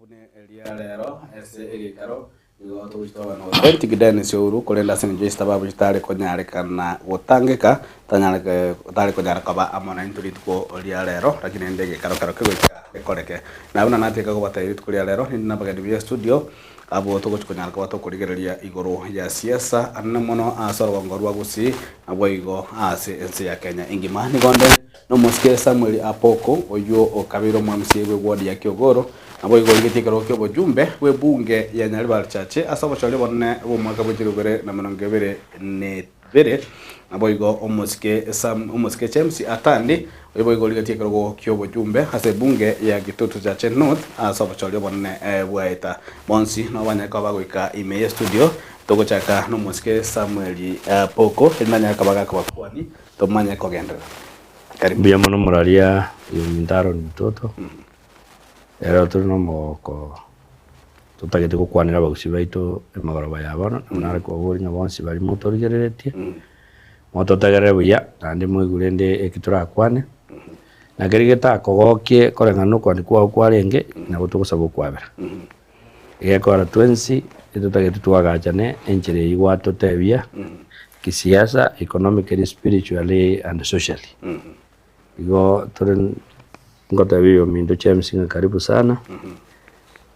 Buna eria rero ase egeikaro nigo togochia twaba na authentic Dennis Ouru korende ase eng'encho y'esababu chitare konyarekana gotangeka tanyare tare konyara koba amo naintwe rituko ria rero lakini rende egeikaro kero kegoika gekoreke. Na buna nateka kobatebia rituko ria rero ninde nabageni buya estudio abwo togochia konyara koba tokorigereria igoro ya siasa anene mono ase orogongo rwa Gusii naboigo ase ense ya Kenya engima. Nigo nde Nomosike Samuel Apoko, oyio okabeire omwamisia bw'eward ya Kiogoro, naboigo origetie ekerogo ki'obochumbe bw'ebunge ya Nyaribari Chache ase obochori obonene bw'omwaka bwe 2022, naboigo omosike Sam omosike James Atandi, oyio boigo origetie ekerogo ki'obochumbe ase ebunge ya Kitutu Chache North ase obochori obonene bwaeta. Bonsi nabo banyare koba bagoika ime y'estudio, togochaka nomosike Samuel Apoko, erinde anyare koba gakobakwani Tomanye kogenderera. Karibu. Mbuya mono moraria oyominto Aaron Mtoto. Rero tore nomogoko totagete gokwanera abagusii baito emagoroba ya bono, nabo nare kobaboria ng'a bonsi baria motorigereretie, mototegerere buya naende moigwe rende eki torakwane, na keria getakogokie koreng'ana na okwandia kwao kwarenge, nabo togosaba okwabera. Egekora twensi etotagete twagachane enchera eyio gwatotebia kisiasa, economically, spiritually and socially. Igo tore ngotebia oyominto James ng'a karibu sana,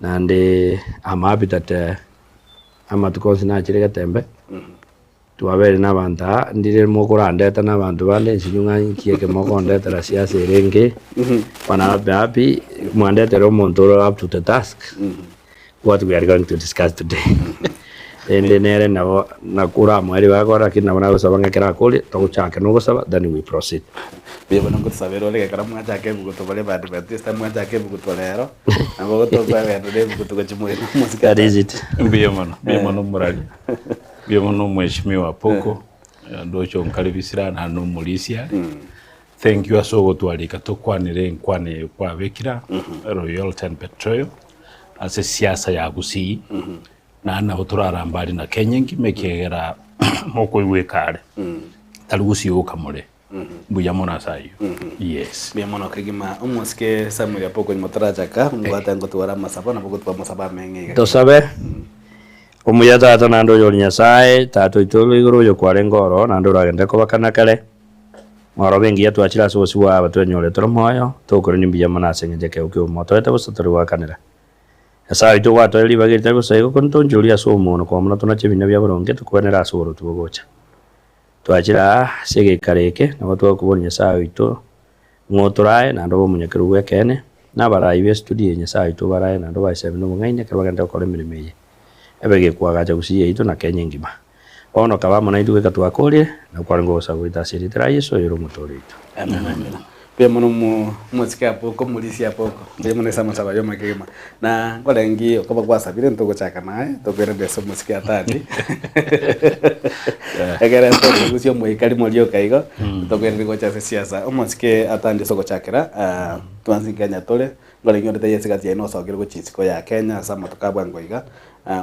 naende am happy that amatuko onsi nachire getembe. Twabeire nabanto aa, ndire mokorandeta nabanto bande nsinyo ng'a inki eke mokondetera siasa ere enke, bono abe happy, mwandetere omonto ore up to the task, what we are going to discuss today. Rende nere nabo nakoramoe ribaga kore lakini nabo nagosaba ng'a ekero akoria, togochaka nogosaba then we proceed. Mbuya mono ngosabera ore ekero mwachaka ebugutu baria ba Adventista mwachaka ebugutu rero, nabo tokogenderera ebugutu gochia moino mosike That is it. Mbuya mono, mbuya mono omorari. Mbuya mono omweshimiwa Apoko, ndoche onkaribisire aa naende nomorisia are. Thank you ase ogotwarika tokwanere enkwana eye kwabekire aa, Royalty and Betrayal, ase esiasa ya Gusii, naende nabo torarambe aria na Kenya engima ekiagera mokoigwa ekare, tari Gusii oka more. Mbuya mono ase ayio. Yes. Mbuya mono kegima omosike Samuel Apoko nyuma torachaka mbwate ngotwara amasabo nabo gotwa amasabo ameng'e iga. Tosabe. Omuya Tata naende oyore Nyasae, Tata oito ore igoro oyokwarenge oro, naende oragende kobakana kare, Ng'orobe engiya twachire ase obosio bwao aba twenyorire tore moyo, tokorania mbuya mono ase engencho y'ekeegwa ki'obogima otoete bosa tore goakanera. Nyasae oito gwatoeire ribaga eri ritari bosa igo, korende tonchorie ase omono koba buna tonache ebina bia boronge tokwenere ase oboroti bogocha. Twachire aa ase egeikaro eke, nabo twakoboria Nyasae oito ng'a otorae naende obe omonyakerogo bw'ekeene, na abarai b'estudio eye Nyasae oito obarae naende obae esemi na obong'aini ekero bagenda gokora emeremo eye, ebe gekoagacha gusii yaito na Kenya engima. Bono kaba amo naintwe goika twakorire, na kwarenge ogosaba gwaito ase erieta ria Yeso oyore Omotooria oito. Amen. Amen. Mbuya mono omo omosike Apoko omorisia Apoko mbuya mono ase amasabo ayio makegima na nkorengi okoba gwasabire ntogochaka naye tokoirana ase omosike Atandi ekere tokogusia omoika rimo rioka igo tokoirana gocha ase siasa omosike Atandi ase ogochakera twensi Kenya tore nkorengi onde taiyo ase egati yaino osokire gochia isiko ya Kenya ase amatuko a bwango iga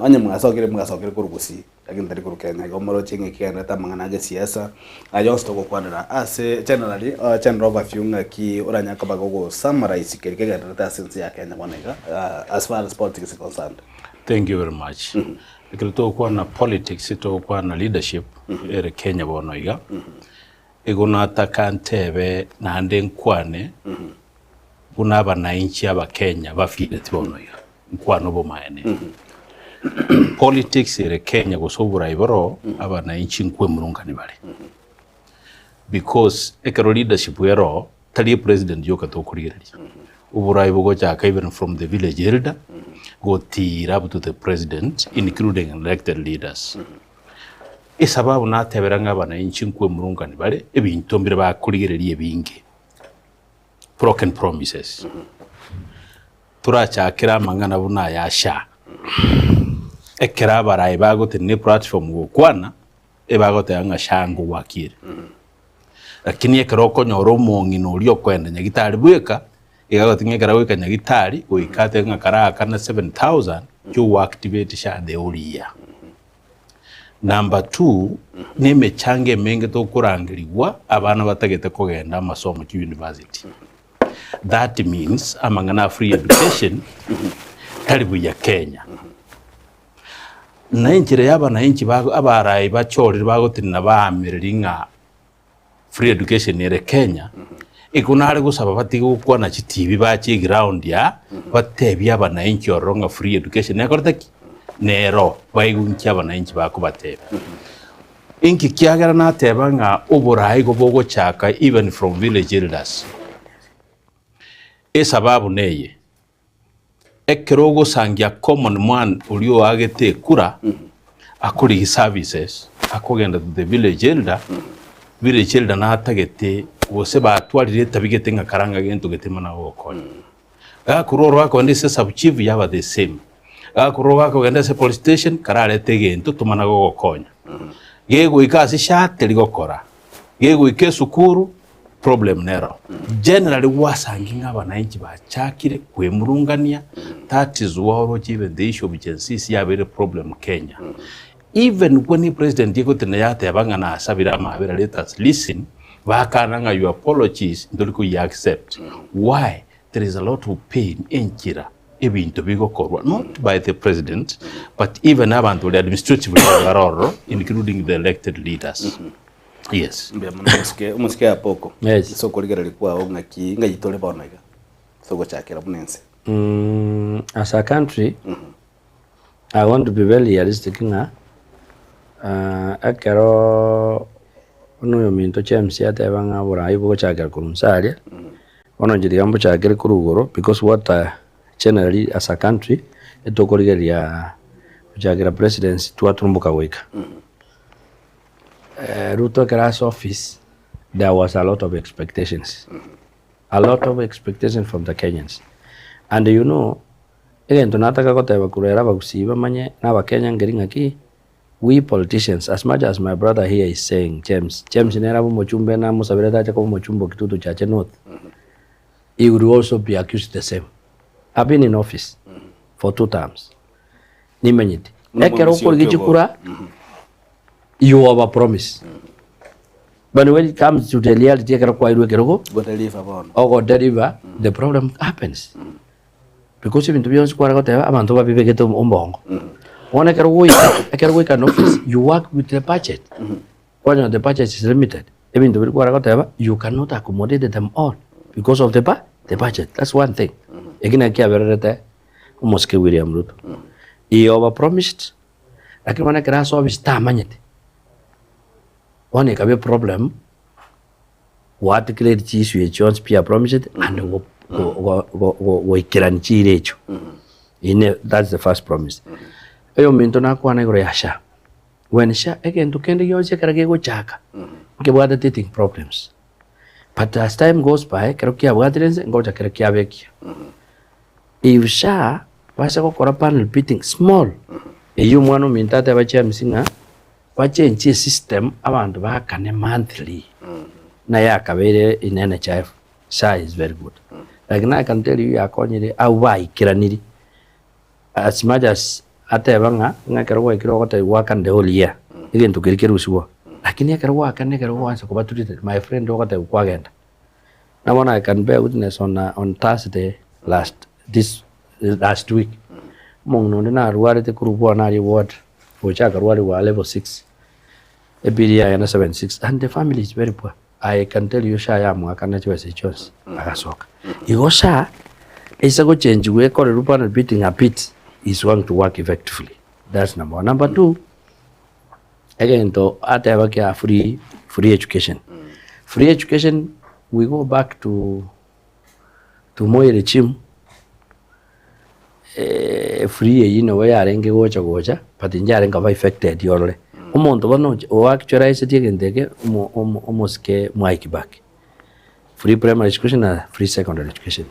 onye mwasokire mwasokire korwa gusii. Lakini tari korwa Kenya igo moroche ng'a ekigenderete amang'ana agesiasa aya onsi togokwanera ase generally general overview ng'aki oranyare koba gogo summarize keria kegenderete ase ense ya Kenya bono iga as far as politics is concerned. Thank you very much. Ekero togokwana politics togokwana leadership ere Kenya bono iga, igo nataka ntebe naende nkwane buna abanainchi abakenya bafeeleti bono iga. Nkwane obomaene. Politics ere Kenya gose oborai boro abanainchi nkwemurungani bare. Because ekero leadership ero tari epresident yoka tokorigereria. Oborai bogochaka even from the village elder gotiira up to the president including elected leaders. Esababu natebera ng'a abanainchi nkwemurungani bare ebinto mbire bakorigereria ebinge. Broken promises. Torachakere amang'ana buna aya SHA. Ekero abarayi bagotenena eplatform gokwana, ebagoteba ng'a SHA ngogwaki ere. Lakini ekero okonyora omong'ina oria okoenda nyagitari bweka, iga agotebi ng'a ekero agoika nyagitari, goika atebe ng'a karaakane 7000, chiogoactivate SHA the whole year. Number two, na emechango emenge tokorangerigwa abana batagete kogenda amasomo chiuniversity. That means amang'ana a free education. Tari buya Kenya. Na enchera ya abanainchi ba abarai bachorire bagotenena baamereri ng'a free education ere Kenya, igo nare gosaba batige gokwana chitibi bache eground aa, batebie abanainchi ororo ng'a free education nekorete ki? Nero baigwe nki abanainchi bakobatebia. Inki kiagera nateba ng'a oboraai igo bogochaka even from village elders? Esababu neye, ekero ogosangia common man oria oagete ekura, akorigia services, akogenda to the village elder, village elder natagete gose batwarire etabi gete ng'a karanga gento gete mana gogokonya. Gakorwa ororo akogenda ase sub chief yaba the same, gakorwa ororo akogenda ase police station kararete egento tomana gogokonya. Gegoika ase sha teri gokora, gegoika esukuru problem nero. Generally gwasangi ng'a abanainchi bachakire kwemurungania that is why oroche even the issue of Gen Zs yabeire problem Kenya. Even when president egotena yateba ng'a nasabire amabera let us listen, bakana ng'a your apologies ntori koyia accept. Why? There is a lot of pain enchera ebinto bigokorwa not by the president but even abanto baria administratively bare ororo including the elected leaders. Yes. Mbuya mono omosike omosike Apoko. Yes. Ase okorigereria kwao ng'aki ng'ai tore bono iga ase ogochakera buna ense. As a country, I want to be very realistic ng'a ekero buna oyominto James ateba ng'a oborai bogochakera korwa inse aria, bono inche tiga mbochakere korwa igoro because what generally as a country, etokorigereria gochakera presidency twaturumboka goika. Ruto ekero ase office, there was a lot of expectations, a lot of expectations from the Kenyans and you know, egento nataka goteba korwa ere abagusii bamanye na abakenya nkeri ng'aki, we politicians as much as my brother here is saying James, James nere abe omochumbe namosaberete ache koba omochumbe o Kitutu Chache North, he will also be accused the same. I've been in office for two terms, nimenyete. Buna Ekero omwemisi okorigia okia chikura, you over promise. But when it comes to the reality ekero kwairwe ekerogo, Godeliver bono. ogodeliver, the problem happens. Because ebinto bionsi kware goteba abanto babibegete ombongo. Bono ekero goika, ekero goika in office, you work with the budget. Kwanyora the budget is limited. Ebinto biria kware goteba, you cannot accommodate them all because of the bu- the budget. That's one thing. Eki nakio kiabererete omosike William Ruto. He over promised, lakini bono ekero ase office tamanyete. Bono ekaba eproblem, go articulate chiissue echi chionsi pi apromisete and go go go go go goikerania chiira echio. Ine that's the first promise. Oyominto nakwana igoro ya SHA, when SHA egento kende gionsi ekero kegochaka, nkebwate teething problems, but as time goes by ekero kiabwatire inse ngocha kere kiaba ekiya. If SHA base gokora panel beating small, eywo omwana ominto ateba James ng'a Bachenchie esystem abanto baakane monthly naye akabeire in NHIF SHA is very good lakini I can tell you yakonyire abwo baikeraniri as much as ateba ng'a ng'a ekero gwaikire ogotebia goakane the whole year egento keria kerusigwa lakini ekero goakana ekero gwansa koba treated my friend ogotebia kwagenda. Na bono I can bear witness on on Thursday last this last week omong'ina onde narwarete korwa bwana aria ward gocha akarwarigwa level 6 ebill yaye na 76 and the family is very poor I can tell you SHA yamoakana chibesa echio chionsi agasoka. Igo SHA ase gochenjiwa ekorerwe bono beating a bit is going to work effectively that's number one. Number two Egento ateba kia free free education. Free education we go back to to Moi regime free eywo nabo yarenge gocha gocha but njarenge koba affected orore. Omonto bono o actualized egento eke omo omo omosike Mwai Kibaki. Free primary education na free secondary education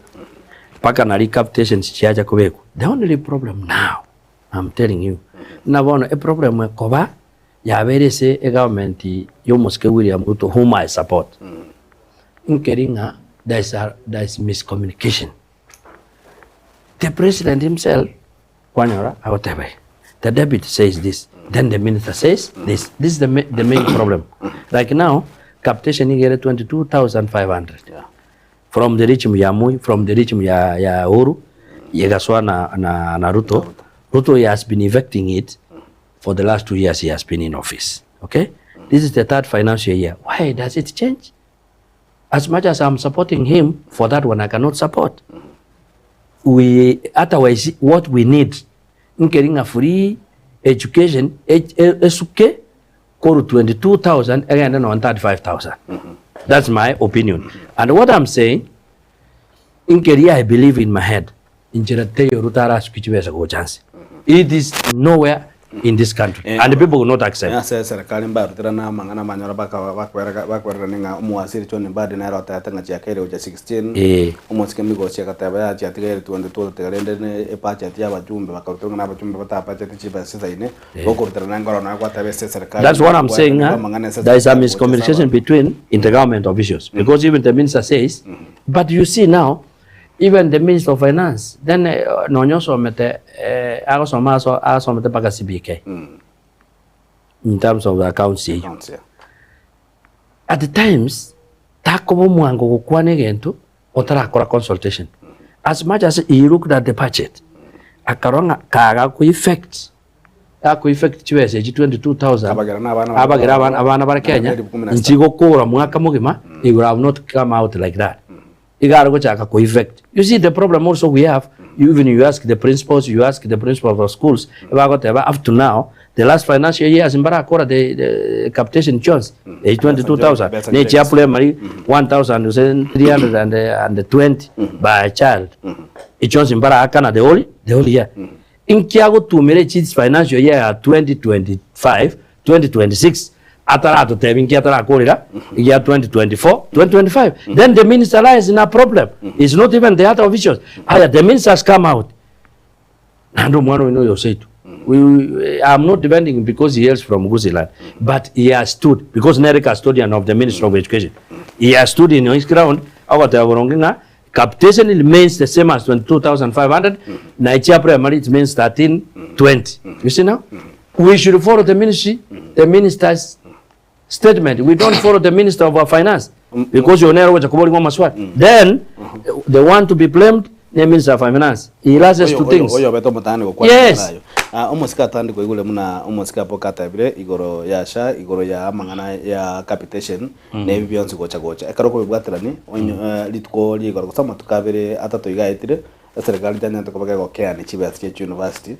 mpaka na recapitations chiacha kobekwa. The only problem now I'm telling you buna bono eproblem ekoba yabeire ase egovernment ya omosike William Ruto whom I support, nkeri ng'a there is a there is miscommunication. The president himself kwanyora agoteba iga, the deputy says this, then the minister says this, this is the the main problem. Like now capitation niga ere 22,500 from the regime ya Moi, from the regime ya ya Uhuru. Egasoa na na na Ruto, Ruto he has been effecting it for the last 2 years he has been in office. Okay? This is the third financial year. Why does it change? As much as I'm supporting him, for that one I cannot support. We, otherwise what we need nkeri ng'a free education esuke korwa 22,000 egende nonya 35,000. That's my opinion. And what I'm saying, nkeri I believe in my head, inchera teiyo Ruto arasukie chibesa gocha nse. It is nowhere in this country and people will not accept. Ase eserekari mbaruterane amang'ana amanyoro bakaba bakwereka bakwererania ng'a omowasiri John Mbadi nere otebete ng'a chiakeire gochia 16, Eh. omosike Migosi agateba yaya chiatigaire 22 totiga rende ne ebudget ya abajumbe bakaruterwa ng'a na abajumbe batabacheti chibesa chisaine, bokoruterana enkoro nonya gwateba ase eserekari That's what I'm saying. goetanigwa Huh? amang'ana ase There is a eserekari gocha ase miscommunication abanto. between intergovernment officials because even the minister says, but you see now, even the minister of finance, then eh, nonya osomete eh, agosoma aso asomete mpaka CBK in terms of the accounts eyio. Accounts, yeah. At the times takoba omwango gokwana egento otarakora consultation. As much as he looked at the budget, akarora ng'a kaga ko effect Gaku effect chibesa echi 22,000 Abagera na abana bare abagera abana abana bare Kenya Abagera 16. nchigokora mwaka mogima it would have not come out like that. Iga are gochaka ko effect. You see the problem also we have, you even you ask the principals, you ask the principal of schools, bagoteba up to now the last financial years mbarakora the, the capitation chionsi eh, 22,000 Besa ne chia primary 1,320 by child. Echionsi mbaraakana the whole the whole year. Inki agotumera echi financial year ya 2025 2026 ataratotebia inki atarakorera egia 2024 2025 then the minister lies in a problem is not even the other officials aya the ministers come out naende omwana oyo noyo oseito we, we, I'm not defending because he hails from Gusiland but he has stood because nere custodian of the ministry of education he has stood in his ground agoteba boronge ng'a Capitation remains the same as 22,500 na echia primary it means 1320. You see now? We should follow the ministry, the minister's statement. We don't follow the minister of our finance because you're never gocha maswali. Then the one to be blamed the minister of finance. He loses to things. Oyo obete omotani gokwana Yes. nayo. Ah, omosike atandi koigure muna omosike apo katabire igoro ya SHA igoro ya amang'ana ya capitation na ebi bionsi gocha gocha. Ekero okobibwaterani, onye rituko ria igoro gose amatuko abere atato iga aetire, eserekari tanyarete koba kegokeani chibesa chia chiuniversity,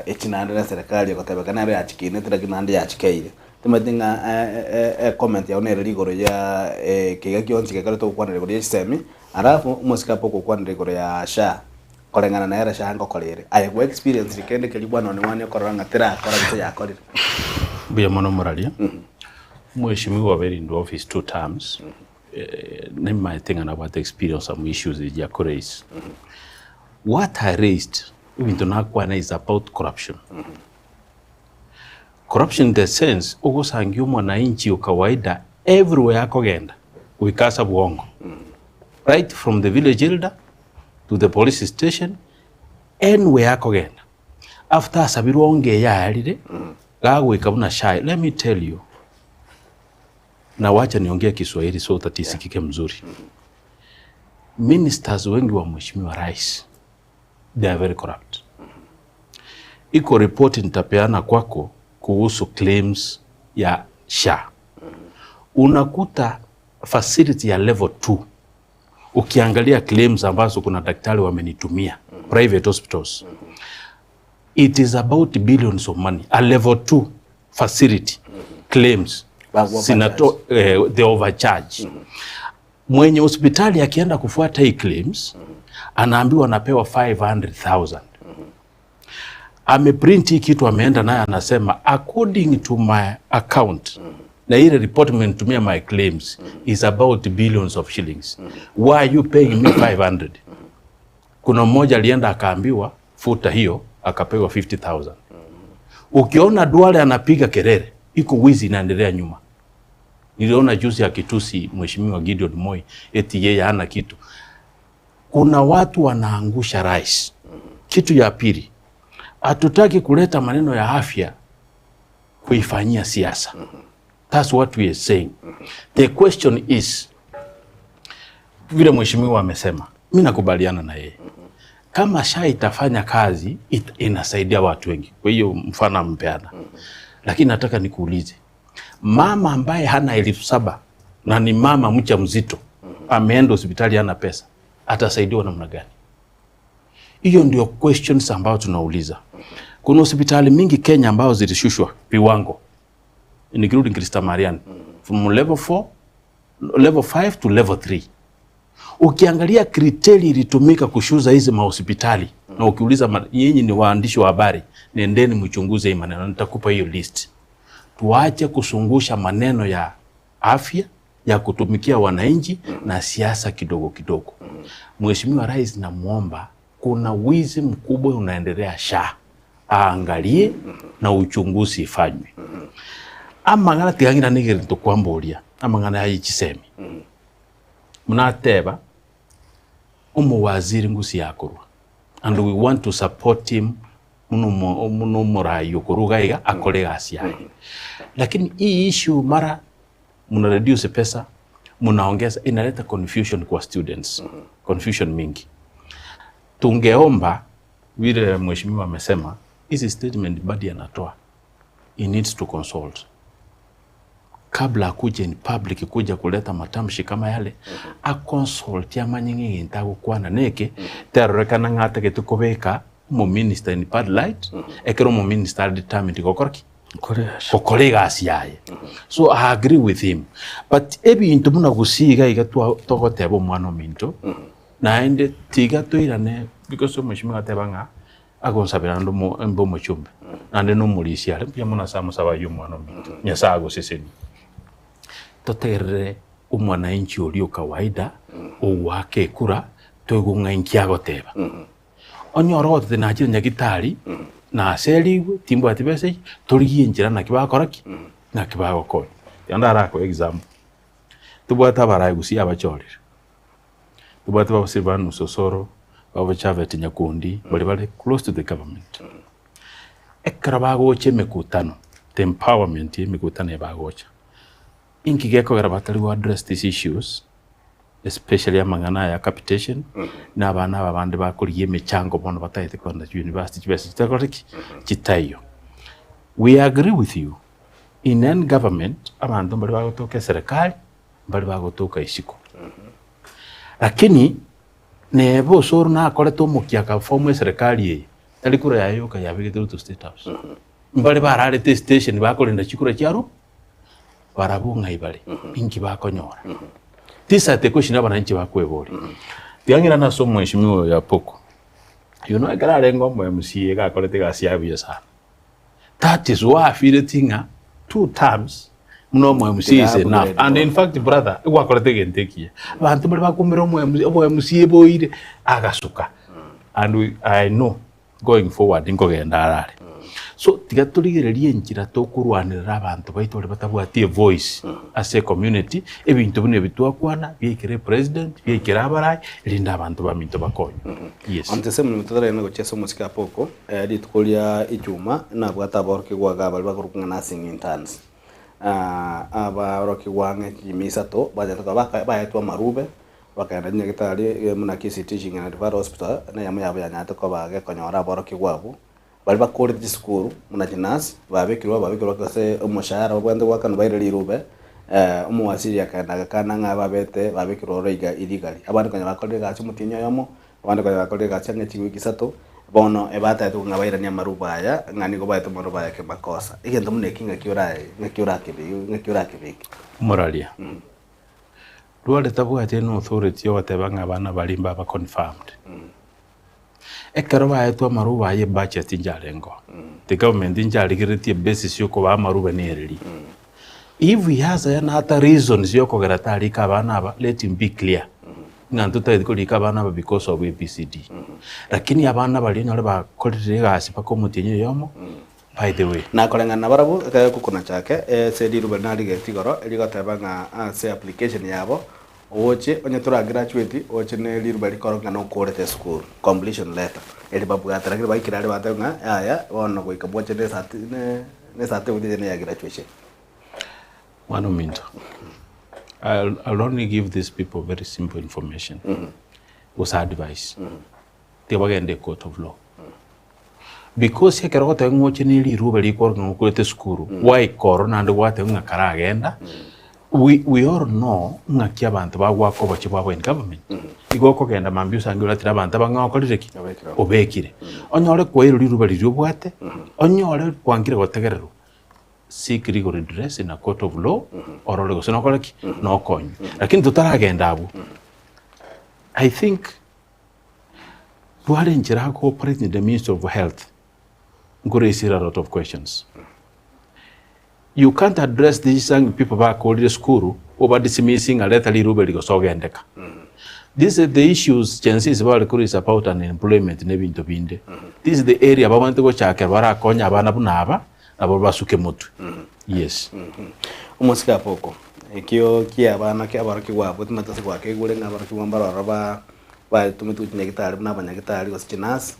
echi naende na eserekari egotebeka nero yachikinete lakini naende yachikeire. Timanyeti ng'a ecomment yao nere rigoro ya keiga gionsi gekero togokwanera igoro ya chisemi, alafu omosike apo ogokwanera igoro ya SHA, koreng'ana nere SHA ngokora ere. Aye gwa experience kende keria bwana one one okorora ng'a terakora gose yakorire. Mbuya mono moraria. Mheshimiwa obeire in office two terms, nimaete ng'a nabwate experience amo issues echi ako raise. What I raised, ebinto nakwana is about corruption. Corruption in the sense, ogosangia omwananchi o kawaida everywhere akogenda, goika ase bwongo. Right from the village elder to the police station, anywhere akogenda. After asabirwe onge eye arire, gagoika buna shy. Let me tell you, na wacha niongee Kiswahili so that isikike mzuri. Ministers wengi wa Mheshimiwa Rais, they are very corrupt. Iko report nitapeana kwako kuhusu claims ya SHA. Unakuta facility ya level 2 ukiangalia claims ambazo kuna daktari wamenitumia private hospitals, it is about billions of money. A level 2 facility claims zinato, the overcharge. Mwenye hospitali akienda kufuata hii claims anaambiwa anapewa 500,000. Ameprint hii kitu ameenda naye anasema according to my account na ile report mmenitumia my claims is about billions of shillings. Why are you paying me 500? Kuna mmoja alienda akaambiwa futa hiyo akapewa 50,000. Ukiona Duale anapiga kelele, iko wizi inaendelea nyuma. Niliona juzi akitusi Mheshimiwa Gideon Moi eti yeye hana kitu. Kuna watu wanaangusha rais. Kitu ya pili, hatutaki kuleta maneno ya afya kuifanyia siasa. That's what we are saying. The question is, vile mheshimiwa amesema, mi nakubaliana na yeye. Kama SHA itafanya kazi it, inasaidia watu wengi. Kwa hiyo mfano ampeana. Lakini nataka nikuulize, mama ambaye hana 7,000 na ni mama mcha mzito ameenda hospitali hana pesa, atasaidiwa namna gani? Hiyo ndio questions ambayo tunauliza. Kuna hospitali mingi Kenya ambayo zilishushwa viwango, including Christa Marian, from level 4, level 5 to level 3. Ukiangalia criteria ilitumika kushuza hizi mahospitali na ukiuliza, nyinyi ni waandishi wa habari, nendeni mchunguze hii maneno, nitakupa hiyo list. Tuache kusungusha maneno ya afya ya kutumikia wananchi na siasa kidogo kidogo. Mheshimiwa Rais, namuomba, kuna wizi mkubwa unaendelea SHA, aangalie na uchunguzi ifanywe. Amang'ana tigang'ina nigerinto kwamboria amang'ana ya chisemi munateba omowaziri ngusi yakorwa and we want to support him muno muno murayi okuruga iga akore egasi yaye, lakini hii issue mara muna reduce pesa munaongeza, inaleta confusion kwa students, confusion mingi. Tungeomba vile mheshimiwa amesema, hizi statement Mbadi anatoa, he needs to consult kabla akuje in public kuja kuleta matamshi kama yale, a consult amanye ng'egento agokwana neke terorekana ng'a atagete kobeka omominister in bad light, ekero omominister are determined gokora ki? Gokora egasi yaye. So I agree with him, but ebinto buna gosiga iga togoteba omwana ominto naende tiga toirane, because omweshimiwa ateba ng'a agonsabera naende mbe omochumbe naende na omorisia are mbuya mono ase amasabo aywo omwana ominto Nyasaye agosesenie. Totegerere omwananchi oria o kawaida ogoaka ekura toigwe ng'a inki agoteba. Onyore ogotete nachire nyagitari naserigwe timbwati besa echi torigie enchera naki bagokora ki? Naki bagokonya. Ekero ndarakoe example, tobwate abarai gusii abachorire, tobwate babo Silvanus Osoro, babo Japhet Nyakundi, baria bare close to the government. Ekero bagocha emekutano, the empowerment ya emekutano eye bagocha, inki gekogera batari go address these issues, especially amang'ana aya ya capitation, na abana aba bande bakorigia emechango bono batagete kogenda chiuniversity chibesa chitakoreti ki? Chitaiyo. We agree with you, in any government abanto mbare bagotoka eserekari, mbare bagotoka isiko. Lakini neba osoro nakorete omokia akaform eserekari eye, tari kura yaye yoka yabegete Ruto State House. Mbare bararete estation bakorenda chikura chiaro, barabwo ng'ai bare, inki bakonyora? These are the question abananchi bakweboria. Tiga ng'irane ase omweshimiwa oyo Apoko, you know ekero arenge omo MCA iga akorete egasi yaye buya sana. That is why afeeleti ng'a two terms buna omo MCA is enough. And in fact brother, gwakorete egento ekiya. Abanto mbare bakumera omo MC obo MCA boire, agasuka. And we, I know going forward nkogenda arare. So tiga torigererie enchera tokorwanerera abanto baito baria batabwati evoice ase ecommunity, ebinto buna ebi twakwana biaikera epresident, biaikera abarai, erinde abanto baminto bakonywe. Yes. Onto ase emeremo totaragende gochia ase omosike Apoko, rituko ria Ijumaa nabwate aborokigwa iga baria bakorokwa ng'a nursing interns. Abarokigwa ang'e chimi isato bachete koba baetwe amarube, Bakagenda chinyagitari buna Kisii Teaching and Referral Hospital, na eyemo yabo yanyarete koba gekonyora aborokigwa abwo. Baria bakorete chisukuru buna chinurse, babekirwe babekirwe ase omoshahara babwenerete goakanwa baire rirube, omowasiri akagenda agakana ng'a babete babekirwe ororo iga illegally. Abande konya bakorire egasi omotienyi oyomo, abande konya bakorire egasi ang'e chiwiki isato, bono ebatagete ng'a bairanie amarube aya, ng'a nigo baete amarube aya kimakosa. Egento buna eki ng'aki orae ng'aki orakebe ng'aki orakebeke? Omoraria. Rware tabwati any authority ogoteba ng'a abana baria mbaba confirmed. Ekero baetwe amarube aya ebudget ncharengo, the government ncharigereretie ebasis ya okobaa amarube nereri. If he has any other reasons ya okogera tarika abana aba, let him be clear ng'a ntotageti korika abana aba because of ABCD. Lakini abana baria onyore bakorire egasi mpaka omotienyi oyomo, By the way. Na koreng'ana nabarabwo, ekero gokuna chake ase riruba narigeti igoro, rigoteba ng'a ase application yabo, oche onye tora graduate oche ne riruba rikoro ng'a nokorete esukuru, completion letter, eri babwate lakini baikire aria bateba ng'a yaya bono goika moche ne certi ne ne certificate eye neya graduation. Mwana ominto, I'll, I'll only give these people very simple information gose advice. Tiga bagende ecourt of law. Because ekero ogoteba ng'a oche ne rirube rikorwa ng'a okorete esukuru, gwaika ororo naende gwateba ng'a karagenda, we we all know ng'aki abanto bagoaka obochie bwabo in government. Igo okogenda mambia osange oratire abanto aba ng'a okorire ki? Obekire. Onyore kwairwe riruba riria obwate, onyore kwangire gotegererwa, seek legal redress in a court of law, orore gose nokore ki? Nokonywe. Lakini totaragenda abwo, I think Tware enchera ako operate in the ministry of health nkoraisire a lot of questions. You can't address these young people bakorire esukuru oba dismiss ng'a reta rirube rigosa ogendeka. This is the issues Gen Zs bare ko raise about unemployment na ebinto binde. This is the area babwenerete gochakera barakonye abana buna aba nabo basuke motwe. Yes. Omosike Apoko, ekio kia abana kia aborokigwa abwo timanyeti ase gwakeigure ng'a aborokigwa mbare ororo ba Batometwe chinyagitari buna abanyagitari gose chinurse,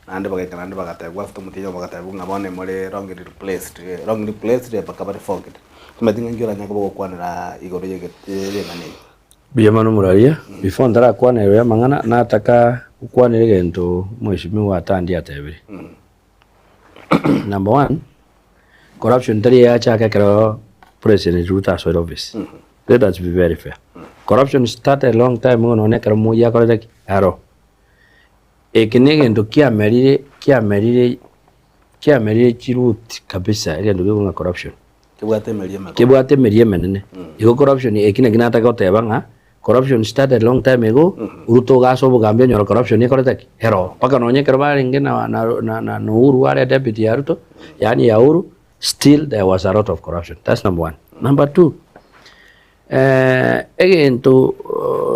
naende bagaika naende bagatebiwa after omotienyi obo bagatebiwa ng'a bono more wrongly replaced, wrongly placed bakaba revoked. Timanyeti ng'a inki oranyare koba ogokwanera igoro ye ring'ana eri. Mbuya mono Muraria, before ntarakwana igoro y'amang'ana, nataka gokwanera egento omweshimiwa Atandi atebire. Number one, corruption tari eyachaka ekero President Ruto asoire office. Let us be very fair. Corruption started long time ago nonye ekero Moi akorete ki? Aro. Eke na egento kiamerire kiamerire kiamerire chiroot kabisa egento gekong'a corruption. Kebwate emeria emekong'u. Kebwate emeria emenene. Igo corruption eki naki nataka goteba ng'a Corruption started long time ago, Ruto iga ase obogambi onyora corruption ekorete ki? Ero. Mpaka nonye ekero barenge na na na na Uhuru are deputy ya Ruto, yaani ya Uhuru, still there was a lot of corruption. That's number one. Number two, egento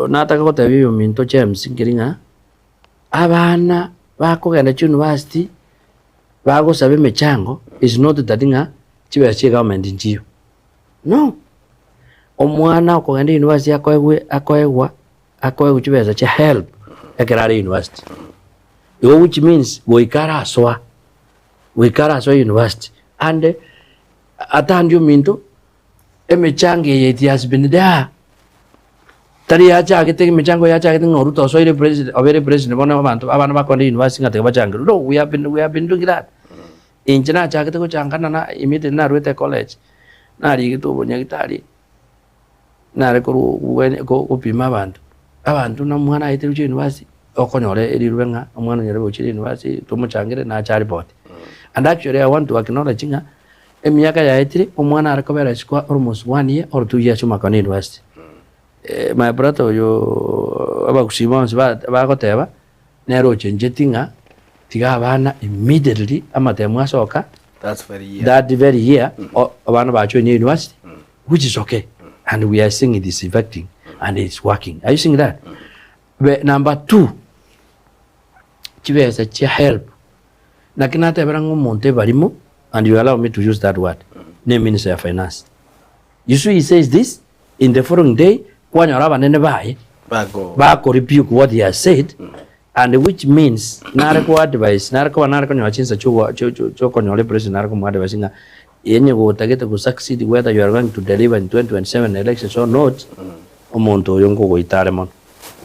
nataka gotebia oyominto James nkeri ng'a, abana bakogenda chiuniversity, bagosaba emechango, is not that ng'a chibesa chia egovernment nchiyo. No. Omwana okogenda university akoegwe akoegwa akoegwa chibesa chia helb ekero are university. Igo which means goika arasoa goika arasoa university and atandi ominto emechango eye it has been there tari yachagete emechango yachagete ng'a Ruto osoire president obeire president bono abanto abana bakogenda university ng'a tiga bachangerwe no we have been we have been doing that. Inche nachagete gochangana na immediately narwete ecollege, narigete obonyagitari, nare korwa gopima abanto, abanto na omwana aetire gochia university, okonyora erirube ng'a omwana onyore gochia university tomochangere nache areport. And actually I want to acknowledge ng'a emiaka yaetire, omwana are kobera isiko almost one year or 2 years omanye kogenda university. My brother oyo abagusii bonsi bagoteba. Nere ochencheti ng'a tiga abana immediately amatemu asoka That's very year. that very year o- abana ba join university which is okay and we are seeing it is effecting and it's working are you seeing that Be, number two chibesa chia help naki natebera ng'a omonto ebarimo and you allow me to use that word ne minister ya finance you see he says this In the following day kwanyora abanene baye Bago. bako rebuke what he has said and which means nare ko advise nare koba nare konyora chinsa chiogo chio chio chiokonyora epresident nare komo advise ng'a onye gotagete go succeed whether you are going to deliver in 2027 elections or not omonto oyo nkogoita are mono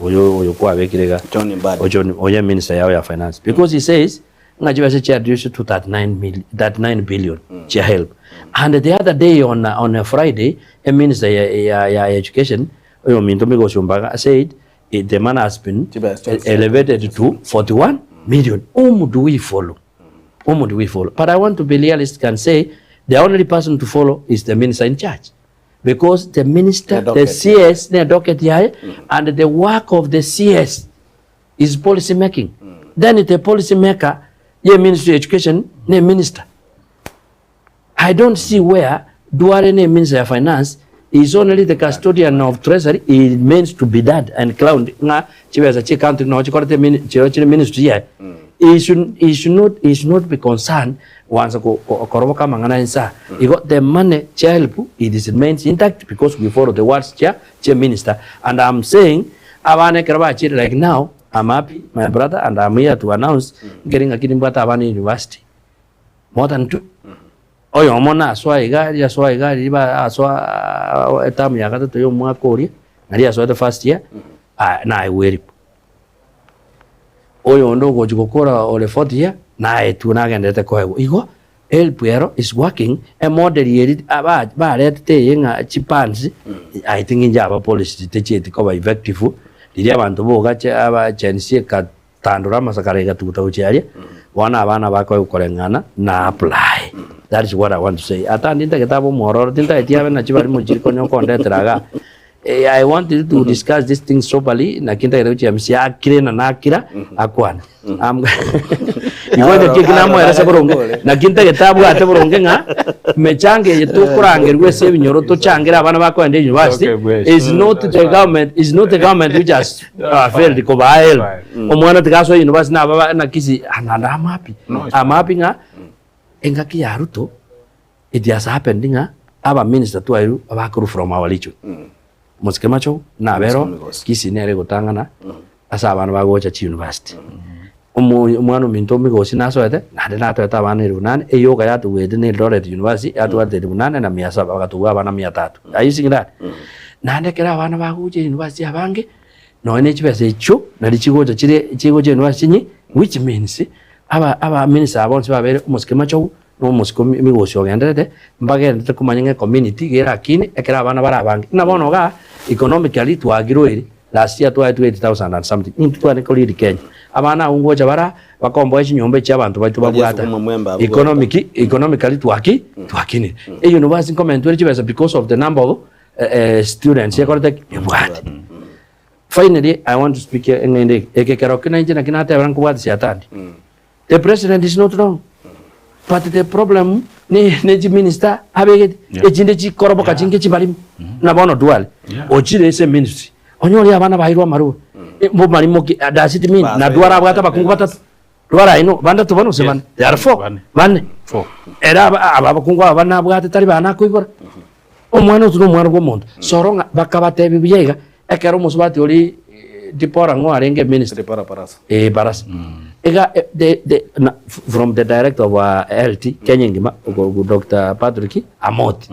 oyo oyo kwabekire iga John Mbadi. oyo John oye minister yao ya finance because he says Ng'a chibesa chiaduce to 39 mil, 39 billion chia help. And the other day on a, on a Friday, a minister ya, ya, ya education, oyominto Migosi Ombaga, said eh, the money has been Chibesa eh, elevated to 41 million. Whom do we follow? Whom do we follow? But I want to be realistic and say the only person to follow is the minister in charge. Because the minister, The the docket. CS, ne docket yaye, and the work of the CS is policy making then the policy maker ye ministry education ne minister I don't see where Duale ne minister ya finance is only the custodian of treasury it means to be that and clowned ng'a chibesa chi county no chikorete mini- chiro chire ministry yaye he should, he should not, he should not be concerned wansa ko- ko- koroboka amang'ana ensa igo the money chia help it is remains intact because we follow the words chia chia minister and I'm saying Abana ekero bachire like now I'm happy my brother and I'm here to announce nkere ng'aki nimbwate abana university more than two oyomo nasoa iga aria asoa iga aria ba asoa eterm ya gatato ya omwaka oria naria asoete first year naegwa eripo. Oyonde ogochia gokora ore fourth year naetwe nagenderete koegwa. Igo Helb ero is working, emodel eri aba baretete eye ng'a chipads I think inche aba policy techieti koba effective riria abanto bogache aba Gen Z ekatandora amasakara egatuguta gochia aria, bono abana bakoegwa koreng'ana na apply. That is what I want to say. Ata ndintagete abe omwororo, tintageti abe nachi barimo chiri konya okondetera igaa. I want you to discuss this thing soberly, naki ntagete gochia misia akire na nakira akwane. Igo onye ki eki namoerese boronge, naki ntagete abwate boronge ng'a mechango eye tokorangerwa ase ebinyoro tochangere abana bakoenda university is not the government is not the government which has uh, failed kobaa help. Omwana tiga asoe university naba naki si and I'm happy. I'm happy ng'a engaki ya Ruto It has happened ng'a aba minister twairwe abakorwa from our region. Mosike Machogu nabero Kisii nere egotang'ana ase abana bagocha chi university. Omo omwana ominto Migosi nasoete naende natoete abana elifu nane, eyoka yatogwete na Eldoret University yatwate elifu nane na mia saba bagatogwa abana mia tatu. Are you seeing that? Naende ekero abana bagocha university abange, nonya ne chibesa echio nari chigocha chire chigocha university chinyi which means aba aba minister aba bonsi babeire omosike Machogu na omosike migosi ogenderete, mbagenderete komanya ng'a ecommunity iga erakine ekero abana bare abange. Buna bono igaa, economically twagiroiri, last year twaetwe 8000 and something, intwe tware koriri Kenya. Abana abwo ngocha bare aa, bakomboe chinyomba echi abanto baito babwate. Economic, economically twaki, twakinire. Euniversity nkomentwa ere chibesa because of the number of students ekorete ki? Ebwate. Finally, I want to speak eng'ende eke, eke ekero ki nainche naki natebera nkobwate siatandi. The president is not wrong but the problem ne ne chiminister abegete Yeah. echinde chikoroboka Yeah. chinge chibarimo na bono duale Yeah. ochire ase ministry onyore abana bairwe amarua Eh, mbomarimo ki Ah, does it mean na Basoire duara abwate abakungu batatu. batato duara aino bandatu bono gose Yes. bane they are four Bane. bane Four. ere aba aba abakungu aba bane abwate tari bana akoibora omwana otu na omwana bwa omonto soro ng'a bakabatebi buya iga ekero omosubati oria Dipora ng'o arenge minister Dipora Barasa. Eh, Barasa. Iga eh, the, the, na, from the director of uh, health Kenya engima ogo- ogo Dr. Patrick Amoti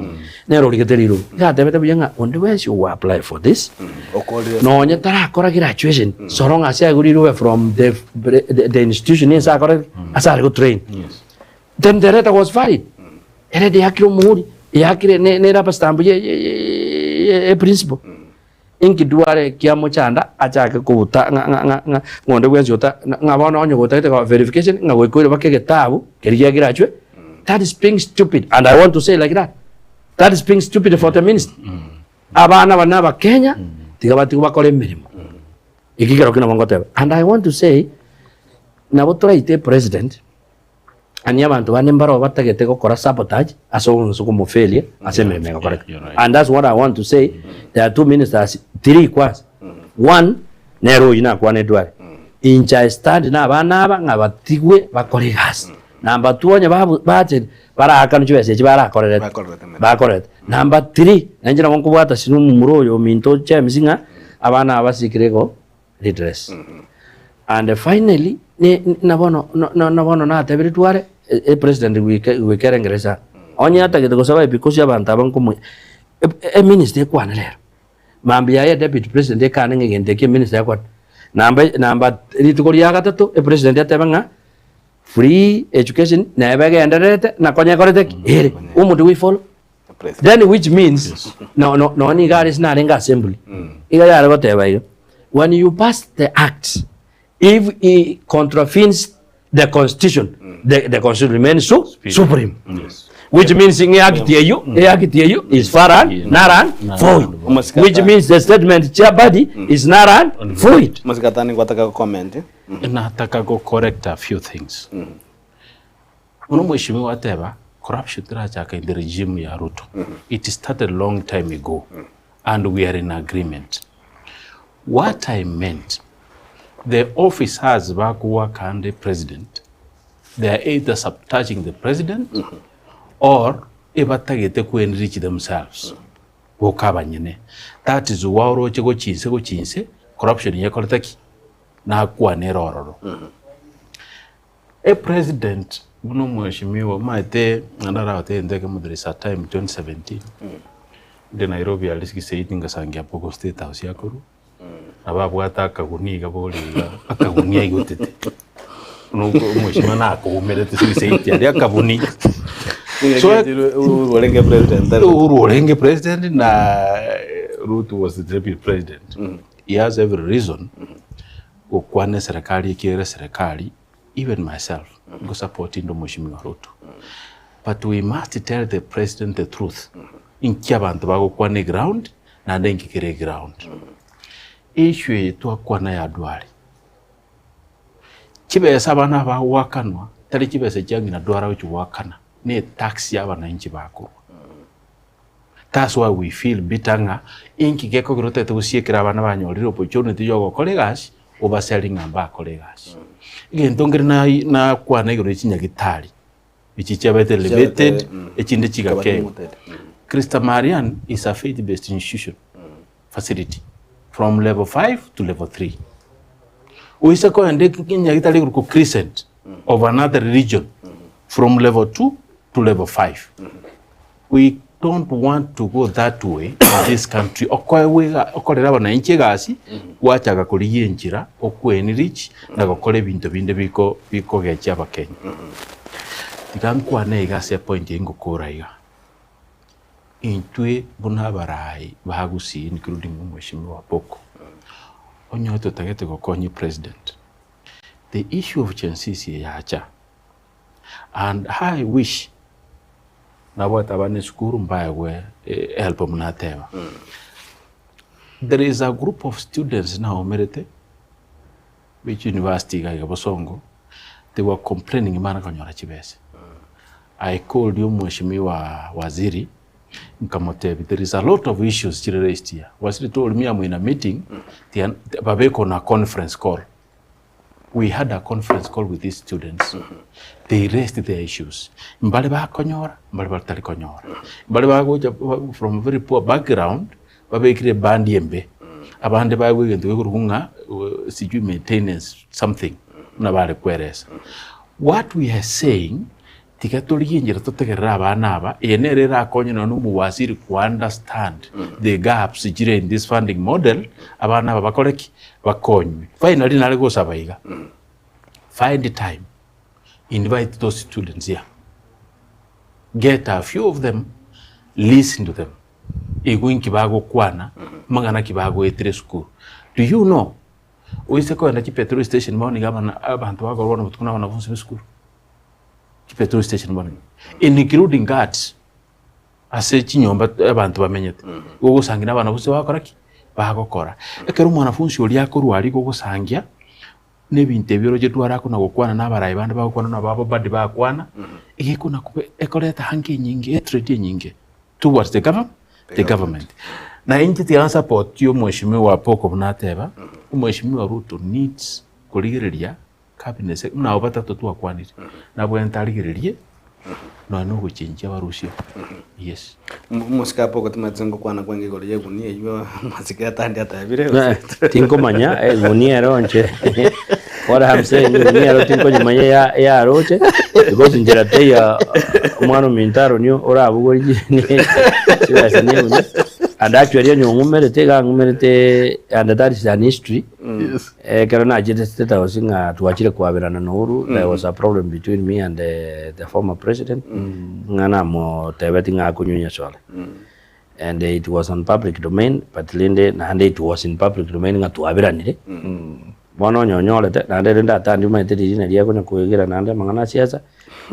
nere origete rirogo iga atebete buya ng'a onde bwensi ogo apply for this Okorire. nonye tarakora graduation so long as aigure from the, the, the institution ase akore ase are gotrain then the letter was valid ere eyakire omuhuri eyakire ne, ne rubber stamp ye, ye, ye, ye, ye principal Inki dware kiamochanda achake kobuta ng'a ng'a ng'a ng'a ng'onde bwensi ota ng'a bono onye gotagete koba verification ng'a goika oire baka egetabu keria gia girachwe that is being stupid and I want to say like that that is being stupid for the minister abana aba na abakenya tiga batigwe bakore emeremo eki kero ki nabo ngoteba and I want to say nabo toraite president Ani abanto bande mbaroo batagete gokora sabotage ase ogonsa okomofelia ase emeremo egokoreka. Yeah, you're right. And that's what I want to say. There are two ministers, three kwanza. One, nere oyio nakwana Edward. Inche I stand na abana aba ng'a batigwe bakore egasi. Number two onye babu bache baraakanu chibesa echi barakorerete. Bakorerete emeremo. Bakorerete. Number three, nainche nabo nkobwata sinu omomura oyo ominto James ng'a abana aba basikire igo redress. And finally, ne, na bono, no, no, na bono natebire tware e, e president goika goika erengereria sana. Onye atagete gosaba ebikosi abanto aba nkomo e, e minister ekwane rero. Mambia yaye deputy president ekane ng'a egento eke eminister yakwana. Namba namba rituko ria gatato e president atebe ng'a free education nebe egendererete na konya ekorete ki? Ere. Whom do we follow? Then which means no no no niga are narenge assembly. Iga yare goteba iga when you pass the act if it contravenes the constitution the, the constitution remains so supreme. Yes. Which means ng'e act eyo e act eyo is far and null and void. Omosikata. Which means the statement chair body is null and void. Mosikatani gwataka go comment. Nataka go correct a few things. Buna omweshimiwa ateba, corruption terachaka in the regime ya Ruto. It started long time ago and we are in agreement. What I meant, the officers bakogoaka ande president, they are either sabotaging the president or ebatagete ko enrich themselves boka abanyene. That is why oroche gochia inse gochia inse, corruption yekorete ki? Nakwane ere ororo. Epresident buna omweshimiwa omanyete naende aragotebie egento ekemo there is a time 2017 inde Nairobi aria 68 ngasangia poko state house yakorwa. Nabo abwate akagunia iga bori iga, akagunia aigotete. Buna omweshimiwa nakoumerete suicide aria akabuni. So, Uhuru orenge president. Uhuru orenge president na Ruto was the deputy president. He has every reason gokwana eserekari ekiagera eserekari even myself ngo support inde omweshimiwa Ruto. But we must tell the president the truth. Inki abanto bagokwana eground naende inki kere eground. Issue eye twakwana ya Duale, chibesa abana aba bagoakanwa tari chibesa chia ng'ina Duale agochi goakana, ne etax ya abananchi bakorwa. That's why we feel bitter ng'a inki gekogera otagete gosiekera abana banyorire opportunity ya ogokora egasi, obaseri ng'a mbakore egasi. Egento nkere na nakwana igoro ya chinyagitari, echi chiabete elevated, echinde chigakegwa. Christa Marianne is a faith based institution facility from level 5 to level 3. Oise koenda enyagitari igoro Crescent of another religion from level 2 to level 5. We don't want to go that way in this country. Okoegwa iga okorera abananchi egasi gwachaka korigia enchera okwe enrich na gokora ebinto binde biko bikogechia abakenya. Tiga nkwane iga ase epoint eye ngokora iga. Intwe buna abarai ba Gusii including omweshimiwa Boko, onye totagete gokonya epresident, the issue of Gen Zs eye yacha and how I wish nabwate abana esukuru mbaegwe help buna ateba. There is a group of students naomerete be chiuniversity iga iga Bosongo, they were complaining mbana konyora chibesa. I called omweshimiwa waziri nkamotebia there is a lot of issues chire raised here. Waziri told me I'm in a meeting, babeke on a conference call. We had a conference call with these students, they raised their issues. Mbare bakonyora, mbare batari konyora. Mbare bagocha from very poor background, babekire ebandi embe. Abande baegwa egento gekorokwa ng'a sijui maintenance something, buna bare kweresa. What we are saying, tiga torigie enchera totegerere abana aba, eye nere erakonye nonya na omowaziri ko understand the gaps chire in this funding model, abana aba bakore ki? Bakonywe. Finally nare gosaba iga, find time, invite those students here, get a few of them, listen to them, igwe inki bagokwana, amang'ana ki bagoetera esukuru. Do you know, oise kogenda chipetrol station bono iga abana abanto bakorwa bono botuko na abanafunsi ba esukuru. Chipetrol station bono iga, including guards ase chinyomba abanto bamenyete. Igo ogosangia na abanafunsi bagokora ki? Bagokora. Ekero omwanafunsi oria akorwa aria igo ogosangia, na ebinto ebio oroche tware akona gokwana na abarai bande bagokwana nabo abo badi bakwana, iga ekona koba ekoreta hunger enyinge, hatred enyinge towards the gov the government. Na inche tiga nsupport omweshimiwa Apoko buna ateba, omweshimiwa Ruto needs korigereria Cabinet sec buna abwo batato twakwanire, nabwenerete arigererie nonya na ogochenchia abarusia yes. Omosike apo ogotimanyete ngokwana kwange igoro ya egunia eywo omosike atandi atebire Eh, tinkomanya egunia ero inche what I'm saying egunia ero tinkonyemanya ya yaroche because nchera teiyo omwana ominto aronio orabogorie chibesa na egunia and actually onye ong'umerete iga ang'umerete and that is an history Ekero nachete State House ng'a twachire kwaberana na Uhuru, there was a problem between me and the former president, ng'a namotebeti ng'a akonywa nyasore. And it was on public domain, but rende naende it was in public domain ng'a twaberanire. Bono onye onyorete, naende rende atandi omanyete riria naria akonya koegera naende amang'ana a siasa,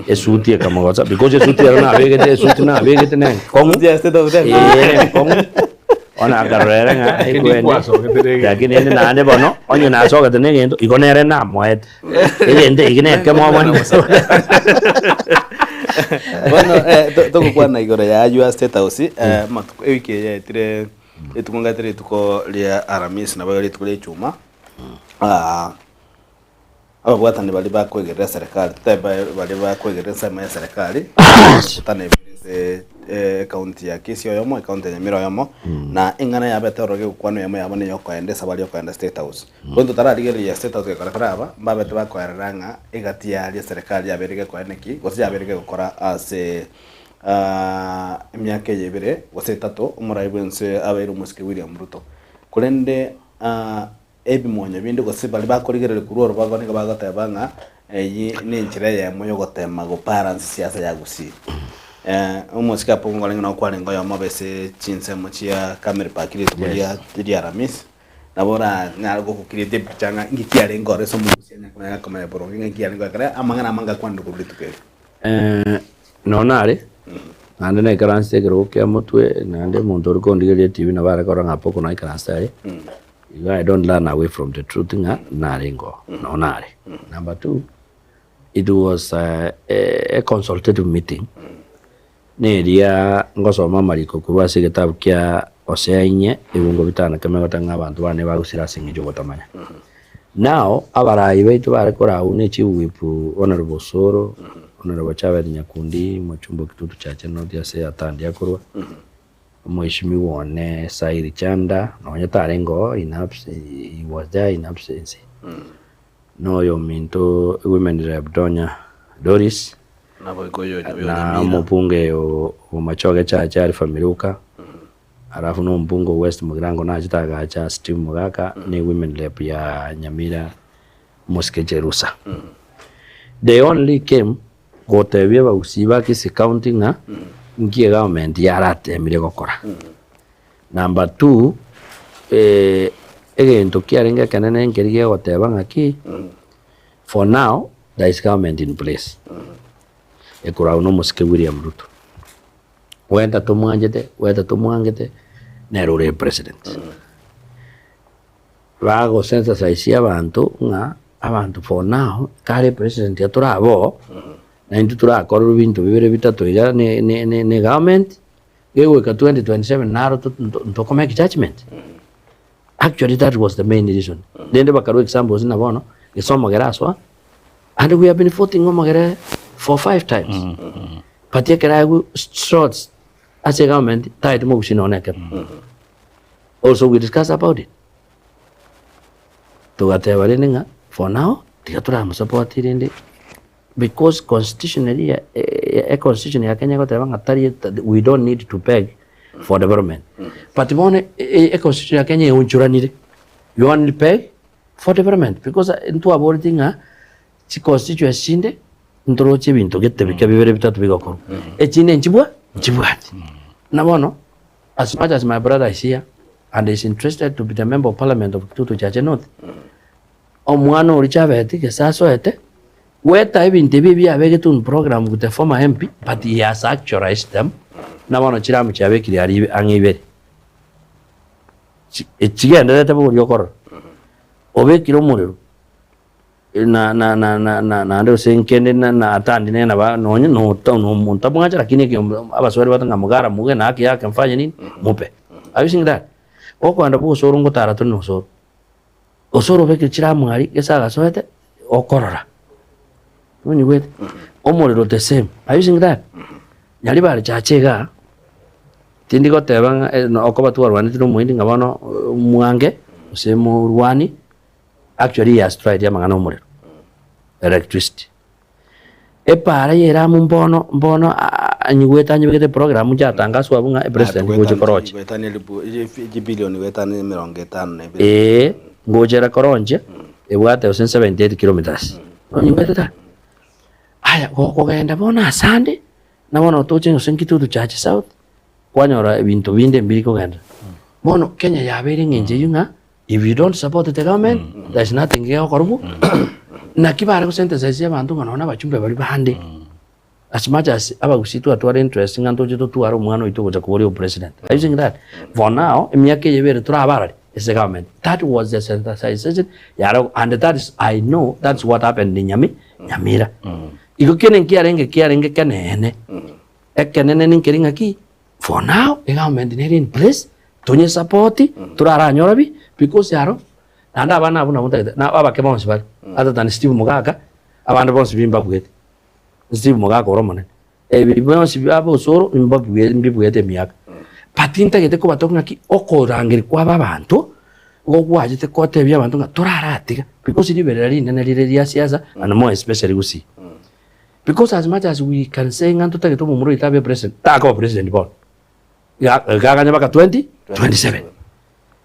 esuti ekamogosa because esuti ero nabegete esuti nabegete ne enkong'u Suti ya State House eh ne enkong'u bono akarora ere ng'a Lakini ekwene kwasogete na egento. lakini ende naende bono onye nasogete na egento igo nere namoete egento eki nekemo bono Bono eh, to- togokwana igoro ya aywo a State House eh, amatuko ewiki eye yaetire rituko ngaetire rituko ria Aramisi nabo rituko ria Ijumaa ah, Ababwatani baria bakoigerera eserekari, totabe baria bakoigerera ensemo y'eserekari, mokutano ebere ase ecounty ya Kisii oyomo, ecounty ya Nyamira oyomo, na eng'ana yabete ororo gegokwana oyomo yabo niyo okoenda esabari yokoenda State House. Bono totararigereria State House gekora tore aba, mbabete bakoerera ng'a egati yaria eserekari yabeire gekoenda ki, gose yabeire gegokora ase emiaka eye ebere gose etato, omorai bwense abeire omosike William Ruto. Korende. Ebimonyo binde gose baria bakorigereria korwa orobago nigo bagoteba ng'a eyio nenchera eyemo yogotema go balance siasa ya Gusii. Omosike apo nkorenge nabo kwarenge oyomo obe ase chinsemo chia Camel Park rituko ria ria Aramisi, nabo oranyare go create epicha ng'a inki kiarenge oro ase omogusii anyare komanya komanya boronge ng'a inki kiarenge ekero amang'ana amange akwanire korwa rituko erio. Nonya nare, naende naikaransete ekerogo kia motwe, naende omonto oria kondigereria etibi nabo are korora ng'a Apoko naikaransete aria. Igo I don't run away from the truth ng'a narenge oo, nonya nare. Number two, it was a consultative meeting, neria ngosoma amariko korwa ase egetabu kia Hosea inye, ebungo bitano kemo egoteba ng'a abanto bane bagosira ase eng'encho y'ogotamanya. Now, abarai baito bare koragwa ne chief whip Honourable Osoro, Honourable Chabet Nyakundi, Mochumba o Kitutu Chache North ase Atandi akorwa, Omweshimiwa one Sairi Chanda, nonya tarenge oo in abs he was there in absence, na oyominto Women Rep Donya Doris, Naboigo oyo oyo na Nyamira. omobunge o Bomachoge Chache Alpha Miruka, alafu na omobunge o West Mugirango nachete agacha Steve Mogaka, ne Women Rep ya Nyamira Mosike Jerusa. They only came gotebia abagusii ba Kisii County ng'a nki egovernment yaratemire gokora. Number two, egento kiarenge ekenene nkeri gegoteba ng'aki, for now there is government in place, ekoragwa na omosike William Ruto. Whether tomwanchete, whether tomwangete, nere ore president. Bago sensitize abanto ng'a abanto for now kare president iga torabe oo, na intwe torakorerwe ebinto bibere bitato iga ne ne ne government, gegoika 2027 naro to ntoko make judgement. Actually that was the main reason. Rende bakarwa examples buna bono, gese omogere asoa, and we have been voting omogere for five times, but ekero aegwe slots ase egovernment taeti mogusi nonya ekemo. Also we discuss about it, togateba rende ng'a for now tiga toramosupport rende because constitution eria e constitution ya Kenya egoteba ng'a tari we don't need to beg for development. But bono e constitution ya Kenya eonchoranire, you only beg for development because ntwaboreti ng'a chi constituency chinde ntoroche ebinto gete bike bibere bitato bigokorwa, echinde nchibwa nchibwati. Na bono As much as my brother is here and is interested to be the member of parliament of Kitutu Chache North, omwana oria Chabeti gese asoete gweta ebinto ebi ebiabegetwe in program with the former MP but he has actualized them na bono chiramu chiabekire aria ibe ang'e ibere. Chi echigendererete boria okorora. Obekire omorero. Na na na na na naende gose nkende na na atandi nere naba nonye nota nomonto ntamwancha lakini eke abaswahili bagoteba ng'a mugara muge na haki yake mfanye nini? Mupe. Are you seeing that? Okoenda bwa osoro ngotara tore na osoro. Osoro obekire chiramwari gese agasoete okorora. Nonyigwete? Omorero the same. Are you seeing that? Nyaribare chache igaa, tindi goteba ng'a okoba twarwanete na omoindi ng'a bono mwange gose morwani. Actually he has tried amang'ana omorero, electricity. Epaara y'eramu mbono mbono anyigwete anyebegete eprogram nchatangaswa abwo ng'a epresident ngocha korochia. Goetania elifu chibilioni goetania emerongo etano na ibere. Ee, ngochera koronchia ebwate gose 78 kilometers. Onyigwete ta? Aya gokogenda bono asande, na bono toche gose Kitutu Church South, kwanyora ebinto binde mbiri kogenda. Bono Kenya yabeire eng'encho eywo ng'a If you don't support the government, there is nothing gegokorwa. Naki bare gosensitize abanto ng'a nonya abachumbe baria bande, as much as abagusii twatwara interest ng'a ntoche totware omwana oito ogocha koboria obopresident. Are you seeing that? For now, emiaka eye ebere torabarare ase government. That was the sensitization yare and that is I know that's what happened in Nyami, Nyamira. Igo kende nkiarenge kiarenge keneene, ekenene ninkeri ng'aki, For now egovernment nere in place tonye support toraranyora bi because aro naende abana abwo nabwo ntagete na abake bonsi bare other than Steve Mogaka abande bonsi bi mbabuete Steve Mogaka ore omonene ebi bonsi baba osoro mbabue mbibuete emiaka but ntagete kobatoka ng'aki okorangeria kwabo abanto igo gwachete kotebia abanto ng'a toraratiga because riberera rinene rire ria siasa and more especially gusii. Because as much as we can say ng'a ntotagete omomura oito abe president, takoba president bono. Iga iga aganye mpaka 2027.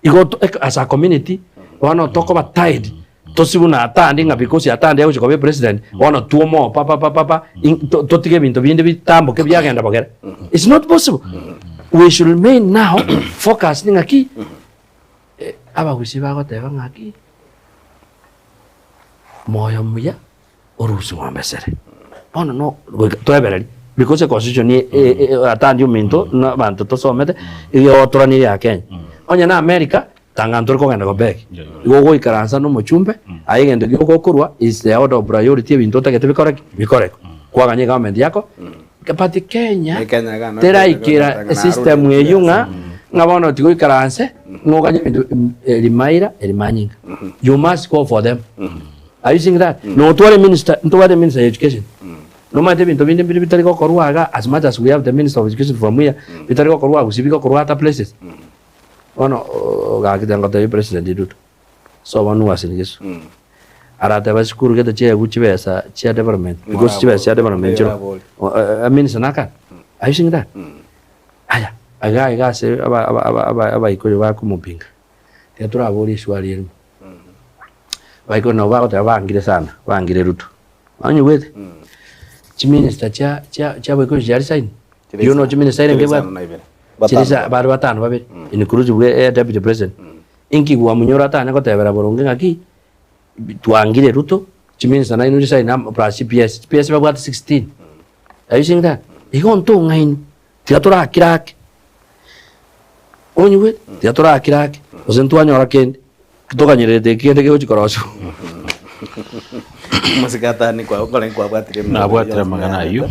Igo to as a community, Bono tokoba tied tosi buna Atandi ng'a because Atandi agochia koba epresident bono twomoa pa pa pa pa pa in- to- totige ebinto binde bitamboke biagenda bogere. It's not possible. We should remain now focused ng'aki abagusii bagoteba ng'aki moyo muya orusia ng'ombe sere. Bono no goika toebererie because econstitution e- e- e- Atandi ominto na abanto tosomete iga egotorania ya Kenya. Onye na America tanga ntore kogenda Quebec. Igo ogoikaransa na omochumbe aye egento ekio ogokorwa is the order of priority ebinto otagete bikore ki? Bikoreke. Kwaganya egovernment yako but Kenya Eh, Kenya iga no- teraikera esystem eywo ng'a ng'a bono tigoikaranse ng'a oganye ebinto rimaira erimanyinga. You must go for them. Are you seeing that? Notware minister, ntobwate minister ya education. Nomanyete ebinto binde mbire bitari gokorwa iga as much as we have the minister of education from here, bitari gokorwa gose bigokorwa other places. Bono ogakete ngotebia president Ruto, sobo Uasin Gishu. Arateba chisukuru gete chiaegwe chibesa chia development because chibesa chia development chiro. Minister nakare? Are you seeing that? Aya, iga iga ase aba- aba- aba- aba- abaikoyo bakomopinga, tiga toraborie eswali erimo. Baikore nabo bagoteba bangire sana, bangire Ruto. Onyigwete? Chiminister chia chia chia Boikoyo chia resign. You know chiminister ere Chiri ngebwate. isano na ibere. Chiri Batano. isa bari batano babere inclusive bwe deputy president. Inki gwamunyora atanya gotebera boronge ng'aki twangire Ruto, chiminister nainwe resign amo plus PS. PS babwate 16. Are you seeing that? Igo ntong'aini. Tiga torakire ake. Onyigwete? Tiga torakire ake. Gose ntwanyora kende, toganyererete eki kende kegochi korosiwa. Omosike atani kwa okore nkwabwatire emeremo Nabwatire yonsi amang'ana ayio,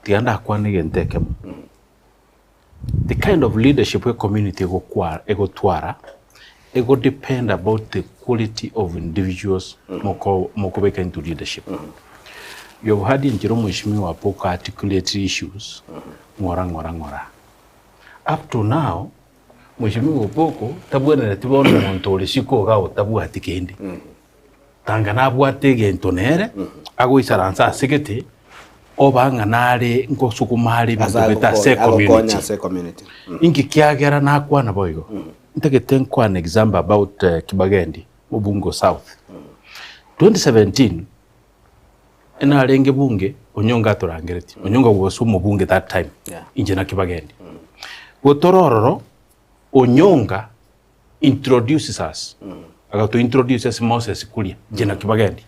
tiga ndakwane egento ekemo. The kind of leadership ecommunity egokwa egotwara, ego depend about the quality of individuals moko mokobeka into leadership. You have heard enchera omweshimiwa Apoku articulate issues ng'ora ng'ora ng'ora. Up to now, mweshimiwa Opoko tabwenereti bono omonto ore siko iga otabwati kende. Tanga nabwate egento nere, agoisaransa ase gete, oba ng'a nare ngosuguma are ebinto Ase gete ase agokonya agokonya ecommunity. ase ecommunity. Inki kiagera nakwana boigo? Ntagete nkwane example about Kibagendi, Mobungo South. 2017, Narenge bunge, Onyonga atorangeretie. Onyonga was omobunge that time, Yeah. inche na Kibagendi. Gotore ororo, Onyonga introduces us, agato introduce ase Moses Kuria, inche na Kibagendi.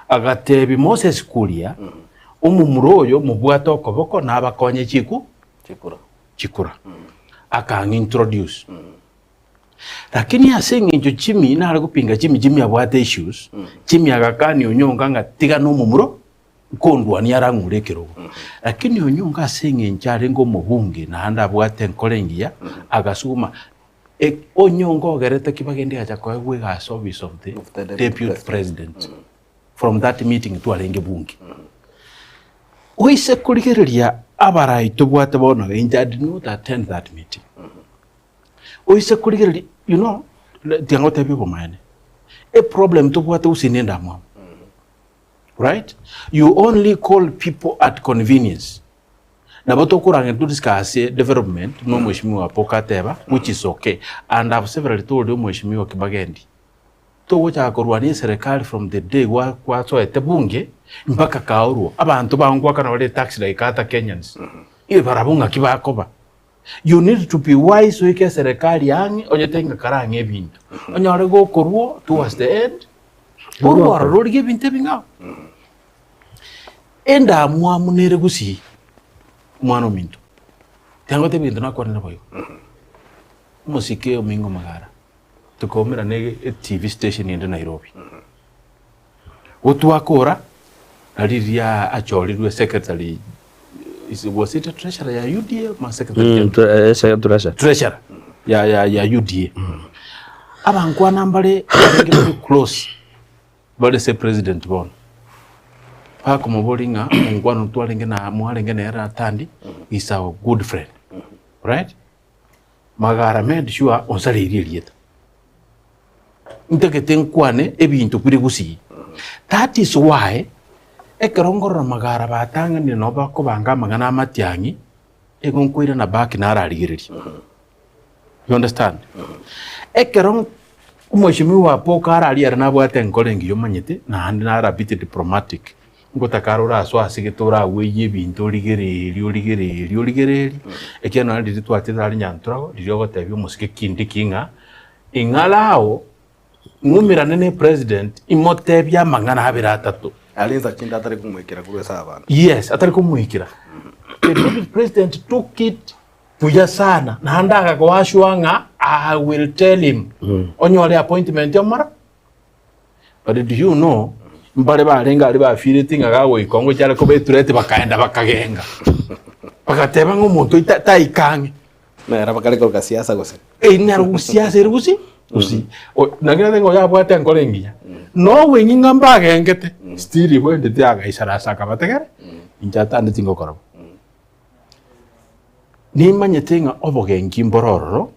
Agatebia Moses Kuria, omomura oyo mobwate okoboko nabakonye chiku Chikura. chikura. Akang'introduce. Lakini ase eng'encho Jimmy nare gopinga Jimmy, Jimmy abwate issues, Jimmy agakania Onyonga ng'a tiga na omomura nkondwania arang'ure ekerogo. Lakini Onyonga ase eng'encho arenge omobunge naende abwate enkoro engiya, agasuguma e- Onyonga ogerete ki bagende acha koegwa egasi office of the Of the deputy deputy president from that meeting twarenge bunge. Oise korigereria abarai tobwate bono iga, inche I did not attend that meeting. Oise korigereria, you know, tiga ngotebie obomaene, eproblem tobwate gose ne endamwamu, right? You only call people at convenience. Nabo tokorang'ina to discuss development buna omweshimiwa Apoka ateba, which is okay, and I've severally told omweshimiwa Kibagendi, togochaka korwania eserekari from the day gwa gwasoete bunge mpaka kaorwo, abanto bago ngoakana bare etax like other Kenyans, barabwo ng'aki bakoba. You need to be wise oike eserekari ang'e onye tari ng'a kare ang'e ebinto. Onyore gokorwa towards the end, orwe ororo origie ebinto ebing'ao. Endamwamu nere gusii omwana ominto, tiga ngotebi egento nakwanire boigo. Omosike omingo magara, tokaumera na etv station ende Nairobi. Gotwakora, na riria achorirwe secretary, is, was it a treasurer ya UDA ama secretary Mm, general? tre- eh, se- treasurer. treasurer ya, ya, ya UDA. Abankwana mbare barenge bari close bare se president bono bakomoboria ng'a omongwana twarenge na mwarenge nere Atandi is our good friend right Magara made sure onsareirie erieta Ntagete nkwane ebinto bire gusii. That is why ekero nkorora magara batang'anire nabo bakobanga amang'ana amatiang'i, igo nkoirana back nararigereria. You understand? Ekero. Omweshimiwa Apoka araria ere nabwate enkoro engiya omanyete, naende nare a bit diplomatic, ngotaka are orasoe ase gete oragweyie ebinto origererie origererie origererie, ekiagera nonye riria twachete are Nyanturago, riria ogotebia omosike Kindiki ng'a ing'are ao ng'umerane ne president imotebie amang'ana abere atato. Aria insa chinde atari komoikera korwa ase abanto. Yes, atari komoikera. The deputy president took it buya sana naende agagoashua ng'a I will tell him onyore appointment omoro. But do you know mbare barenge aria bafireti ng'a gagoika ongo chiare koba ethreat bakaenda bakagenga. Bagateba ng'a omonto oyo taika ang'e. Nere bakare koroka siasa gose? Eyio nero siasa ere gusii gusii. Naki nateba ng'a oyo abwate enkoro engiya. Nobweng'e ng'a mbagengete still bwendete agaisarasa akabategera inche atandeti ngokora bo. Nimanyete ng'a obogenki mbore ororo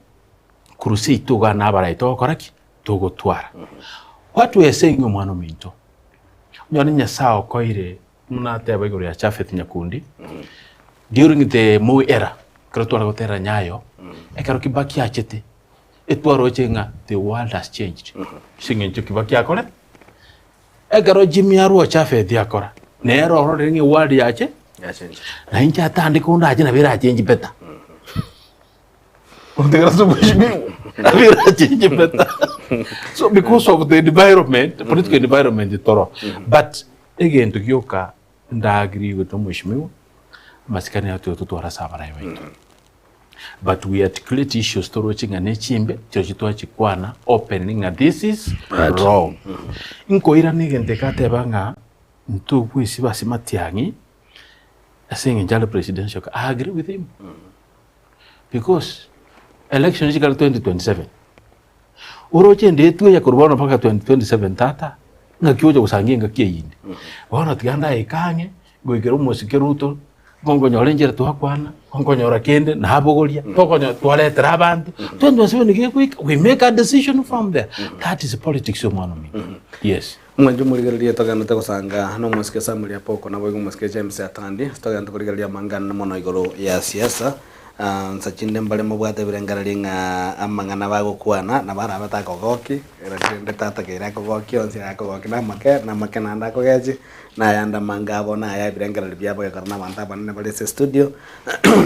korwa seito iga nabarai togokora ki? Togotwara. What we are saying omwana ominto, onyore Nyasaye okoeire buna nateba igoro ya Japhet Nyakundi, during the Moi era, ekero tware goterera Nyayo, ekero Kibaki achete, etwaroche ng'a the world has changed, ase eng'encho Kibaki akorete, Ekero Jimmy arua Jafeti akora, nere ororire ng'a eward yache, Yachenchire. na inche atandike onde ache nabo erachenchi better. Ontegera ase omweshimiwa, nabo erachenchi better. So because of the environment, political environment toro. But egento gioka nda agree with omweshimiwa, amasikani aya totware ase abarai baito. But we articulate issues toroche ng'a ne chimbe, chirochio twachikwana openly ng'a this is Right. wrong. Nkoirana egento eke ateba ng'a ntobwesiba ase Matiang'i ase eng'encho are presidential ca- I agree with him. Because elections chikare 2027, oroche ende etweya korwa bono mpaka 2027 tata, ng'aki ogocha gosangia engaki eyio inde. Bono tiga ndaike ang'e, goikera omosike Ruto, Nkonyora enchera twakwana, nkonyora kende nabogoria, tokonyora twaretera abanto, 2027 gegoika, we make a decision from there. That is politics omwana ominto. Yes. Mwanche omorigererie togenderete gosanga nomosike Samuel Apoko naboigo omosike James Atandi togenderete korigereria amang'ana mono igoro ya siasa Ah, nsa chinde mbare mobwate ebirengererio ng'a amang'ana bagokwana nabo arabe takogoki rende tatakeire akogokia onsi akogoki namake namake naende akogechi. Na ayande amange abo naya ebirengererio biabo gekora nabanto abanene bare ase estudio,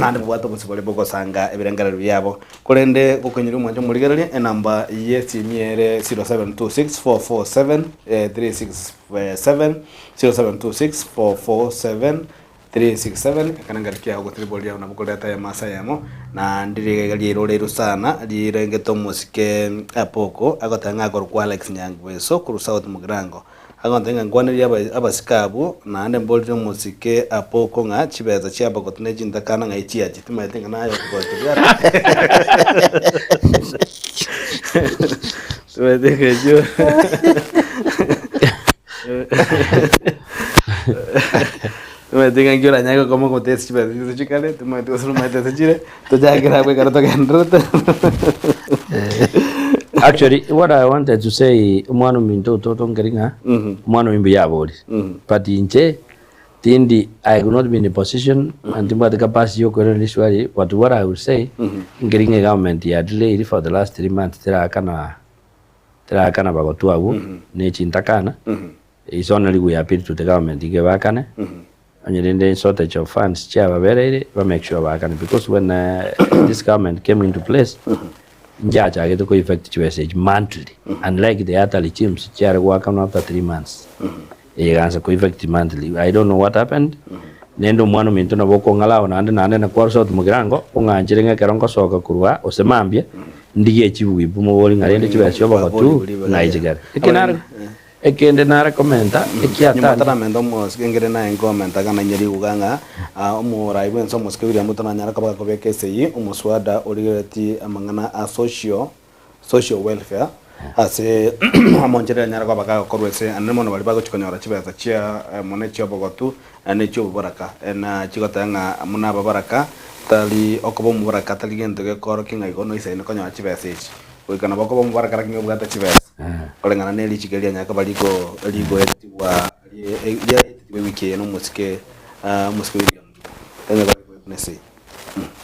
naende babwate obosibore bw'ogosanga ebirengererio biabo. Korende gokoinyoria omwancho omorigereria, enamba y'esimi ere 0726 447 367, 0726 447 367, ekerengererio kiao gose ribori riao nabo koreta eyemo ase eyemo, na ndire iga riairoreirwe sana, rirengete omosike Apoko, agoteba ng'a akorokwa Alex Nyangweso korwa South Mugirango. Agontebia ng'a nkwanerie abasike abwo, naende mborire omosike Apoko ng'a chibesa chi'abagotu ne chintakana ng'ai chiachia, timanyeti ng'a naye okogocha biara. Timanyeti ng'a echio timanyeti ng'a nki oranyare gokoma goteba chibesa chiria chikare, timanyeti gose nomanyete ase chire, tochakere abwo ekero togendererete. Actually, what I wanted to say, omwana ominto ototo nkeri ng'a, omwana oyo mbuya abori. But inche, tindi, I could not be in a position, and timbwate capacity yokoirana riswali, but what I would say, nkeri ng'a egovernment ya delayed for the last 3 months terakana, terakana bagotu abwo, ne chintakana, is only we appeal to the government iga ebakane, onye rende shortage of funds chiababereire, ba make sure baakane because when this government came into place, nchiachagete ko effect chibesa echi monthly unlike the other regimes chiare goakanwa after 3 months, eye egaansa ko effect monthly. I don't know what happened, naende omwana ominto nabo okong'ala ao naende naende nakwarwa South Mugirango, ong'anchire ng'a ekero ngosoka korwa gose mambia, ndigie chibuibu mobori ng'a rende chibesa chi'obogotu ng'ai chikare. Eke nare Ekende nare komenta, Nyuma ekiatari. taramenta omosike nkere naye nkomenta ng'a nainye riguga ng'a omorai bwense omosike William Ruto nanyare koba gakobeka esegi omoswada origereretie amang'ana a social social welfare ase amonchereri anyare koba gagokorwa ase anene mono baria bagochi konyora chibesa chia mono echiobogotu na echioboboraka na chigoteba ng'a buna ababoraka tari okoba omoboraka tari gento gekoorokia ng'a igo noisaine konyora chibesa echi. Goika nabo okoba omobaraka lakini obwate chibesa koreng'ana ne richiko eria rianyare koba riko rigoetigwa riaetigwa ewiki eye nomosike omosike William Ruto. Rianyare koba rigoetwa nese.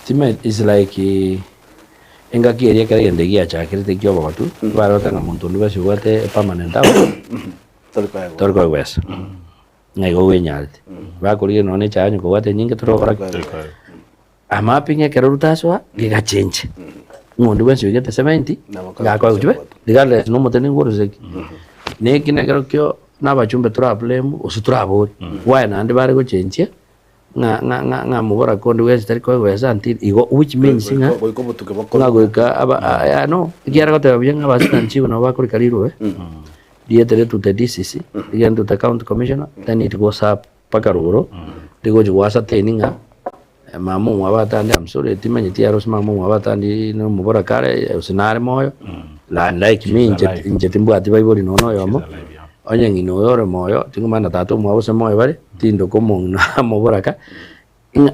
Time is like. Engaki eria ekero egento eki giachakerete ki'obogotu, barota ng'a monto onde bwensi obwate permanent house, Tori koegwa. tori koegwa besa. Ng'a igo bwenyarete. Bakorigia nonya na echae onye kobwate enyinge tori gokora ki? Tori koegwa. Amapping ekero Ruto asoa, gegachenche. Ng'a onde bwensi oigete 70, Nabo akoegwa gakoegwa chibe, chibe. regardless na omotenenku orose ki. Na eki nekero kio na abachumbe tora blame gose torabori, why naende bare gochenchia, ng'a ng'a ng'a ng'a mobora konde bwensi tari koegwa besa until igo which means ng'a Goika obotuki bokong'u. ng'a goika aba a no ekiagera goteba buya ng'a abasitani chief nabo bakorika rirube rietere to the DCC rigende to the county commissioner then it goes up mpaka rogoro rigochi go ascertain ng'a mama omwabo atande I'm sorry timanyeti ere gose mama omwabo atandi na omobora kare gose nare moyo like me inche inche timbwati baibori nonya na oyomo. Onye ng'ina oyo ore moyo, tingomanya na tata omwabo gose moyo bare, tindoka omong'ina amoboraka, ng'a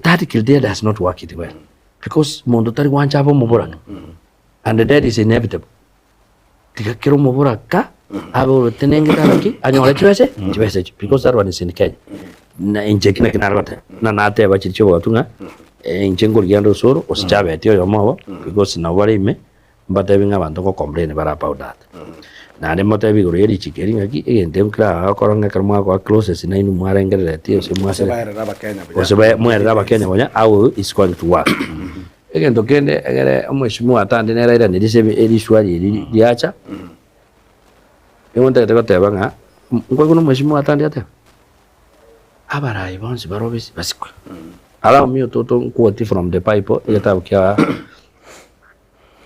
that criteria does not work it well, because monto tari gwancha abe omoboraka, and death is inevitable. Tiga kera omoboraka abe orotenengete abe ki, anyore chibese, chibesa echio, because that one is in Kenya. Na inche eki naki nare goteba, buna nateba chiria chia obogotu ng'a, inche nkorigia nde osoro, gose chabeti oyomo obo, because nabo bare ime, Mbatebi ng'a abanto ngocomplain bare about that. Naende mbatebi igoro ye richiko eri ng'aki egento ekio kera ng'a ekero mwakoa clauses nainwe mwarengereretie gose Gose mwasire baerere abakenya buya. gose bae mwerere abakenya buya how is going to work. Egento kende egere omweshimiwa atande nere airaneri ase eriswali eri riacha, nigo ntagete goteba ng'a nkoigwa na omweshimiwa atande ateba, abarai bonsi bare obisi basikwe. Allow me to to nquote from the bible egetabu kia.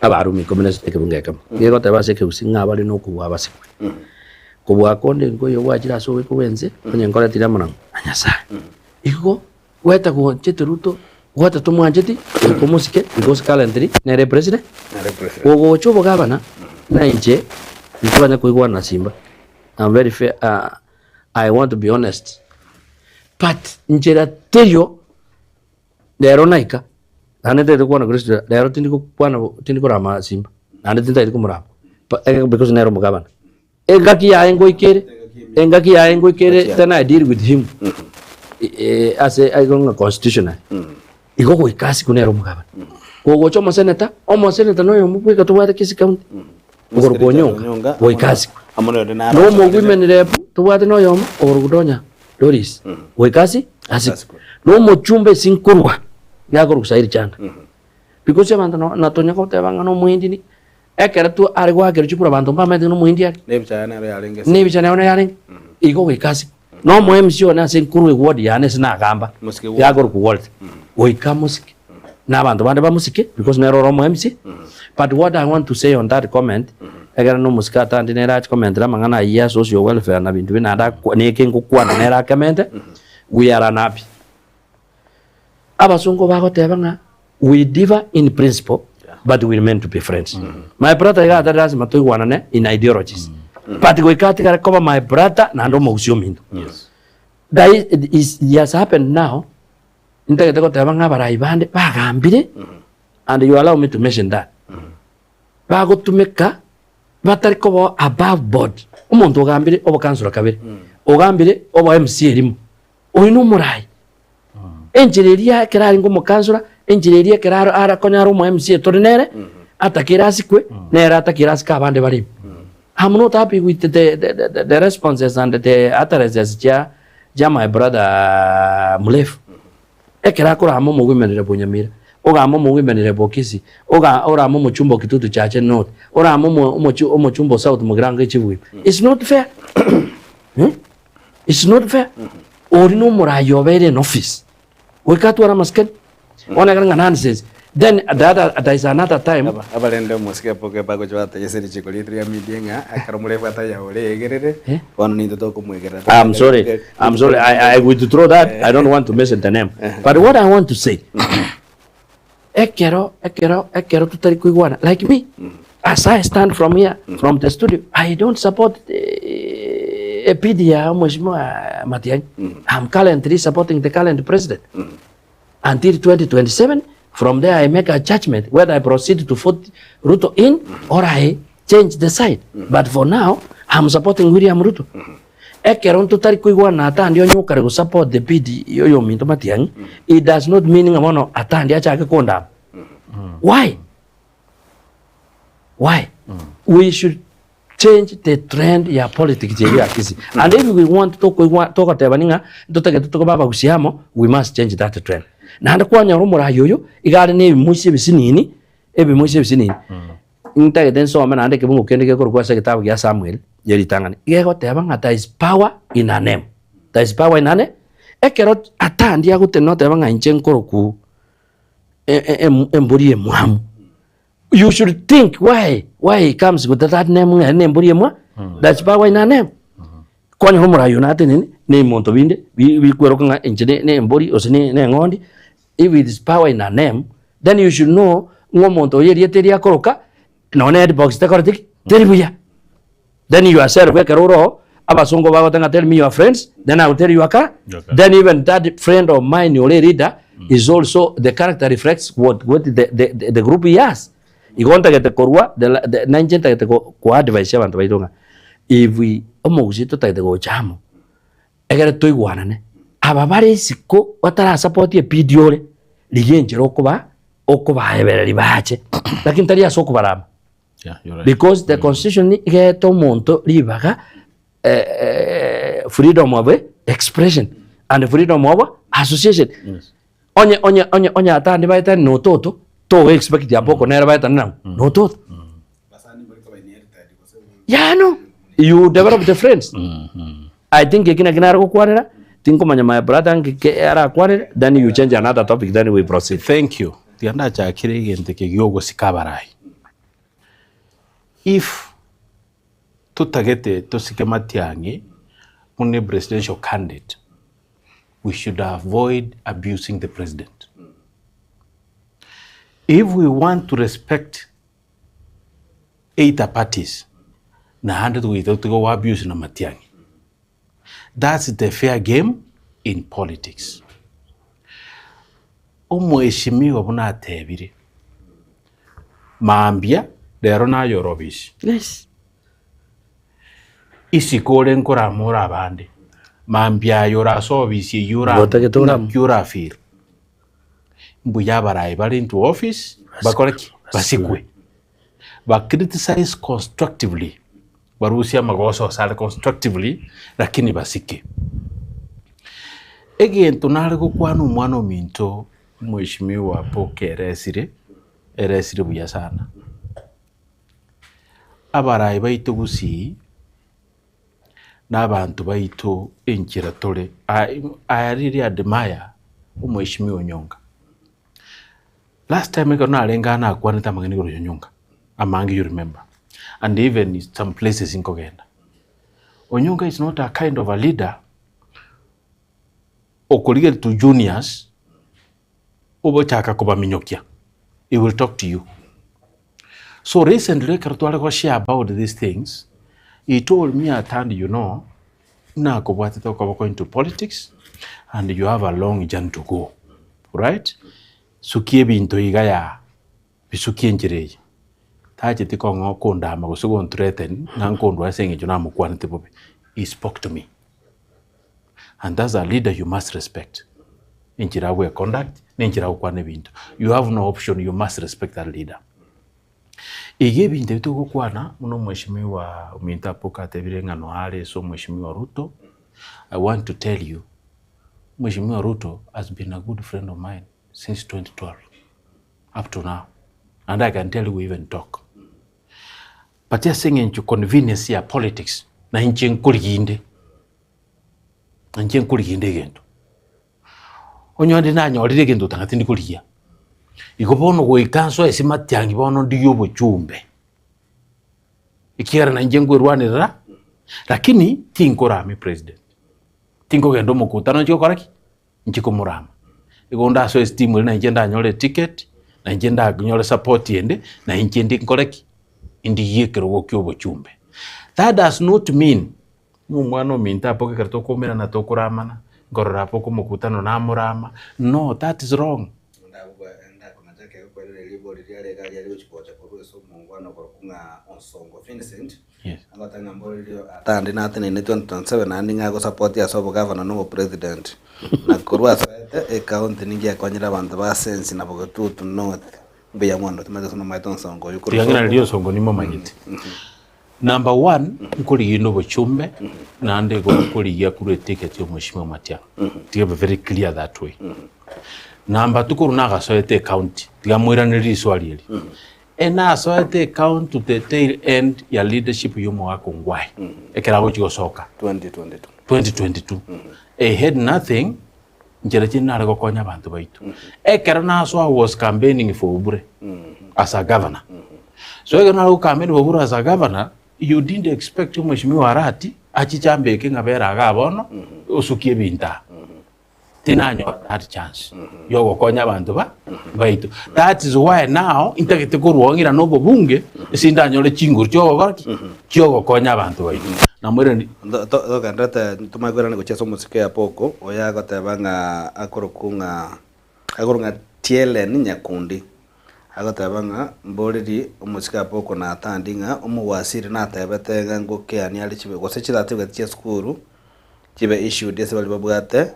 Abarumi ikomi na sita ekebungo ekemo. Gegoteba ase ekegusii ng'a abare nokobua abasikwe. Kobua konde nkoiyo gwachire ase oboiko bw'ense, onye nkoretire amo nang'o? Na Nyasae. Igo gweta gwanchete Ruto, gweta tomwancheti, goika omosike because currently nere president. Nere president. Gogocha obogabana, na inche ntoranye koigwana na Simba. I'm very fair, I want to be honest. But nchera teiyo. Rero naika, naende ntagete gokwana Kristo, rero tindi gokwana tindi korama simba, naende tintagete komorama, pa because nere omogabana. Engaki yaye ngoika ere, engaki yaye ngoika ere then I deal with him ase aigo ng'a constitutionally. Igo goika asikwe nere omogabana. Gogocha omoseneta, omoseneta na oyomo bweka tobwate Kisii County, okorokwa Onyonka, goika asikwe. Na omowomen rep tobwate na oyomo okorokwa Donya Doris, goika ase asikwe. Na omochumba ase nkorwa nigo akorokwa Sairi Chanda. Because abanto no na tonya goteba ng'a na omohindi ni, ekero tu are goakerwa chikura abanto mbamaete ng'a na omohindi are. Na ebicha yaye nero yarenge ase. Na ebicha nero yarenge. Igo goika asikwe. Na omo MC one ase nkorwa eward yane ase nagamba, Mosike nigo akorokwa Walter. Goika mosike. Na abanto bande bamosike because nere ore omo MC. But what I want to say on that comment, ekero na omosike atandi nere ache komentera amang'ana ayio ya social welfare na binto binde naende akwa neke ngokwana nere akemente, we are unhappy. Abasongo bagoteba ng'a we differ in principle but we remain to be friends. My brother iga atari lasima toigwanane in ideologies but goika atigare koba my brother naende omogusii ominto. That is, it has happened now, ntagete goteba ng'a abarai bande bagambire and you allow me to mention that bagotumeka batari koba above board omonto ogambire obokansora kabere ogambire obo MC erimo oyo na omorai enchera eria ekero arenge omokansora enchera eria ekero aro arakonyara omo MC tore nere atakere asikwe nere atakere asike abande bare ime I'm not happy with the, the, the, the responses and the utterances chia chia my brother Mulefu Ekero akorama omogwemerere bw'Nyamira, ogame omogwemerere bw'Okisi, oga orame omochumba o Kitutu Chache North, orame omo omochi omochumba o South Mugirango Echibwima. It's not fair. Eh? It's not fair. Ori na omoraia obeire in office. Goika atware amasikani. Bono ekero ng'a nonsense. Then the other there is another time. Aba abarende omosike boke bagocha batebia ase richiko riaito ria media ng'a ekero morebwate ayaore egerere, Eh? bono nintwe tokomwegerera. I'm sorry, I'm sorry, I, I withdraw that, I don't want to mention the name. But what I want to say, ekero, ekero, ekero tutari koigwana, like me, as I stand from here, from the studio, I don't support eh, EPD ya Mheshimiwa Matiang'i. I'm currently supporting the current president. Until 2027, from there I make a judgment whether I proceed to vote Ruto in or I change the side. But for now, I'm supporting William Ruto. Ekero ntotari koigwana na Atandi onye okare go support the bid yoyominto Matiang'i, it does not mean ng'a bono Atandi achake kondama. Why? Why? We should change the trend ya politics eye ya Kisii. And if we want tokoigwa togoteba ning'a ntotagete tokoba abagusii amo, we must change that trend. Naende kwanyora omorai oyo, iga are na ebimoisi ebisinini, ebimoisi ebisinini. Ntagete nsome naende ekebungo kende gekorokwa ase egetabu gia Samuel, ye ritang'ani, gegoteba ng'a there is power in a name. There is power in a name. Ekero atandia agotenena oteba ng'a inche nkorokwu embori emwamu, you should think why why he comes with that name ng'a ere nembori emwa, there is power in a name. Kwanyora omorai oyo natenene na emonto binde bikweroka ng'a inche ne embori gose ne eng'ondi, if it is power in a name, then you should know ng'a omonto oyo erieta eria akoroka, nonye na headbox tekoreti ki? Teri buya. Then yourself ekero ore oo, abasongo bagoteba ng'a tell me your friends, then I will tell you your character. Your Then even that friend of mine ore leader is also the character reflects what, what the, the, the, the group he has. Igo ntagete korwa the, la- the, na inche ntagete ko, ko advise abanto baito ng'a if we omogusii totagete gocha amo, egere toigwanane, aba bare isiko batarasapoti epidi ore, rigia enchera okoba okobaebereria bache, lakini tari ase okobarama. Yeah, you're right. Because the constitution igete omonto ribaga eh, eh, freedom of expression and freedom of association. Yes. Onye onye onye onye atandi baetani na ototo togo expect apoko nere baetani nang'o na ototo. Yeah, no. You develop the friends. I think eki naki nare gokwanera tinkomanya my brother nki ke arakwanere then you change another topic then we proceed. Thank you. Tiga ndachakire egento eke giogosika abarai. If totagete tosike Matiang'i buna a presidential candidate, we should avoid abusing the president. If we want to respect either parties, naende togoita totige go abuse na Matiang'i. That's the fair game in politics. Omweshimiwa buna atebire, mambia rero naye ore obisi. Yes. Isiko ore nkorama ore abande, mambia aye ore ase obisi eywo ora Gotagete oramo. naki orafeel. Mbuya abarayi bare into office bakore ki? Basikwe. Ba criticize constructively, barusie amagoso ase are constructively lakini basike. Egento nare gokwana omwana ominto mweshimiwa Apoke eresire, eresire buya sana. Abarayi baito gusii, na abanto baito enchera tore, I, I really admire omweshimiwa Onyonka. Last time ekero narenge aa nakwanete amang'ana igoro ya Onyonka, amange you remember, and even some places nkogenda. Onyonka is not a kind of a leader okorigereria to juniors ogochaka kobaminyokia, he will talk to you. So recently ekero tware go share about these things, he told me Atandi you know, nakobwatete okoboko into politics and you have a long journey to go, right? Sukia ebinto iga yaa, bisukie enchera eye. Tacheti kong'o kondama gose gonthreaten ng'a nkondwa ase eng'encho namokwanete bobe, he spoke to me. And as a leader you must respect enchera agwe conduct na enchera agokwana ebinto. You have no option, you must respect that leader. Iga ebinto ebi togokwana buna omweshimiwa ominto Apoka atebire ng'a noare ase omweshimiwa Ruto, I want to tell you, Mweshimiwa Ruto has been a good friend of mine since 2012 up to now and I can tell you we even talk. But ase eng'encho convenience ya politics na inche nkorigia inde, na inche nkorigia inde egento. Onye onde nanyorire egento otanga tindi korigia. Igo bono goika nsoe ase matiang'i bono ndigie obochumbe, ekiagera na inche nkwerwanerera, lakini tinkorama epresident, tinkogenda omokutano nchie gokora ki? Nchie komorama. Igo ndasoe esteam eria na inche ndanyore eticket, na inche ndanyore support ende, na inche ndi nkore ki? Ndigie ekerogo kia obochumbe. That does not mean ng'a omwana ominto apoke ekero tokoumerana tokoramana, nkorora apoke omokutano namorama, no that is wrong. Yes. Atande natenene 2027 naende nigo agosapoti ase obogavana na obopresident na korwa asoete ecounty ninki yakonyire abanto ba Sensi na Bogetutu North. Mbuya mono, timanyeti gose nomanyete onsongo oyio korwa Tiga ng'ina isiko. riria onsongo nimomanyete. Number one, nkorigia inde obochumbe, naende igo nkorigia korwa eticket ya omweshimiwa Matiang'i. Tiga ebe very clear that way. Number two, korwa nagasoete ecounty, tiga moiranerie riswali eri. Enasoete ecounty to the tail end ya leadership ya omogaka Ongwae, ekero agochia gosoka 2022. 2022. I had nothing, Nchera chinde nare gokonya abanto baito. Ekero nasoa I was campaigning for Obure as a governor. So ekero nare gocampaign for Obure as a governor, you didn't expect omweshimiwa Arati achiche ambeke ng'a bera igaa bono osukie ebinto aa. Tinanyora that chance yogokonya abanto ba baito. That is why now ntagete korwa ng'ira na obobunge ase ndanyore chinguru chiogokora ki? Chiogokonya abanto baito. Namoirani. Togendererete tomanye koirana gochia ase omosike Apoko, oyo agoteba ng'a akorokwa ng'a akorokwa ng'a Tielen Nyakundi, agoteba ng'a mboreri omosike Apoko na Atandi ng'a omowasiri natebete ng'a ngokeania are chibe gose chiratibwati chia esukuru chibe issued ase baria babwate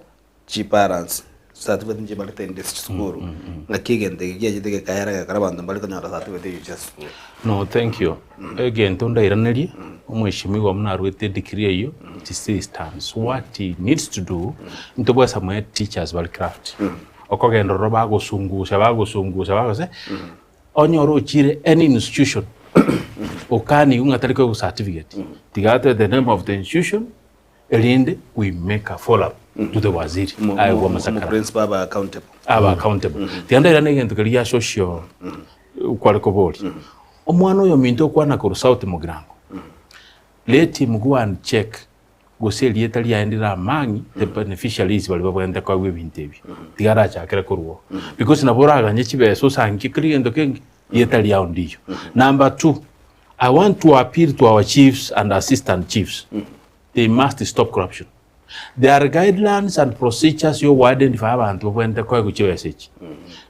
chibalance certificate nchibarete inde ase chisukuru, ng'aki egento eke kiachete gekaera gekora abanto mbare konyora certificate eyio chia esukuru. No, thank you. Egento ndairanerie, omweshimiwa buna arwete edegree eyio, it still stands. What he needs to do, intobwate some teachers bare craft. Okogenda ororo bagosungusha bagosungusha bagose, onyore ochire any institution, okanigwe ng'a tari koegwa certificate, tiga atoe the name of the institution, Erinde we make a follow up to the waziri aegwe amasakara. Omoprinciple abe accountable. Abe accountable. Tiga ndairane egento keria gia social kware koboria. Omwana oyo ominto okwana korwa South Mugirango, let him go and check gose erieta riaye ndire among the beneficiaries baria babwenerete koegwa ebinto ebio. Tiga arachakere korwa oo. Because nabo oraganye chibesa osangie kera egento kenge, rieta riao ndiyo. Number two, I want to appeal to our chiefs and assistant chiefs, they must stop corruption. There are guidelines and procedures yo identify abanto babwenerete koegwa chibesa echi.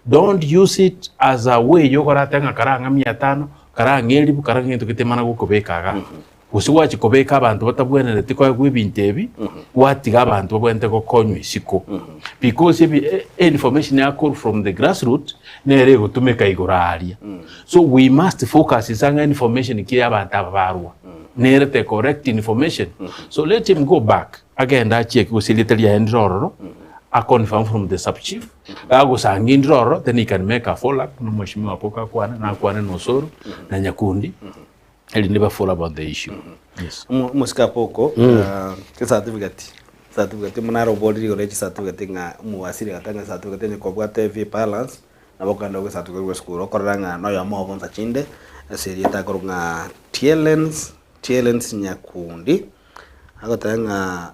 Don't use it as a way yokorate ng'a karang'a mia tano, karang'a elifu, karang'a egento gete mana gokobeka igaa. Gose gwachia kobeka abanto batabwenereti koegwa ebinto ebi, gwatiga abanto babwenerete gokonywa isiko. Because ebi information yakorwa from the grassroot nere egotumeka igoro aria. So we must focus inse ang'e information ki abanto aba barwa nere the correct information so let him go back agende achieke gose erieta riaye ndire ororo a confirm from the sub chief gagosanga indire ororo then he can make a follow up na omweshimiwa Apoko akwane nakwane na Osoro na Nyakundi erinde ba follow up on the issue yes. Omosike Apoko, chicertificate, certificate buna aroborire igoro ya chicertificate ng'a omowasiri agateba ng'a certificate onye kobwate heavy balance, Nabo okogenda gosacha korwa esukuru okorora ng'a noyomo obo nsa chinde ase erieta akorokwa ng'a Tielens, Tielens Nyakundi, agoteba ng'a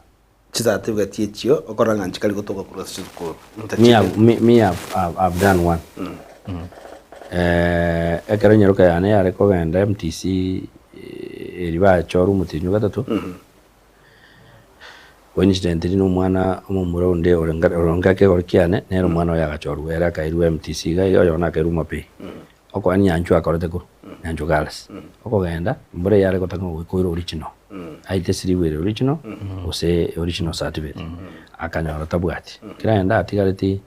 chicertificate echio okorora ng'a nchikari gotoka korwa ase chisukuru. Nsa Me chinde. have, me, me have, have, have done one. Eh, ekero enyaroka yane yare kogenda MTC eh, eri bachorwa omotienyi o gatato, Coincidentally na omwana omomura onde ore oronge ekegoro kiane, nere omwana oye agachorwa ere akairwa MTC iga iga oyono akairwa Mapei. Okoa Nyanchwa akorete korwa Nyanchwa Girls. Okogenda mbura eyare gotaka ng'a koira original, aite esiribu ere original gose original certificate, akanyora tabwati. Ekero agenda atigareti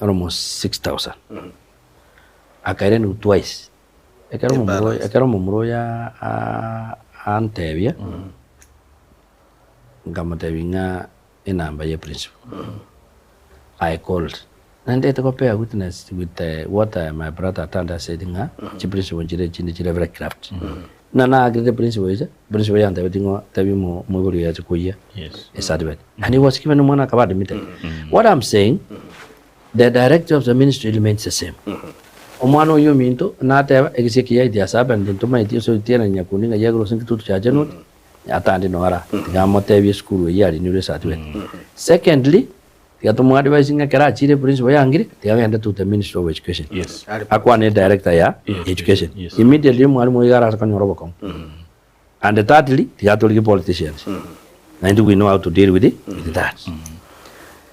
almost 6000, akairanigwa twice. Ekero omomura oyo, ekero omomura oyo antebia, nkamotebia ng'a enamba ya eprinciple, I called. Naende ntagete gopea witness with what my brother Atanda said ng'a chiprinciple nchire echinde chire very corrupt. Buna naakire eprinciple echa, eprinciple yantebetie ng'a tebia omoibori oyo ache koyia ecertificate. And he was given omwana akaba admitted. What I'm saying, The director of the ministry remains the same. Omwana oyio ominto nateba, Egesi eke yaiti ase Abernti ntomaeti ase otiena nyakundi ng'a yegure ase ekitutu chia Chenut, atande noara. Tiga amotebie esukuru eyio arinirwe esatiweti. Secondly, tiga tomoadvise ng'a ekero achire principal yangire, tiga agende to the ministry of education. Yes. Akwane director ya education. Yes. Immediately omwalimu oyo iga arase konyora obokong'u. And thirdly, tiga torigie politicians. Naintwe we know how to deal with, with that.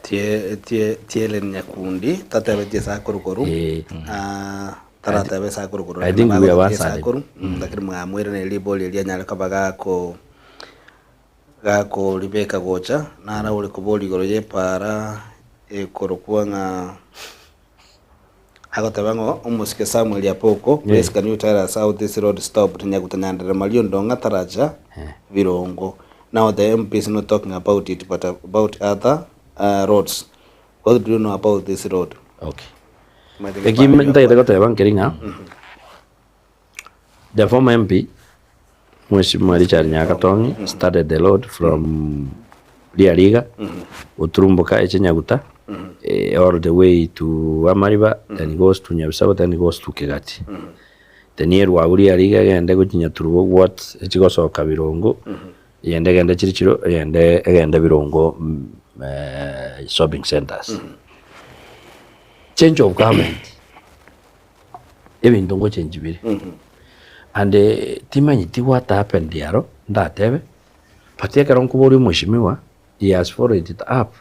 Tie tie tiele nyakundi tatebetie esakuru koru Eh. Ah, tarateba esakuru koru I think we have answered it. esakuru lakini mwamwiraneria ribori eria anyare koba gako gakoribeka gocha nara ore koboria igoro y'epaara ekorokwa ng'a. Agoteba ng'o omosike Samuel Apoko, please can you tell us how this road stopped Nyaguta Nyandere Mario Ndong'a Taraja Birongo now the MP is not talking about it but about other roads what do you know about this road? Okay. Eki ntagete goteba nkeri ng'a the former MP Mheshimiwa Richard Nyakatongi started the road from Riariga goturumboka eche Nyaguta eh, all the way to Amariba then goes to Nyabisabo then goes to Kegati. Then erwa Riariga egende gochia Nyaturubo what echigosoka Birongo eyende egende Chirichiro eyende egende Birongo mm, shopping centers. Change of government ebinto ngochenji bire and timanyeti what happened aro ndatebe but ekero nkoboria omweshimiwa he has followed it up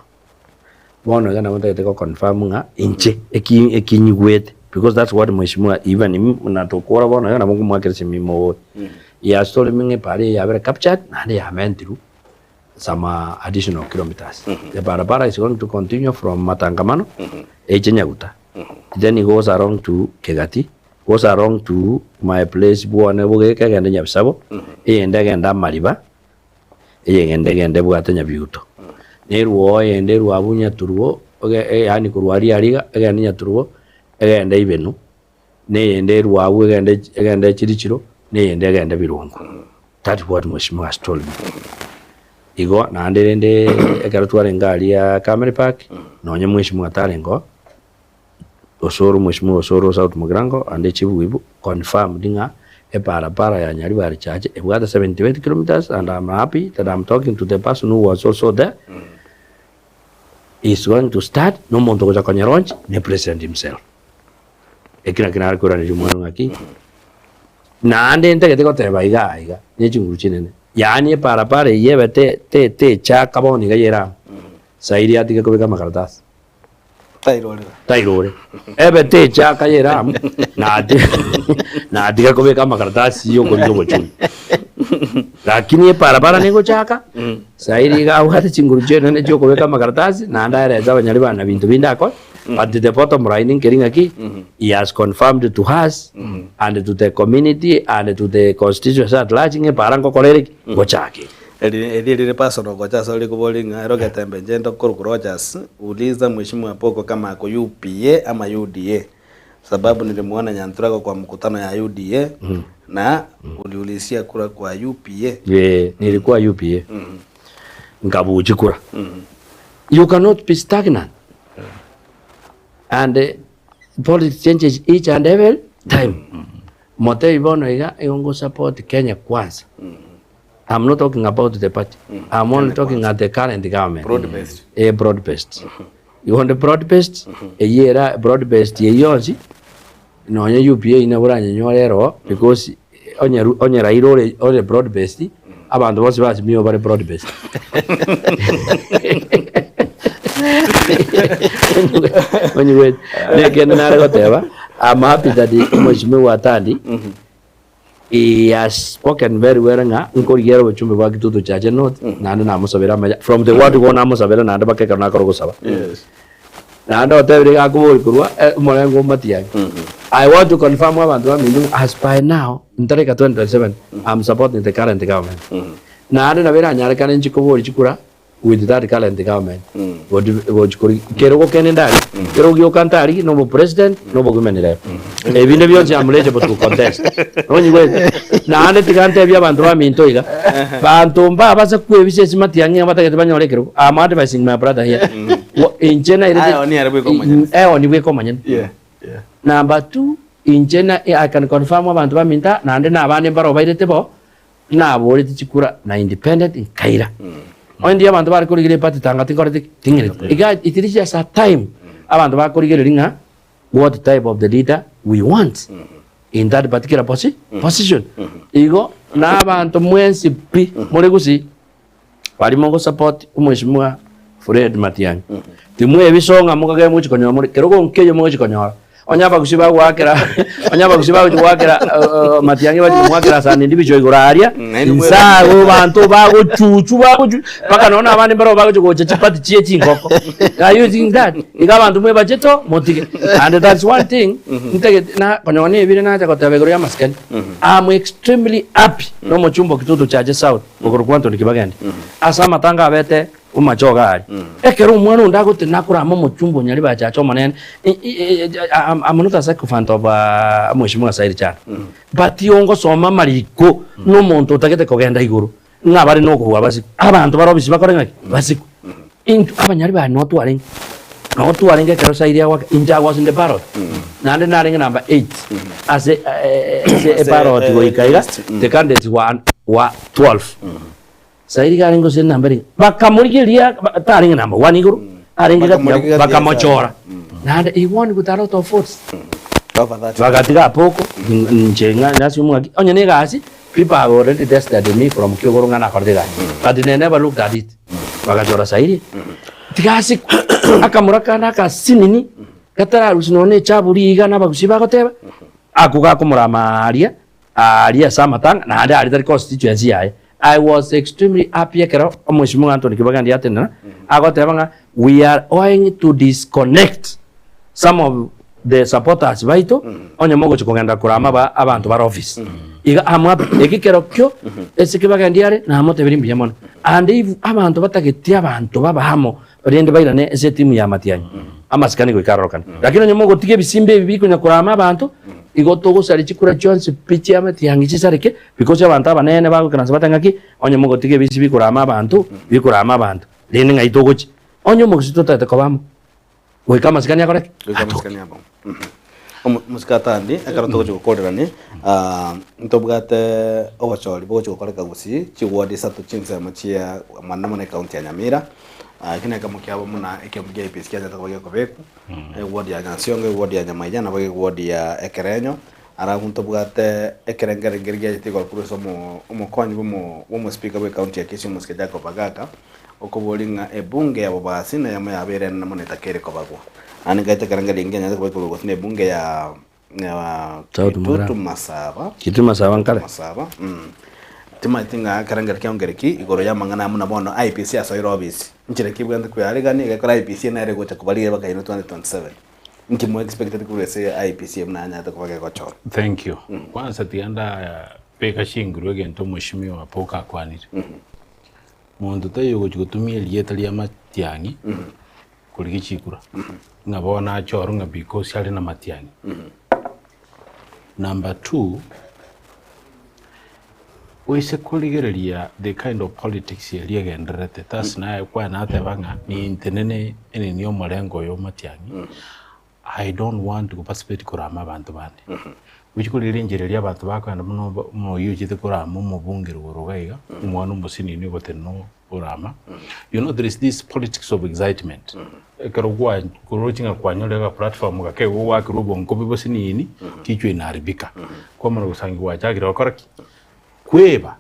bono iga nabo ntagete go confirm ng'a inche eki eki nyigwete because that's what mweshimiwa even him buna tokora bono iga nabo nkomoakera esimi moborie he has told me ng'a epara eye yabere captured naende yamentirwe some additional kilometers the barabara is going to continue from matangamano eche nyaguta. Then he goes along to Kegati, goes along to my place bwane bogeka egende Nyabisabo, eyende egende Amariba, eyende egende ebwate Nyabiuto. Nerwo eyende erwo abwo Nyaturubo, ege yaani korwa aria ariga egende Nyaturubo, egende Ibenu, na eyende erwo abwo egende egende Chirichiro, na eyende egende Birungu. That is what Mheshimiwa has told me. Igo naende rende ekero twarenge aria Camel Park, nonye Mheshimiwa tarenge oo, Osoro Mheshimiwa Osoro South Mugirango ande Chief Whip confirmed ng'a ebarabara ya Nyaribari Church ebwate 78 kilometres and I'm happy that I'm talking to the person who was also there is going to start na omonto ogocha konya launch ne president himself. Eki nakio nare koiraneria omwana ng'aki, naende ntagete goteba iga iga ne chinguru chinene, yaani eparapara eyio ebe te te techaka bono iga yere amo, sairi atige kobeka amakaratasi. Tairorera. Tairore. Ebe techaka yere amo, nati natiga kobeka amakaratasi ya okorigia obochuni. Lakini eparapara negochaka, sairi iga abwate chinguru chinene chia okobeka amakaratasi, naende aerese abanyari bana binto binde akore. But the bottom line nkeri ng'aki, he has confirmed to us and to the community and to the constituency at large ng'a epara nkokora ere ki? Ngochaka ere. Eri eri rire personal gocha ase ore kobori ng'a ero getembe inche ndo korokwa Rogers, uliza mheshimiwa Apoko kama ako UPA ama UDA sababu nilimuona Nyanturago kwa mkutano ya UDA na uliulizia kura kwa UPA. Eh, nilikuwa UPA nkabuchi kura. You cannot be stagnant and politics changes each and every time. Motebi bono iga igo ngo support Kenya kwanza. I'm not talking about the party. I'm only talking at the current government. Broad based. Eh, broad based. You want the broad based? Eyio era broad based eyio yonsi nonye UPA nabo oranyenyore ero because onye Ru- onye Raila ore ore broad based abanto bonsi ba Azimio bare broad based. Onyigwete? Nekende nare goteba I'm happy that Mheshimiwa Atandi He has spoken very well ng'a nkorigia ere obochumbe bwa Kitutu Chache North naende namosabere amaya from the word go namosabere naende mpaka ekero nakora ogosaba. Yes. Naende otebire iga akobori korwa eh, omorengo o Matiang'i. I want to confirm abanto baminto ng'a as by now ntareka 2027 I'm supporting the current government. Naende nabo eranyarekane nchi kobori chikura with that current government gochi kori kerogo kende ndari kerogo gioka ntari na obo president na obo women rep ebinde bionsi am eligible to contest nonyigwete naende tiga ntebie abanto baminto iga banto mbabase kwebisa ase matiang'i iga batagete banyore ekerogo am advising my brother here inche nairete Aye, oni are bweka omonyene. Eh, oni bweka omonyene Yeah, yeah. Number two inche na I can confirm abanto baminto aa naende na abande mbaro bairete bo Naboreti chikura na independent nkaira. Onye ndiyo abanto bare korigereria eparty tanga tinkoreti ki? Ting'ereti. Iga it is just a time abanto bakorigereria ng'a what type of the leader we want in that particular posi position. Igo na abanto mwensi pi more gusii baria mogosupport omweshimiwa Fred Matiang'i timwebisa ng'a mokagenda mogochi konyora more kerogo nkeiyo mogochi konyora. Onye abagusi bagoakera onye abagusi bagochi goakera Matiang'i bachi komoakera as an individual igoro aria, Naende inse agwo banto bagochuchu bagochu mpaka nonya na abande mbaro bagochi gocha chipati chie chingoko. Are you seeing that? Iga abanto mwebachete oo motige. And that's one thing ntagete na konya nebire nacha goteba igoro ya amasikani. I'm extremely happy na omochumba o Kitutu Chache South okorokwa Anthony Kibagendi ase amatanga abete Omachogo aria. Ekero omwana onde agotenena akorama omochumba o Nyaribacha ache Omonene, I'm not a sycophant of Mheshimiwa Said Chana, but ongosoma amariko na omonto otagete kogenda igoro, ng'a bare nokobua basikwe. Abanto bare obisi bakore ng'aki? Basikwe. Intwe abanyaribari noo twarenge, noo twarenge ekero Saidi agoaka, inche I was in the ballot, naende narenge number 8 ase ase ebaroti goika iga, the candidates were 12. Sairi iga arenge gose enamba ere, bakamorigereria ba- tarenge number one igoro, arenge gati yabo, Bakamorigereria gati bakamochora. Naende he won with a lot of votes. Over that. Bagatiga apoko, inche ng'a nase omwaki, onye na egasi, people have already tested me from Kiogoro ng'a nakorete egasi, but they never looked at it. Bagachora Sairi, tiga asikwe, akamura kande akasinini, gatararusia nonya na echaburi iga na abagusii bagoteba, akwo gakomorama aria, Aaria ase amatanga, naende aria tari constituency yaye. I was extremely happy ekero Omweshimiwa Anthony Kibagendi atenena agoteba ng'a we are going to disconnect some of the supporters baito onye mogochia kogenda korama aba abanto bare office. Iga I'm happy. Eki kerokio ase Kibagendi are namotebirie mbuya mono. And if abanto batageti abanto babe amo rende bairane ase etimu ya Matiang'i, amasikani goika arorokane. Lakini onye mogotiga ebisimba ebi bikonya korama abanto, igo togosaria chikura chionsi pi chia Matiang'i chisareke, because abanto abanene bagoikaransa batebe ng'aki, onye mogotiga ebisi bikorama abanto, bikorama abanto, rende ng'ai togochia? Onye omogusii totagete koba amo, goika amasikani akore ki? Goika Atoke. amasikani abo. Omosike atandi, ekero togochia gokorerania, ntobwate obochori bogochia gokoreka gusii, chiward isato chinsemo chia mono mono ecounty ya Nyamira, ekio nekemo kiabo buna ekiombe kia IEBC kianchete koba gekobekwa, eward ya Nyansiongo, eward ya Nyamaiya, nabo eward ya Ekerenyo, alafu ntobwate ekerengererio nkeria giachete igoro korwa ase omo omokonyi bwa omo bwa omospeaker bwa ecounty ya Kisii omosike Jacob Agaka, Okoboria ng'a ebunge ya bobasi neyemo yabeire enene mono etakeire kobagwa. Naende nkaete ekerengerio nkianyarete koba igoro gose nebunge ya ya South Kitutu Mugirango. Masaba. Kitutu Masaba nkare. Masaba. Mm. Timanyeti ng'a ekerengerio kiao nkereki igoro y'amang'ana aya buna bono IEBC asoire ofisi. Nchera ki ebwenerete koyarigania egekora IEBC nere egocha kobarigereria mpaka ino 2027. Nki mo expected korwa ase IEBC buna yanyarete koba gegochorwa? Thank you. Kwanza tiga ndabeka chinguru egento omweshimiwa Apoka akwanire. Monto taiyo ogochia gotumia erieta ria matiang'i korigia chikura, ng'a bono achorwe ng'a because are na matiang'i. Number two, oise korigereria the kind of politics eria egendererete, tas naye kwaya nateba ng'a nintenene enini omorengo oyo o matiang'i, I don't want to participate korama abanto bande. Gochia korigereria enchera eria abanto bakogenda buna buna oyio ochete korama omobunge rogoro iga iga, omwana omosinini ogotenena orama, you know there is this politics of excitement, ekero kwa koroche ng'a kwanyorire aga platform gake igo gwakerwa obonkobi bosinini, kichwa inaharibika, kwamana gosangi gwachakire gokora ki? Kweba,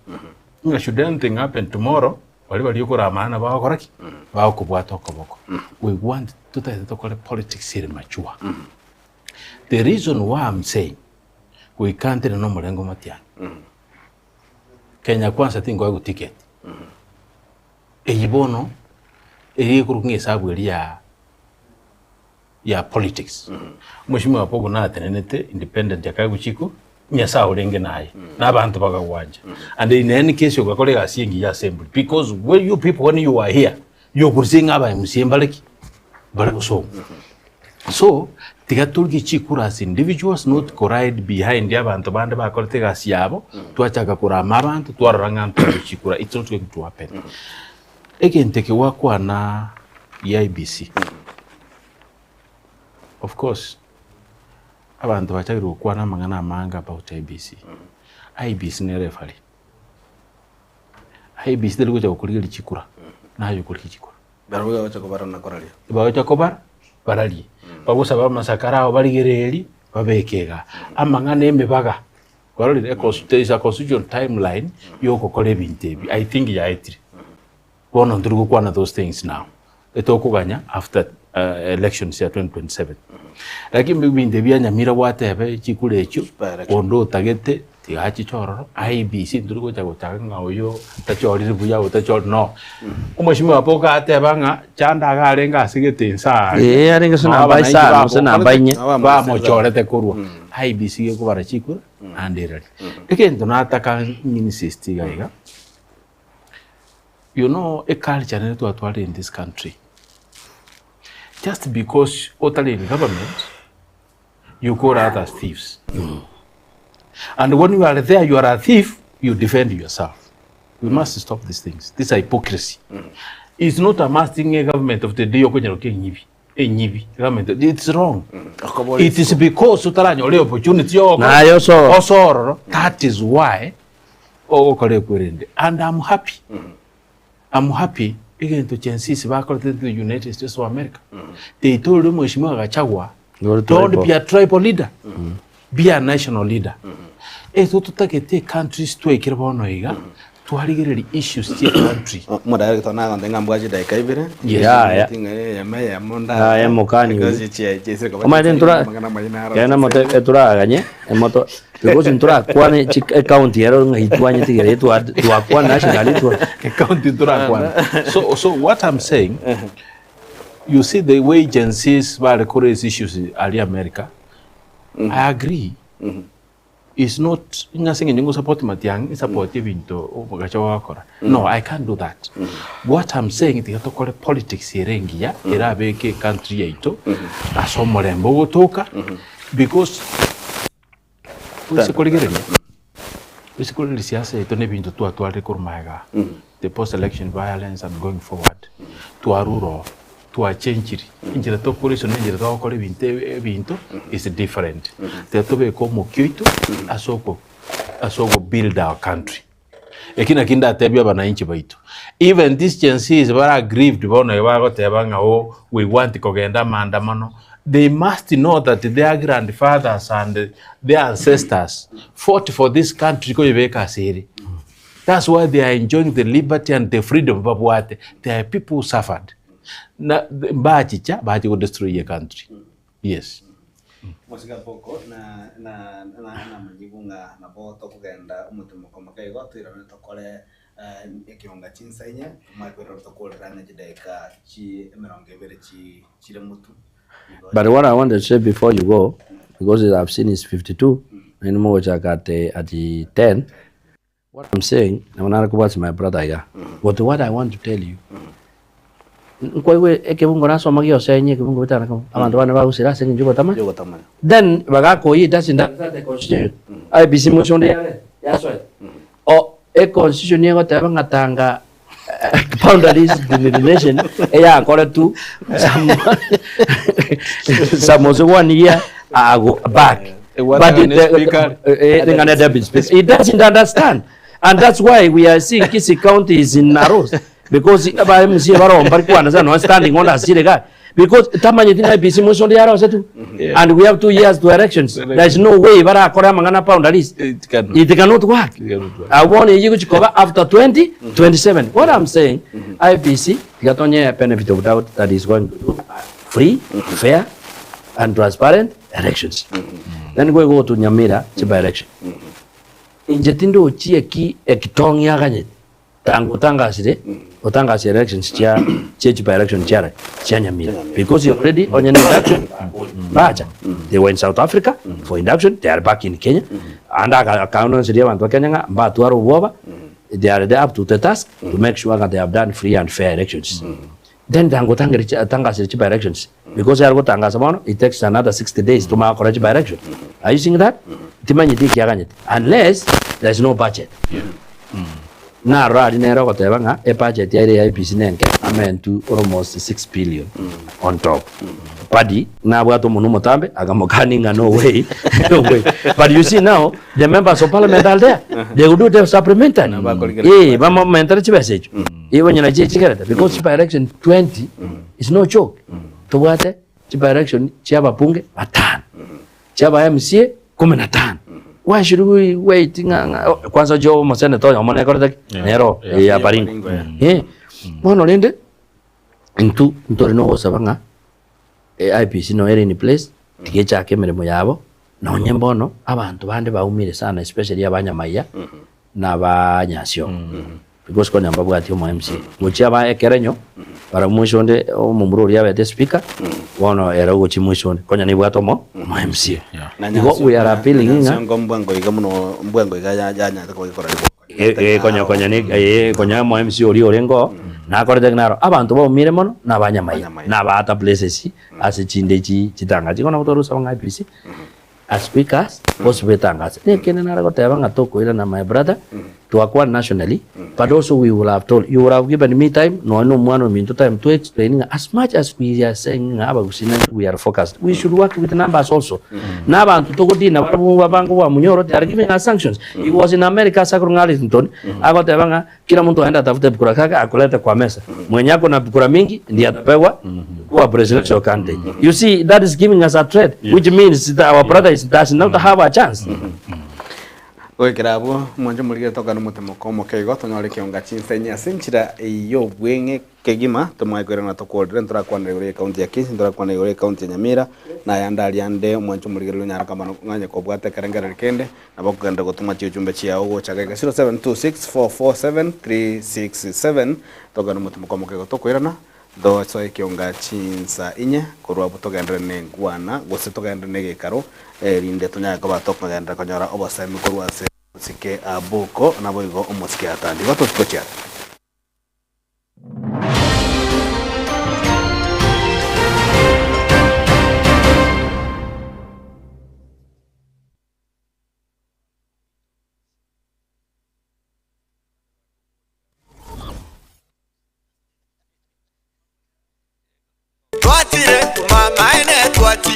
ng'a should anything happen tomorrow, Baria baria okoramana nabo bagokora ki? Bagokobwata okoboko. We want totagete tokore politics ere mature. The reason why I'm saying goika ntire na omorengo matiang'i, Kenya kwanza tinkoegwa ticket. Eyio bono eria ekorokwa ng'a esabu eria ya ya politics. Omweshimiwa Apogo natenenete independent akaegwa chiko, Nyasae orenge naye, na abanto bakagwancha. And in any case ogakora egasi engiya assembly because when you people when you are here, you could say ng'a aba MCA mbare ki? Mbare gosoma. So, tiga torigie chikura as individuals not ko ride behind abanto bande bakorete egasi yabo, twachaka korama abanto twarora ng'a ntware chikura, it's not going to happen. Egento eke gwakwana IEBC, of course abanto bachakire gokwana amang'ana amange about IEBC. IEBC ne referee, IEBC teri gocha gokorigeria chikura, naye okorigia chikura. Barabwo bagocha kobara na koraria. Bagocha kobara, bararie. Bagosaba amasakara ao barigererie, babeke igaa. Amang'ana emebaga, kwarorire there is a constitution timeline yogokora ebinto ebi, I think yaetire. Bono ntori gokwana those things now, etokoganya after elections ya 2027. Lakini ebinto ebi bia Nyamira gwateba chikura echio, By-election. onde otagete tiga achiche ororo, IEBC ntori gocha gochaka ng'a oyo tachorire buya oyo tachorire no. Omweshimiwa Mboka ateba ng'a Chanda iga arenge ase gete inse aa Ee, arenge ase nao namba abananchi isano gose namba inye. bamochorete korwa IEBC gekobara chikura naende erari. Egento nataka ng'insist iga iga, you know eculture nere twatwarire in this country, just because otari in government you call others thieves and when you are there you are a thief you defend yourself we must stop these things this hypocrisy it's not a must thing a government of the day okonyaroka enyibi enyibi government it's wrong it is because otaranyora opportunity yogokora Naye osoro. osororo that is why ogokora ekwerende and I'm happy I'm happy egento Gen Zs bakorete into the United States of America they told Mheshimiwa Gachagua You're don't tribal. be a tribal leader be a national leader Etwo totagete countries twaikire bono iga twarigereria issues chia country Omodaktari nagonte ng'a mbwate chidaeka ibere. Yes. Yaya. Ting'a eyemo eyemo nda. Yaya, mokani oyo. Because chia- chia- chia- Omanyete ntura Amang'ana amayia naro. kena mote eturaganye emoto because nturakwane chi ecounty ero ng'a itwanyete igere twa twakwana nationally twa County turakwana so so what I'm saying you see the way Gen Zs bare ko raise issues aria America I agree It's not ng'a ase eng'encho ngosupport Matiang'i, nsupport ebinto omogacho ogokora. No, I can't do that. What I'm saying tiga tokore politics ere engiya, erabeke ecountry yaito ase omorembe ogotoka, because oise korigereria, oise korigereria siasa yaito na ebinto twatwarire korwa magega aa, the post election violence and going forward, twarure oo. Twachenchiri, enchera tokoreswa na enchera togokora ebinto ebinto is different. Tiga tobeke omokia oito ase oko ase ogo build our country. Eki naki ndatebie abananchi baito, even these Gen Zs bare aggrieved bono iga bagoteba ng'a oh we want kogenda amaandamano, they must know that their grandfathers and their ancestors fought for this country koyebeka ase ere. That's why they are enjoying the liberty and the freedom babwate. There are people who suffered. Na mbachicha bache go destroy a country. Yes. Mosika boko na na na namanyigu ng'a nabo tokogenda omotimoko moke igo toirane tokore eh, ekionga chinsa inye tomanye koirora tokorera ng'a chidaeka chi emerongo ebere chi chire motu. Igo But what I want to say before you go, because I've seen it's 52, naende mogochaka at, at 10, What I'm saying, nabo nare kobwatia my brother iga, but what I want to tell you, nkwaigwa ekebungo nasoma giosenye ekebungo bitana kamo, abanto bane bagusira ase eng'encho yogotamanya, yogotamanya. then bagakoyia it doesn't understand the constitution. IEBC mochonde yare yasoete. O econstitution egoteba ng'a tanga boundaries delineation eyakoretwe some some was one year ago back. But Ring'ana speaker. ring'ana deputy speaker. He doesn't understand. And that's why we are seeing Kisii County is in arrows. Because aba MCA baromba kwana sana standing on asire ga. Because tamanyeti na IEBC mosondi yarose tu. And we have 2 years to elections. There is no way barakora amang'ana boundaries. It cannot. It cannot work. It cannot work. I want you to cover after 2027. What I'm saying, IEBC gatonye benefit of doubt that is going to do free, fair, and transparent elections. Then we go to Nyamira by election. Inche tindochi eki ekitongi aganyete tangu otangasire otangasire elections chia chia by election chia chia Nyamira because you already on an induction bacha they were in South Africa for induction they are back in Kenya and akaanonsiria abantu ba Kenya ng'a mbatwara obwoba they are there up to the task to make sure that they have done free and fair elections then tangu tangasire chi by elections because yari gotangasa bono it takes another 60 days to makora chi by election are you seeing that timanyeti ekiaganyete unless there is no budget naro ari nere ogoteba ng'a ebudget yaire ya IEBC nenke amentu almost 6 billion on top padi nabwate omonwe omotambe akamokani ng'a no way no way but you see now the members of parliament are there they will do the supplementary eh bamomentera chibesa echo igo nyina chichikerete because by election 20 is no joke tobwate chiba election chia ababunge batano chia aba MCA kumi na tano why should we wait ng'a ng'a oh, kwanza jo omosenator oyomo nekorete ki Yeah. nero Yeah. ya Baringo Baringo, yeah. eh bono rende intu ntori nogosaba ng'a eh, IEBC no ere in place. Tiga echake emeremo yabo, nonye mbono abanto bande baumire sana especially abanyamaiya na abanyasiogo because konya mbabwati omo MCA. Gochia aba ekerenyo barabwo mwisho onde omomura oria abete speaker bono ere ogochia mwisho onde konya nebwate omo omo MCA. Igo we are appealing ng'a Nyansiongo mbwango iga muno mbwango iga yanyarete koba gekora riboko. Eh, konya konya ne eh, konya omo MC oria orenge oo nakorete ki naro abanto baumire mono na abanyamaiya Abanyamaiya. na aba other places ase chinde chi chitanga chigo nabo twarusaba ng'a IEBC as quick as possible etangase. Na ekeene nare goteba ng'a tokoirana my brother twakwana nationally but also we will have told you would have given me time nonya na omwana ominto time to explain ng'a as much as we are saying ng'a abagusii naintwe we are focused we should work with numbers also. Na abanto togodina barabwo babange bwa Munyoro they are giving us sanctions. He was in America ase akorwa ng'a Arlington agoteba ng'a kila mtu aende atafute kura kake akulete kwa mesa. Mwenye ako na kura mingi ndiye atapewa kuwa presidential candidate. You see that is giving us a threat which means that our brother is does not have a chance. Goikera abwo, mwanche morigere tokane omotemoko omoke igo, tonyore ekionga chinsenyi ase enchera y'obweng'e kegima, tomoe koirana tokorire, ntorakwanera igoro y'ecounty ya Kisii, ntorakwanera igoro y'ecounty ya Nyamira, na ayande aria ande, omwanche omorigereria onyare kama ng'anye kobwata ekerengererio kende, nabo okogenderera gotoma chiuchumbe chiao gocha gaiga 0726447367, tokane omotemoko omoke igo tokoirana, Tosoe ekionga chinsa inye, korwa abwo togenderere nenkwana, gose togenderere negekaro, erinde tonyare koba tokogenderera konyora obosemi korwa ase omosike Abuko, naboigo omosike Atandi. Igo tochia.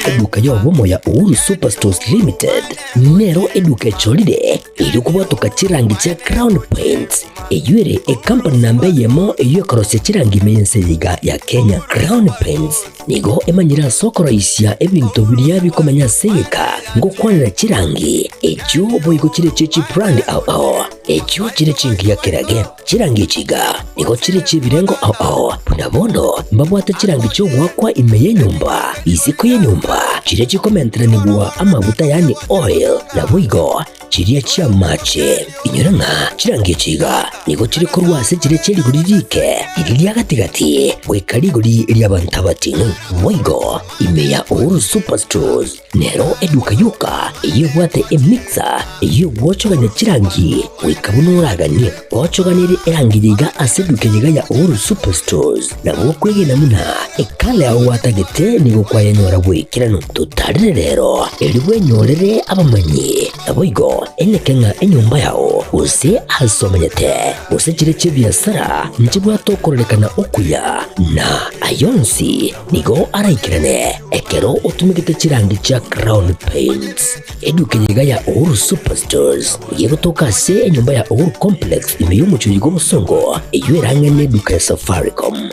Eduka y'obomo ya Uhuru Superstores Limited nero eduka echorire erio kobwatoka chirangi chia Crown Paints, eyio ere ecompany namba eyemo eyio ekorosia chirangi ime y'ense eye iga ya Kenya. Crown Paints nigo emanyire ase okoroisia ebinto biria bikomenya ase egeka ngokwanera chirangi echio boigo chire chie chibrand ao ao echio chire chingiya kerage. Chirangi echi iga nigo chire chi'ebirengo ao ao, buna bono mbabwate chirangi chi'ogoakwa ime y'enyomba, isiko y'enyomba, chiria chikomenteranigwa amaguta yaani oil, naboigo chiria chi'amache. Inyora ng'a chirangi echi iga nigo chire korwa ase chiria chie rigori riike, riria ria gati-gati, goika rigori ri'abanto abating'u. Boigo ime ya Uhuru Superstores Nero eduka yoka eyio ebwate emixer eyio egwochogania chirangi goika buna oraganie. Ochoganirie erangi yaiga ase eduka eyeiga ya Uhuru Superstores nabo okwegena buna ekala yao gwatagete nigo kwayenyora bw'ekeranu. Totarire rero erio bwenyorere abamanyi naboigo eneke ng'a enyomba yao gose ase omenyete gose chire chi'ebiasara nchibwate okororekana okuya na ayonsi Nigo araikerane ekero otumegete chirangi chia Crown Paints. Eduka eye iga ya Uhuru Superstores nigo egotoka ase enyomba ya Uhuru Complex ime y'omochie oyo bw'obosongo eyio ere ang'e n'eduka ya Safaricom.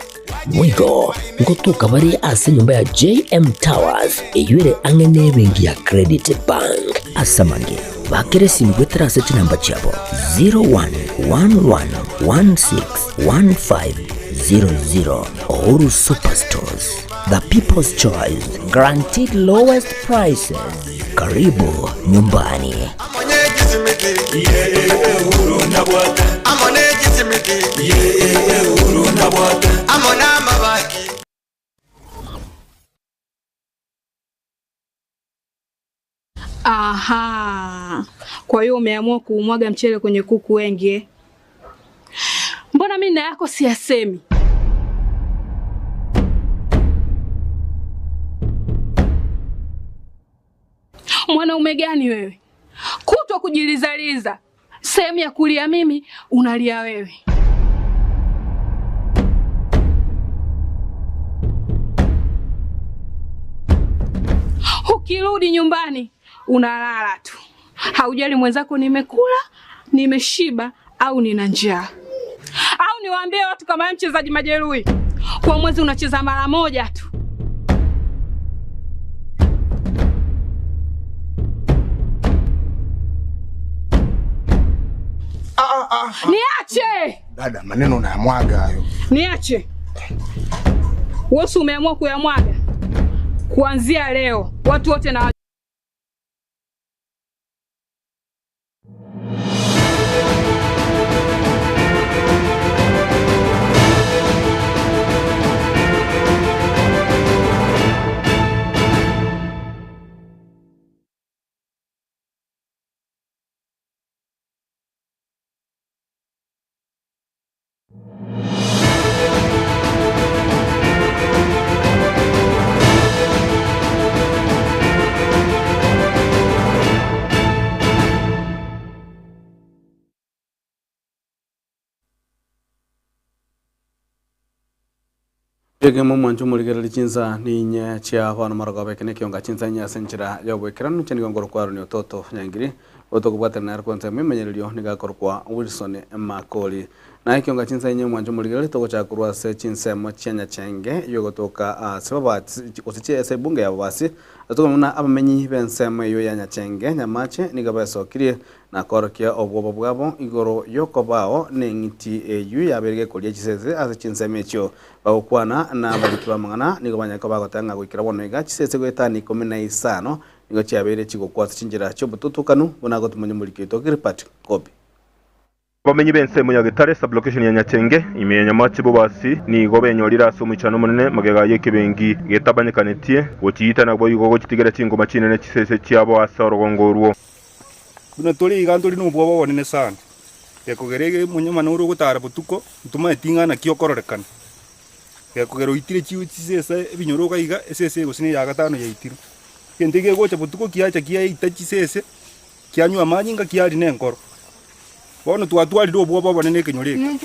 Boigo ngotoka bare ase enyomba ya JM Towers eyio ere ang'e n'ebenki ya Credit Bank. Ase amange, bakera esimi goetera ase chinamba chiabo 0111161500. Uhuru Superstores, the people's choice, guaranteed lowest prices. Karibu nyumbani. Aha. Kwa hiyo umeamua kuumwaga mchele kwenye kuku wengi eh? Mbona mimi na yako siyasemi? Mwanaume gani wewe? Kutwa kujilizaliza. Sehemu ya kulia mimi unalia wewe. Ukirudi nyumbani unalala tu, haujali mwenzako nimekula, nimeshiba au nina njaa. Au niwaambie watu kama wewe mchezaji majeruhi, kwa mwezi unacheza mara moja tu. Niache, Dada, maneno unayamwaga hayo. niache. Wewe si umeamua kuyamwaga? Kuanzia leo Watu wote na Egemo omwancho omorigereria chinsa ninye chia bono marogoba eke nekionga chinsa inye ase enchera y'oboikeranu inche nigo nkorokwa Aaron Ototo Nyangiri otokobwatana nere kwensa emimenyererio nigo akorokwa Wilson Makori. Na ekionga chinsa inye omwancho omorigereria togochaka korwa ase chinsemo chia Nyachenge yogotoka ase Babati gose chi ase ebunge ya Babasi ase buna abamenyi b'ensemo eyio ya Nyachenge Nyamache nigo besokirie na koorokia obwoba bwabo igoro y'okobao neng'iti eyio yabeire gekoria chisese ase chinsemo echio. Bagokwana nabariki b'amang'ana nigo banyare koba bagoteba ng'a goikera bono iga chisese goetania ikomi na isano nigo chiabeire chigokwa ase chinchera chi'obotutukanu, buna agotumanya omoriki oito Gilbert Kobi. Abamenyi b'ensemo ya Getare, sub-location ya Nyachenge, ime ya Nyamache Bobasi, nigo benyorire ase omoichano omonene magega y'ekebengi getabanyekanetie gochiita naboigo gochitigera chingoma chinene chisese chiabo ase orogongo orwo. Buna tore iga ntori nobwoba obonene sana, gekogera ege omonyama nore ogotara botuko, ntomaeti ng'a naki okororekana. Gekogera oitire chiu chisese ebinyoro iga iga, esese gose na eya gatano yaitirwe. Egento eke gegocha botuko kiacha kiaita chisese, kianywa amanyinga kiarina enkoro. Bono twatwarire obwoba obonene ekenyoro eke,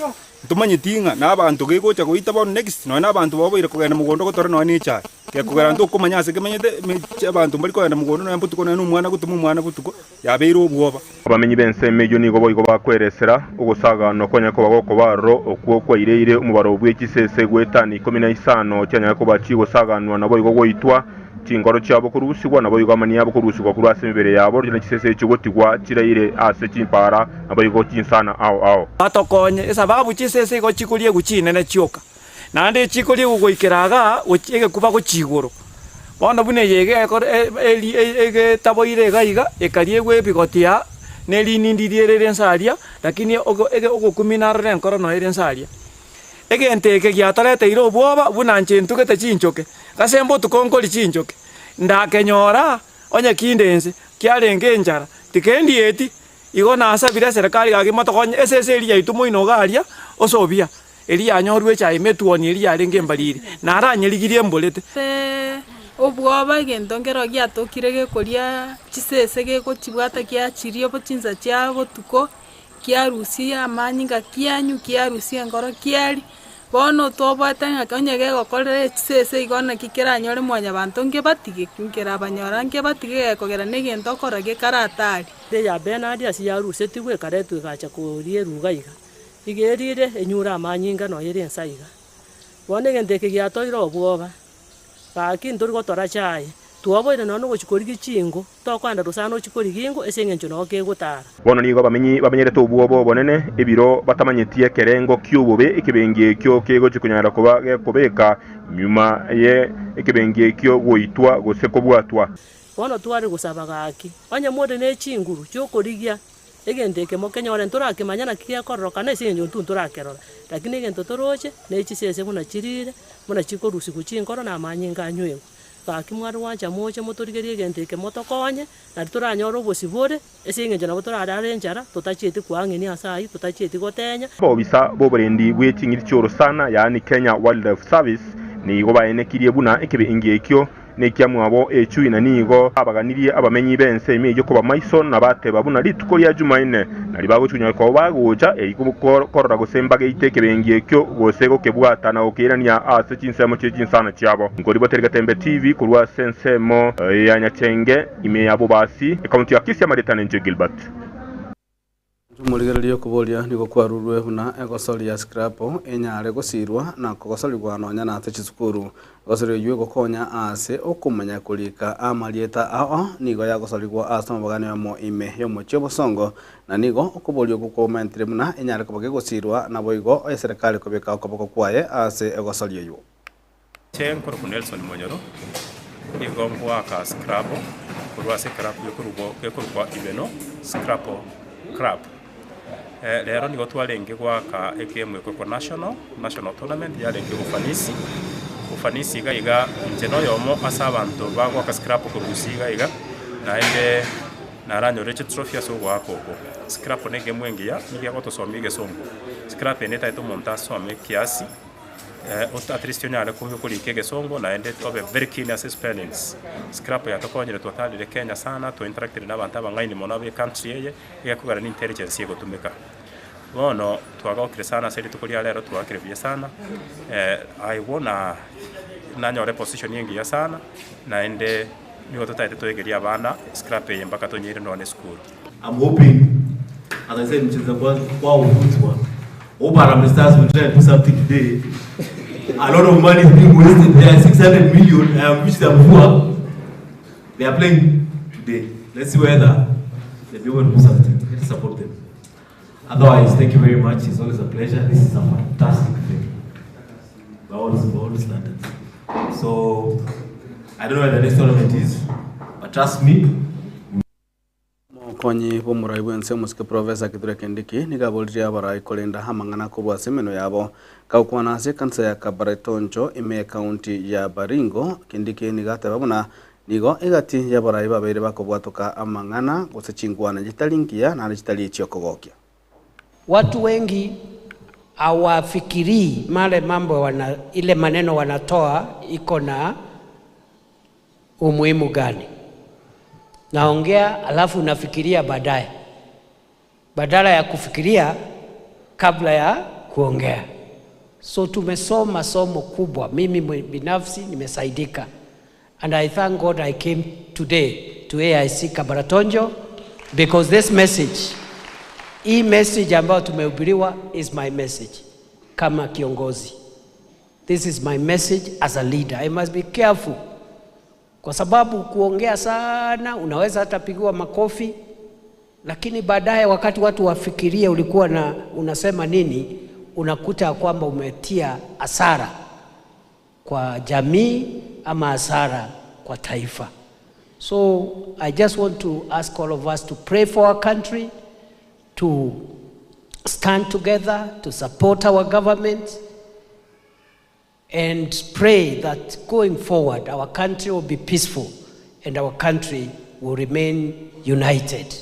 ntomanyeti ng'a na abanto gegocha goita bono next, nonya na abanto baboire kogenda mogondo gotora nonya na echae. Gekogera ntokomanya ase kemenyete, emechi abanto mbari kogenda mogondo nonya botuko nonya na omwana gotoma omwana botuko, yabeire obwoba. Abamenyi b'ensemo eyio nigo boigo bakweresera ogosaganwa kwanyare koba gokoba aroro, okwo kwaireire omobaro bwe chisese goetania ikomi na isano chianyare koba chigosaganwa naboigo goitwa, Chinkoro chiabo korusigwa, naboigo amani abo korusigwa korwa ase emebere yabo, ne chisese echio gotigwa chiraire ase chimpaara, naboigo chinsana ao ao. Batokonye, esababu chisese igo chikoriegwa chinene chioka, naende echikoriegwa goikera igaa gochia egekuba gochia igoro. Bono buna eye iga ekore eri egetaboire iga iga, ekariegwa ebigoti aa, na erinindi riria rire inse aria, lakini ogo ege ogokumia naroro enkoro noyo ere inse aria. Egento eke giatoreteire obwoba buna inche ntugete chinchoke, gose mbotuko nkori chinchoke, ndakenyora onye kinde inse, kiarenge enchara, tikendieti. Igo nasabire eserekari gaki motokonye esese eria yaito moino iga aria osobia, eria yanyorwe echaye emetuoni eria yarenge embariri, naranyerigirie emborete. Obwoba egento nkero giatokire gekoria chisese gegochibwata giachiria chinsa chia botuko. Kiarusia amanyinga kianywa, kiarusia enkoro kiaria, bono toboete ng'a onye gegokorera chisese igo naki keranyore mwanyabanto nkebatige, nkerabanyora nkebatige gekogera negento okora gekaratari. Eya Bernard ase yarusetigwe ekaretwa egacha koria eruga iga, iga erire enyure amanyinga nonya ere ensa iga. Bono egento eke giatoire obwoba. Gaki ntori gotora chaye, twaboire nonya nogochia korigia chingo, tokoenda rosana ochie korigia ingo ase eng'encho noo kegotara. Bono nigo abamenyi bamenyerete obwoba obonene, ebiro batamanyeti ekerengo ki'obobe ekebengi ekio kegochia konyara koba gekobeka nyuma ye ekebengi ekio goitwa gose kobwatwa. Bono tware gosaba gaki, onye more ne chinguru chi'okorigia Egento eke mokenyore ntorakemanya naki gekororokana ase eng'encho intwe ntorakerora, lakini egento toroche ne chisese buna chirire, buna chikorusigwa chinkoro na amanyinga anywegwe. Gaki mware gwancha moche motorigerie egento eke motokonye, nari toranyore obosibore, ase eng'encho nabo torarare enchara, totachieti koang'enia ase ayio, totachieti gotenya. Abaobisa b'oborendi bwe ching'iti chi'orosana, yaani Kenya Wildlife Service, nigo baenekirie buna ekebengi ekio Nekiamwabo echui na nigo abaganirie abamenyi b'ense ime eyio koba maiso, na bateba buna rituko ria Jumaine nario bagochunywa koba bagocha erio korora gose mbageite ekebengi ekio gose gokebwata na gokeirania ase chinsemo chie chinsana chiabo. Nkoriboteria Getembe TV korwa ase ensemo ya Nyachenge ime ya Bobasi, ekaunti ya Kisii Amaritana inche Gilbert. Omorigereria okoboria nigo kwarurwe buna egosori ya scrap enyare gosirwa na kogosorigwa nonya nase chisukuru. Egosori eyio egokonya ase okomanya korika amarieta ao nigo yagosorigwa ase amabagani amo ime y'omochie obosongo na nigo okoboria okwo komentire buna enyare koba gegosirwa naboigo eserekari kobeka okoboko kwaye ase egosori eyio. Inche nkorokwa Nelson Monyoro. Nigo ngoaka Scrabble korwa ase eclub gekorugwa gekorokwa Ibeno Scrabble Club. Rero nigo twarenge goaka egame ekorokwa National, National Tournament yarenge Ufanisi, Ufanisi iga iga inche noyomo ase abanto bagoaka Scrabble korwa Gusii iga iga, naende naranyorire chitrophy ase ogoaka oko. Scrabble ne egame engiya, nigo egotosomia egesongo. Scrabble eye netagete omonto asome kiasi. At least onyare korika egesongo naende obe very keen ase spellings. Scrap yatokonyire twatarire Kenya sana, twa interactire na abanto abang'aini mono abe ecountry eye, egekogera ne intelligence egotumeka. Bono twagokire sana ase rituko ria rero twakire buya sana, aigwo na nanyore eposition engiya sana, naende nigo totaete toegerie abana scrap eye mpaka tonyeire nonya na esukuru. I'm hoping, as I said, mcheza kwao huuzwa. Hope Harambee Stars will try and do something today. A lot of money is being wasted there, 600 million, um, which I'm sure they are playing today. Let's see whether they'll be able to do something. Let's support them. Otherwise, thank you very much. It's always a pleasure. This is a fantastic thing. By all, by all standards. So, I don't know where the next tournament is, but trust me, Omokonyi bw'omorai bw'ense omosike Professor Kithure Kindiki nigo aboririe abarai korenda amang'ana korwa ase emenwa yabo. Gagokwana ase ekanisa ya Kabartonjo ime y'ecounty ya Baringo, Kindiki nigo ateba buna nigo egati y'abarai babeire bakobwatoka amang'ana gose chinkwana chitari ngiya naende chitari echi'okogokia. Watu wengi hawafikirii male mambo wana, ile maneno wanatoa iko na umuhimu gani. Naongea alafu nafikiria baadaye, badala ya kufikiria kabla ya kuongea. So tumesoma somo kubwa, mimi binafsi nimesaidika, and I thank God I came today to AIC Kabaratonjo because this message, hii message ambayo tumehubiriwa is my message kama kiongozi. This is my message as a leader. I must be careful kwa sababu kuongea sana unaweza hata pigiwa makofi, lakini baadaye wakati watu wafikirie ulikuwa na unasema nini, unakuta kwamba umetia hasara kwa jamii ama hasara kwa taifa. So I just want to ask all of us to pray for our country, to stand together, to support our government and pray that going forward our country will be peaceful and our country will remain united.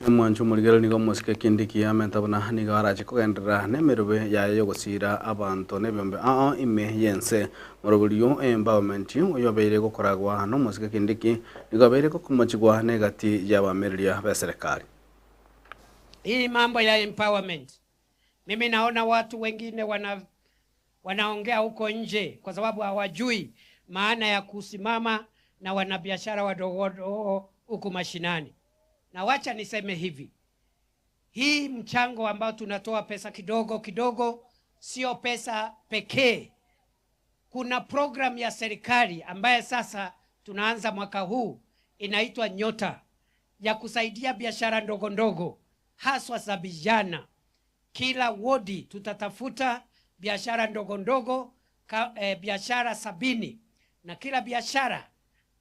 Omwancho omorigereria nigo omosike Kindiki amenta buna nigo arache kogenderera nemerube yaye yogosira abanto nebiombe ao ime yense. Moroberio empowerment oyo obeire gokoragwa nomosike Kindiki nigo abeire gokomochigwa negati yabamereria beserikali. Hii mambo ya empowerment, mimi naona watu wengine wana, wanaongea huko nje kwa sababu hawajui maana ya kusimama na wanabiashara wadogo wadogo huku mashinani. Na wacha niseme hivi, hii mchango ambao tunatoa pesa kidogo kidogo sio pesa pekee. Kuna program ya serikali ambaye sasa tunaanza mwaka huu inaitwa Nyota ya kusaidia biashara ndogo ndogo haswa za vijana. Kila wodi tutatafuta biashara ndogo ndogo ka, eh, biashara sabini na kila biashara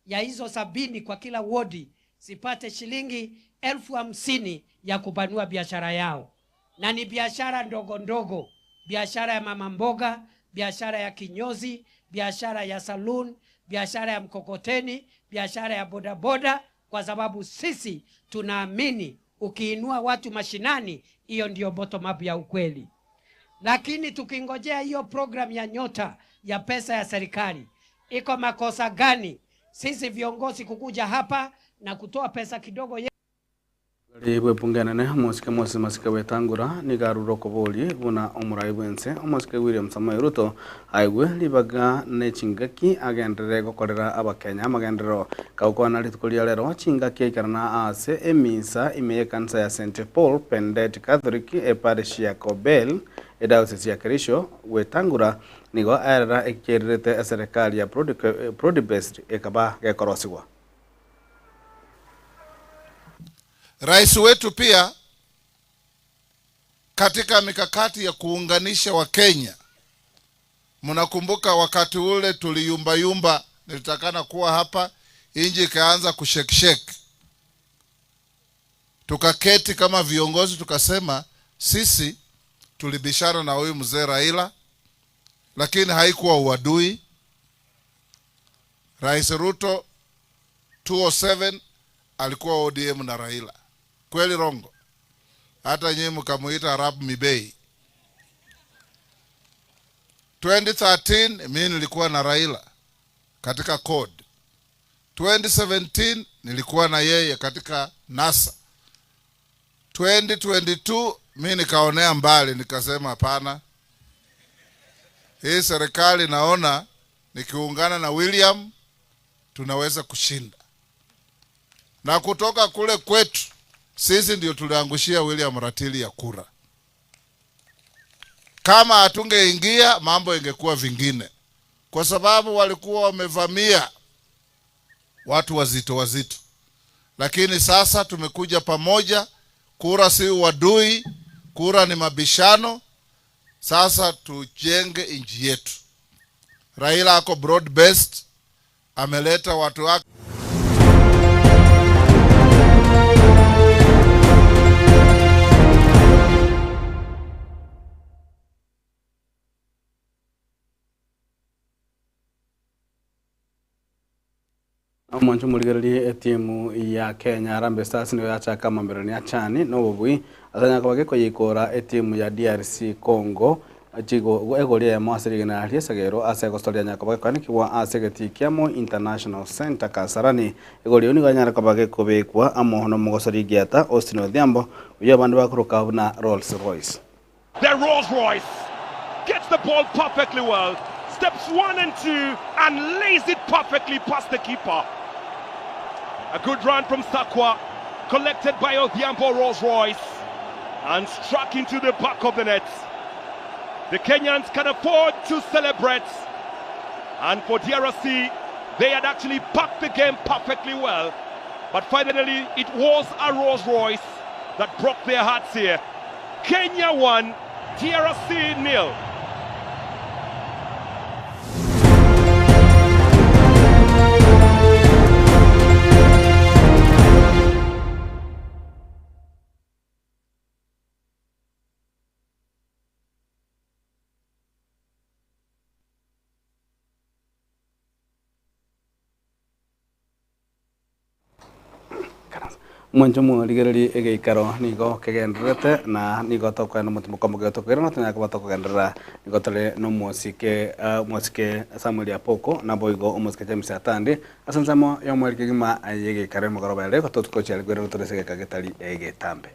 ya hizo sabini kwa kila wodi zipate shilingi elfu hamsini ya kupanua biashara yao, na ni biashara ndogo ndogo, biashara ya mama mboga, biashara ya kinyozi, biashara ya saloon, biashara ya mkokoteni, biashara ya bodaboda, kwa sababu sisi tunaamini ukiinua watu mashinani, hiyo ndio bottom up ya ukweli. Lakini tukingojea hiyo program ya Nyota ya pesa ya serikali, iko makosa gani sisi viongozi kukuja hapa na kutoa pesa kidogo ye Bwe enene omosike Moses Masika Wetangula nigo arure okobori buna omorai bwense omosike William Samoei Ruto aigwe ribaga na chingaki agenderere gokorera abakenya amagenderero gagokwana rituko ria rero chingaki aikarana ase emisa ime y'ekanisa ya St Paul Pendet Catholic eparish ya Kobel ediocese ya Kericho Wetangula nigo aerera ekererete eserikali ya broad based ekaba gekorosiwa. Rais wetu pia Katika mikakati ya kuunganisha Wakenya, mnakumbuka wakati ule tuliyumbayumba, nilitakana kuwa hapa, inji ikaanza kushekshek. Tukaketi kama viongozi tukasema, sisi tulibishana na huyu mzee Raila, lakini haikuwa uadui. Rais Ruto 207 alikuwa ODM na Raila, kweli rongo? Hata nyinyi mkamuita Arab Mibei. 2013 mimi nilikuwa na Raila katika CORD. 2017 nilikuwa na yeye katika NASA. 2022 mimi nikaonea mbali, nikasema hapana, hii serikali naona nikiungana na William tunaweza kushinda. Na kutoka kule kwetu sisi ndio tuliangushia William ratili ya kura. Kama hatungeingia mambo ingekuwa vingine, kwa sababu walikuwa wamevamia watu wazito wazito. Lakini sasa tumekuja pamoja. Kura si uadui, kura ni mabishano. Sasa tujenge nchi yetu. Raila ako broad based, ameleta watu wake. Omwancho morigererie etimu ya Kenya Harambee Stars nigo yachaka amamberero ya chani na obobui ase nyaka gekoyikora etimu ya DRC Congo chigo egoria emo ase rigena ria esagero ase egosoria nyaka bagekoanekigwa ase egetii kia Moi International Center Kasarani. Egoria nigo yanyara koba gekobekwa amo na omogosori Giata Austin Odhiambo oywo abande bakoroka buna Rolls Royce. The Rolls Royce gets the ball perfectly well, steps 1 and 2 and lays it perfectly past the keeper. A good run from Sakwa, collected by Odhiambo Rolls Royce and struck into the back of the net. The Kenyans can afford to celebrate. And for DRC, they had actually packed the game perfectly well. But finally, it was a Rolls Royce that broke their hearts here. Kenya 1, DRC nil. Mwancho morigererie egeikaro nigo kegendererete na nigo tokoenda omotimo kwa omogeo tokoirana tonyare koba tokogenderera nigo tore na omosike omosike Samuel Apoko naboigo omosike James Atandi ase ensemo ya omweri kegima ya egeikaro emogoroba ere totogochiaria koirana tore ase egeka getari egetambe.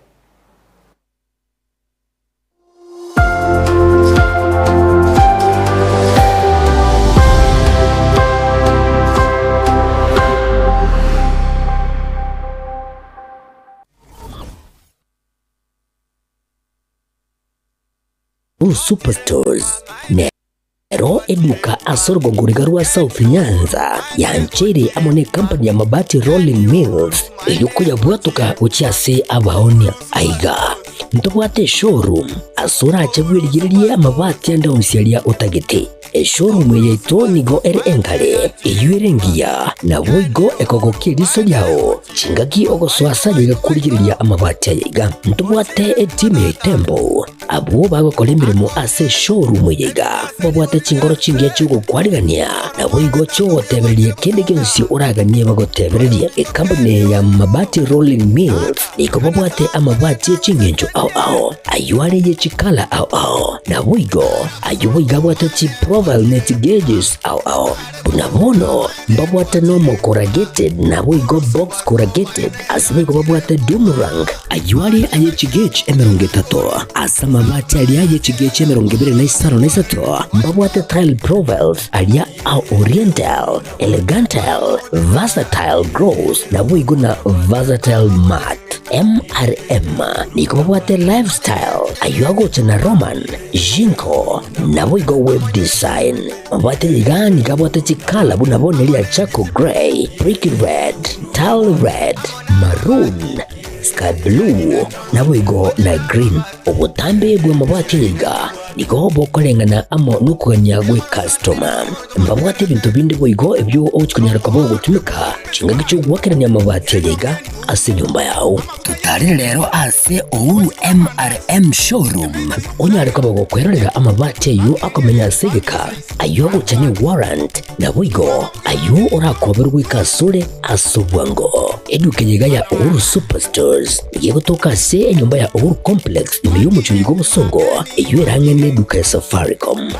Uhuru Superstores nero eduka ase orogongo riga rwa South Nyanza yancheire amo ne company ya Mabati Rolling Mills erio koyabwatoka gochia ase abaonia. Aiga ntobwate eshowroom ase orache bwerigererie amabati ande onsi aria otagete. Eshowroom eye yaito nigo ere enkare, eyio ere engiya, naboigo ekogokia eriso riao chingaki ogosoa ase aye korigereria amabati aya iga. Ntobwate etimu ya Itembo, abwo bagokora emeremo ase eshowroom eye iga, babwate chingoro chingiya chi'ogokwarigania, naboigo chi'ogotebereria kende gionsi oraganie bagotebererie. Ekampuni eye ya Mabati Rolling Mills nigo babwate amabati e ching'encho ao ao, ayio are ye chikala ao ao, naboigo ayio boigo abwate chiprofile ne chigeges ao ao. Buna bono mbabwate normal corrugated naboigo box corrugated, ase boigo babwate doom rank, ayio are aye chigauge emerongo etato, ase amabati aria aye chigauge emerongo ebere na isano na isato, mbabwate tile profiles aria a oriental, elegantal, versatile gloss, naboigo na versatile matte. MRM nigo babwate lifestyle, ayio agocha na Roman, Jinko, naboigo web design. Mabwate iga nigo abwate chikala buna bono eria charcoal grey, brick red, tile red, maroon, sky blue, naboigo na green. Obotambe bw'amabati aya iga nigo bokoreng'ana amo nokogania gw'ekastoma. Mbabwate ebinto binde boigo ebio ogochia konyara koba ogotumeka chingaki chi'ogoakerania amabati aya iga ase enyomba yao. Totarire rero ase Uhuru MRM Showroom onyare koba gokwerorera amabati ayio akomenya ase egeka, ayio agocha ne warrant, naboigo ayio orakoberwe goika asore ase obwango. Eduka eye iga ya Uhuru Superstores nigo egotoka ase enyomba ya Uhuru Complex ime y'omochie oyo iga obosongo, eyio ere ang'e neduka ya Safaricom.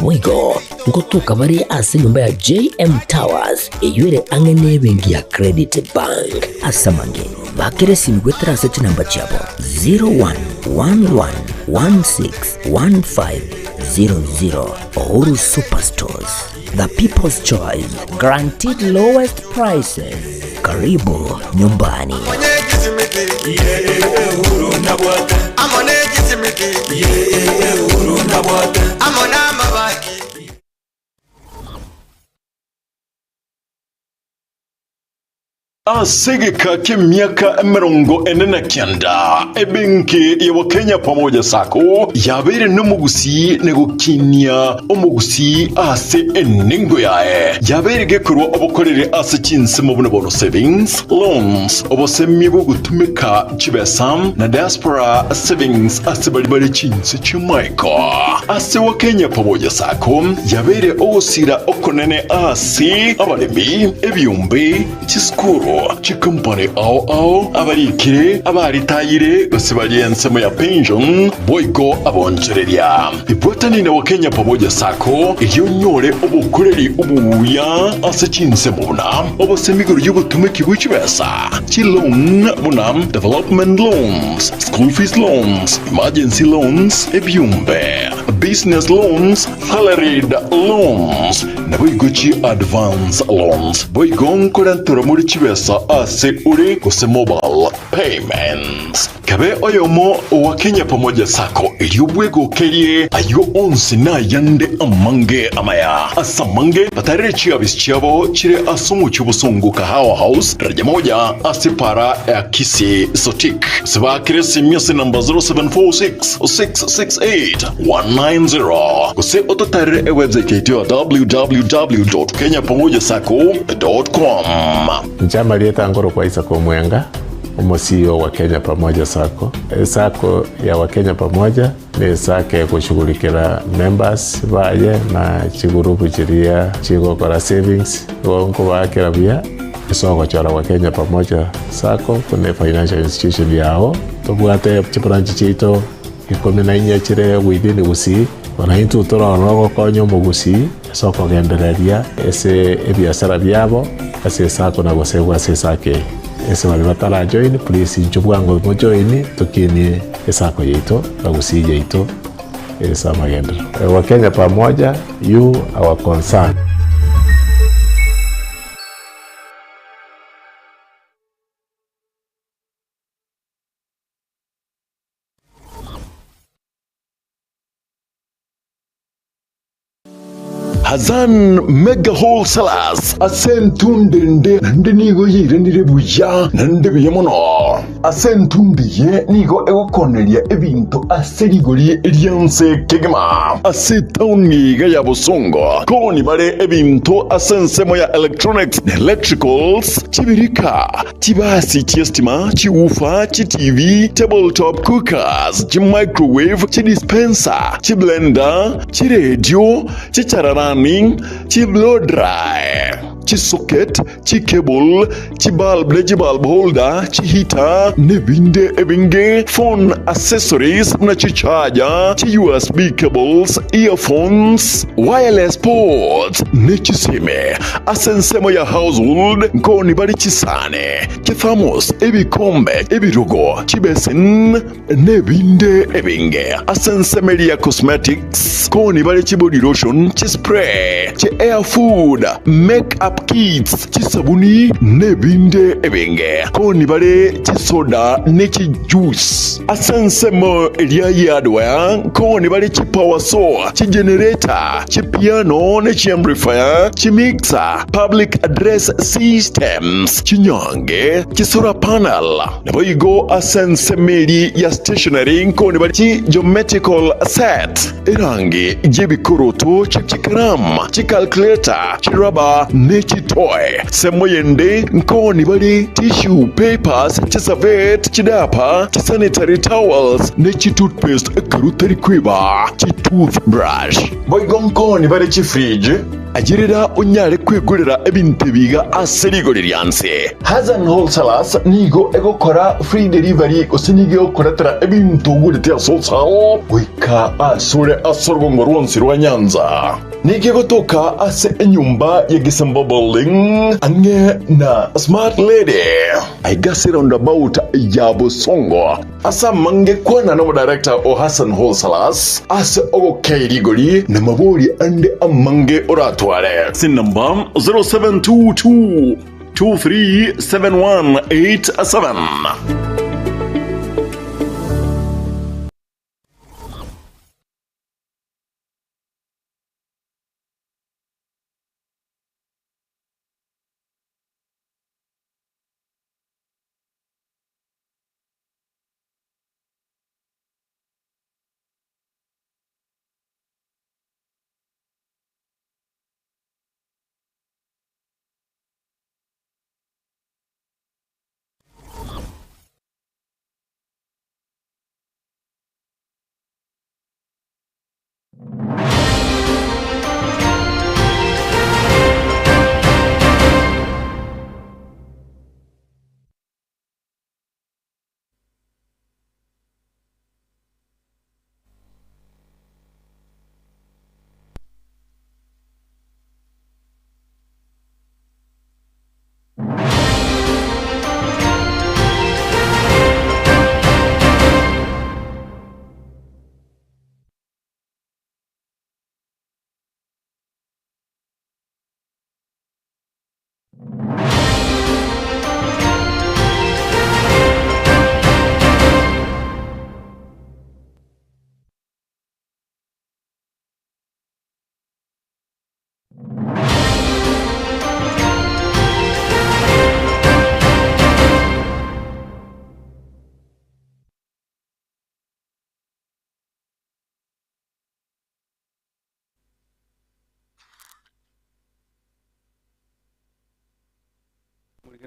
Boigo ngotoka bare ase enyomba ya JM Towers eyio ere ang'e nebenki ya Credit Bank. Ase amange, bakera esimi goetera ase chinamba chiabo 0111161500. Uhuru Superstores, the people's choice, guaranteed lowest prices. Karibu nyumbani. Ase egeka ki'emiaka 49, ebenki ya Wakenya Pamoja Sacco yabeire nomogusii na gokinia omogusii ase enengo yaye. Yabeire gekorwa obokoreri ase chinsemo buna bono savings, loans, obosemia bw'ogotumeka chibesa na diaspora savings ase baria bare chinse chi'amaiko. Ase Wakenya Pamoja Sacco yabeire ogosira okonene ase abaremi, ebiombe, Chisukuru, chikompani ao ao, abarikire, abaritayire, gose baria ensemo ya pension, boigo abonchoreria. Ibwatani na Wakenya Pamoja Sacco erio onyore obokoreri obuya ase chinsemo buna obosemi igoro y'obotumeki bwe chibesa, chiloan buna development loans, school fees loans, emergency loans, ebiombe, business loans, Salaried loans, naboigo chi advance loans, boigo nkorenterwa more chibesa ase ore gose mobile payments. Kabe oyomo owa Kenya Pamoja Sacco erio bwegokerie ayio onsi nayande amange amaya. Ase amange batarere chiabisi chiabo chire ase omochie obosongo Kahawa House, daraja moja ase para ya Kisii Sotik. Gose baakere esimi ase namba 0746 668 190 gose ototarere ewebsite yaito ya www.kenyapamojasacco.com. Inche amarieta nkorokwa Isaac Omwenga, omo CEO wa Kenya Pamoja Sacco. Esacco ya Wakenya Pamoja ne esacco egoshughulikera members baye na chigurupu chiria chigokora savings, igo nkobaakera buya ase ogochora Wakenya Pamoja Sacco buna efinancial institution yao. Tobwate chibranch chiaito Ikomi na inye chire within Gusii, bono intwe torore ogokonya omogusii ase okogendereria ase ebiasara biabo ase esako na gosegwa ase esako eye. Ase baria batarajoin please inchuo bwango mojoin tokinie esako yaito na Gusii yaito ase amagenderero. Wakenya pamoja, you our concern. Hazan Mega Wholesalers ase entundo ende naende nigo yairanire buya naende buya mono. Ase entundo eye nigo egokoneria ebinto ase rigori ri'ense kegima. Ase etaoni iga ya Bosongo koni bare ebinto ase ensemo ya electronics na electricals, chibirika, Chibasi chi'estima, chiwoofer, chiTV, table top cookers, chimicrowave, chidispenser, chiblender, chiredio, chichararani, chiblow dry, chisocket, chicable, chibulb ne chibulb holder, chiheater, nebinde ebinge, phone accessories buna chicharger, chi-USB cables, earphones, wireless ports, ne chisime. Ase ensemo ya household nkoni bare chisani, chithermos, ebikombe, ebirogo, chibesin, nebinde ebinge. Ase ensemo eria ya cosmetics nkoni bare chibody lotion, chispray, chi hair food, make up. Makeup kits, chisabuni nebinde ebinge. Koni bare chisoda ne chijuice. Ase ensemo eria y'hardware nkoni bare chipower saw, chigenerator, chipiano ne chiamplifier, chimixer, public address systems, chinyange, chisolar panel. Naboigo ase ensemo eria ya stationery nkoni bare chigeometrical set, erangi y'ebikoroto, chikaramu, chicalculator, chirubber ne chitoy. Ensemo yende nkoni bare tissue papers, chiservette, chidiaper, chisanitary towels, ne chitoothpaste ekero otari kweba chitoothbrush. Boigo nkoni bare chifridge, ayerera onyare kwegorera ebinto ebi iga ase rigori ria nse. Hassan Wholesalers nigo egokora free delivery gose nigo egokoretera ebinto ogorete ase wholesale goika asore ase orogongo rwonsi rwa Nyanza. Nigo egotoka ase enyomba ya Gisembo Building ang'e na Smart Lady aiga ase roundabout ya Bosongo. Ase amange kwana nomodirector o Hassan Wholesalers ase ogokei rigori na mabori ande amange oratware. Ase enamba 0722 237187.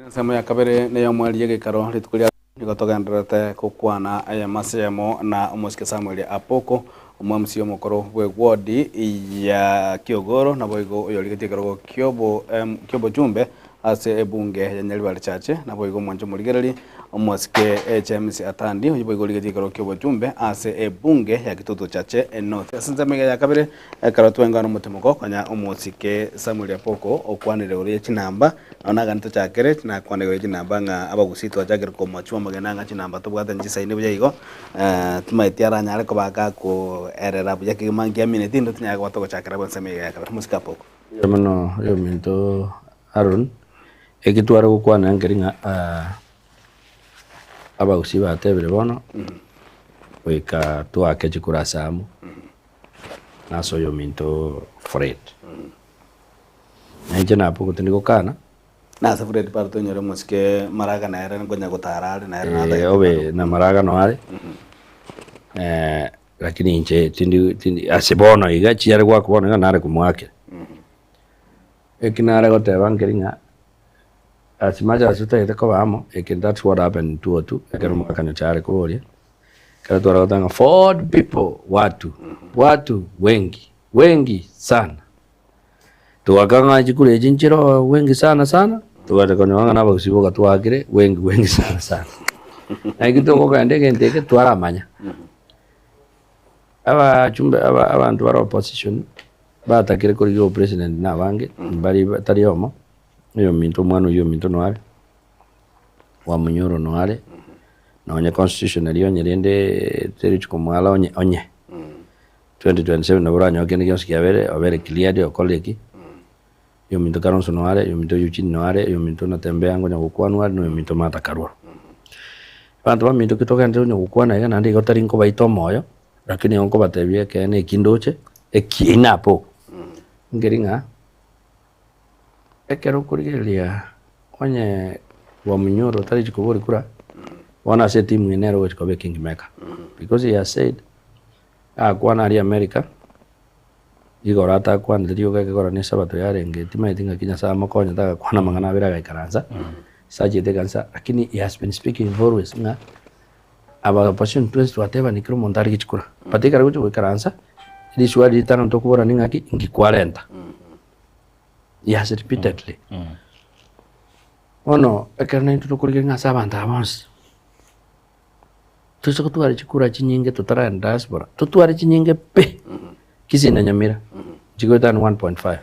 Ensemo ya kabere ney'omweri y'egeikaro rituko ria nigo togendererete gokwana ayemo ase eyemo na omosike Samuel Apoko, omwamsi omokoro bw'ewodi ya Kiogoro, naboigo oyorigetie ekerogo kiobo kiobochumbe ase ebunge ya Nyaribari Chache, naboigo omwanche omorigereri omosike James Atandi, oyio boigo origetie ekerogo kiobochumbe ase ebunge ya Kitutu Chache North. Ase ensemo iga ya kabere, ekero twenga nomotimoko konya omosike Samuel Apoko okwanire igoro ye chinamba, Nao nagani tochakere, nakwana igoro ye chinamba ng'a abagusii twachakire komachwa amagena ng'a chinamba tobwate nchisaine buya igo, timaeti aranyare koba gakoerera buya kegima nkiamineti inde tinyare koba togochakera abwo ensemo iga ya kabere. Mosike Apoko. Mbuya mono oyominto Aaron, eki tware gokwana nkeri ng'a abagusii batebire bono goika toake chikura ase amo, nase oyominto Fred. Na inche nabogote nigokana. Nase Fred paro tonyore omosike maraga nere nkonya gotara are nere natagete Eh, obe na maraga no are eh, lakini inche tindi tindi ase bono iga chiare goaka bono iga nare komoakera. Eki nare goteba nkeri ng'a as much as totagete koba amo, eke that's what happened in 202 ekero omogaka Nyachae are koboria, ekero tware goteba ng'a Ford people watu watu wengi wengi sana. Togaka ng'a chikura echi nchire oo wengi sana sana, togacha konyora ng'a nabagusii boka twaakire wengi wengi sana sana. Naki tokogenda egento eke twaramanya, abachumbe aba abanto bare opposition, batakire korigia obopresident na abange, mbari tari omo, oyominto omwana oyio ominto noare, Wamunyoro noare, nonye constitution eria onye rende terichi komoala onye onye. 2027 nabo oranyore kende gionsi kiabere obere cleared okore eki. Oyominto Kalonzo noare, oyominto Eugene noare, oyominto Natembeya ngonya gokwanwa are, na oyominto Martha Karua. Abanto baminto ki togenderere konya gokwana iga naende igo tari nkobaita omoyo, lakini igo nkobatebia ekeene eki ndoche, ekiina abwo, nkeri ng'a ekero okorigereria onye Wamunyoro otarichi koboria kura, bono ase etimu eye nere ogochi koba eking maker, because he has said, agakwana aria America. Igoro atakwanete rioka ekegoro na esabato yarenge, timaeti ng'aki Nyasae amokonyete agakwana amang'ana abere agaikaransa, ase achiete ekanisa, lakini he has been speaking always ng'a aba opposition twensi twatebani kera omonto arige chikura, but ekero agochia goikaransa, riswali ritang'ani tokoborani ng'aki, nki kwarenta? He has repeatedly. Bono ekero naintwe tokorigereria ng'a ase abanto aba bonsi. Toise gotwara chikura chinyinge totaragenda diaspora, totware chinyinge pi, Kisii na Nyamira, chigoetania 1.5.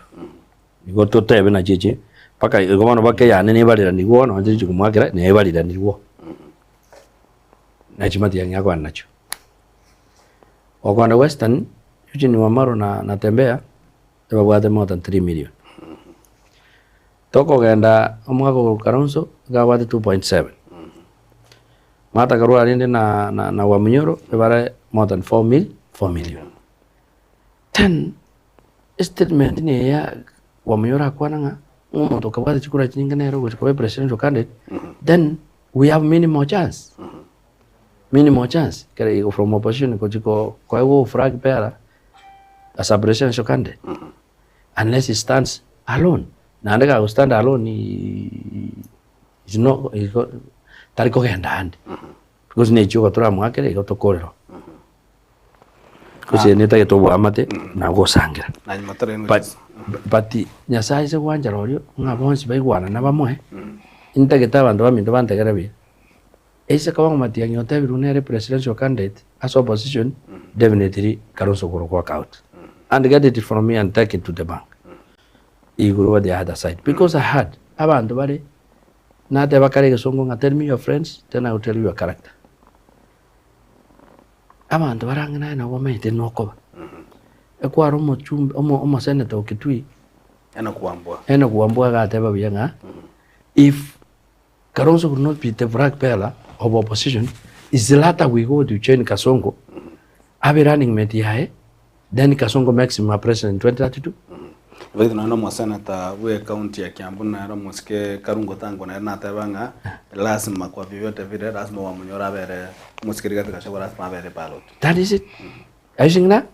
Igo totebe nachi echi, mpaka igo bono mpaka eyane nebareranigwe bono inche ninchi komoakera nebareranigwe. Nachi matiang'i akogenda nachio. Okogenda Western, Eugene Wamalwa na Natembeya, ebabwate more than 3 million. Tokogenda omwaka ogo Kalonzo iga abwate 2.7. Martha Karua rende na na na Wamunyoro ebare more than 4 mil 4 million. Then estatement niyo ya Wamunyoro akwana ng'a omonto okabwata chikura chinyinge nere ogochi koba presidential candidate then we have minimal chance minimal chance kere igo from opposition gochi ko koegwa flag bearer as a presidential candidate. Unless he stands alone, naende gago stand alone is no tari kogenda ande, because ne chioka toramoakere igo tokorerwa. Gose netagete oboamate na ogosangera. But but Nyasaye ase gwanchera orio ng'a bonsi baigwanane bamoe, intagete abanto baminto bantegere buya, Ase koba ng'a Matiang'i otebirwe nere presidential candidate ase opposition, definitely Kalonzo will walk out and get it from me and take it to the bank. He will go the other side because I heard abanto bare nateba kare egesongo ng'a tell me your friends then I will tell you your character. Abanto bare ang'e naye nabo bamanyete nokoba. Ekware omochumbe omo omosenator o Kitui Enock Wambua. Enock Wambua agateba buya ng'a if Kalonzo could not be the flag bearer of opposition, is later we go to join Kasongo, abe running mate yaye, then Kasongo makes him a president in 2032. Baitu nonya omoseneta bwe county ya Kiambu nere omosike Karungo Tango nere nateba ng'a lasima kwa vyovyote vile lasima Wamunyoro abere omosike Rigathi Gachagua lasima abere ballot. That is it. Are you seeing that?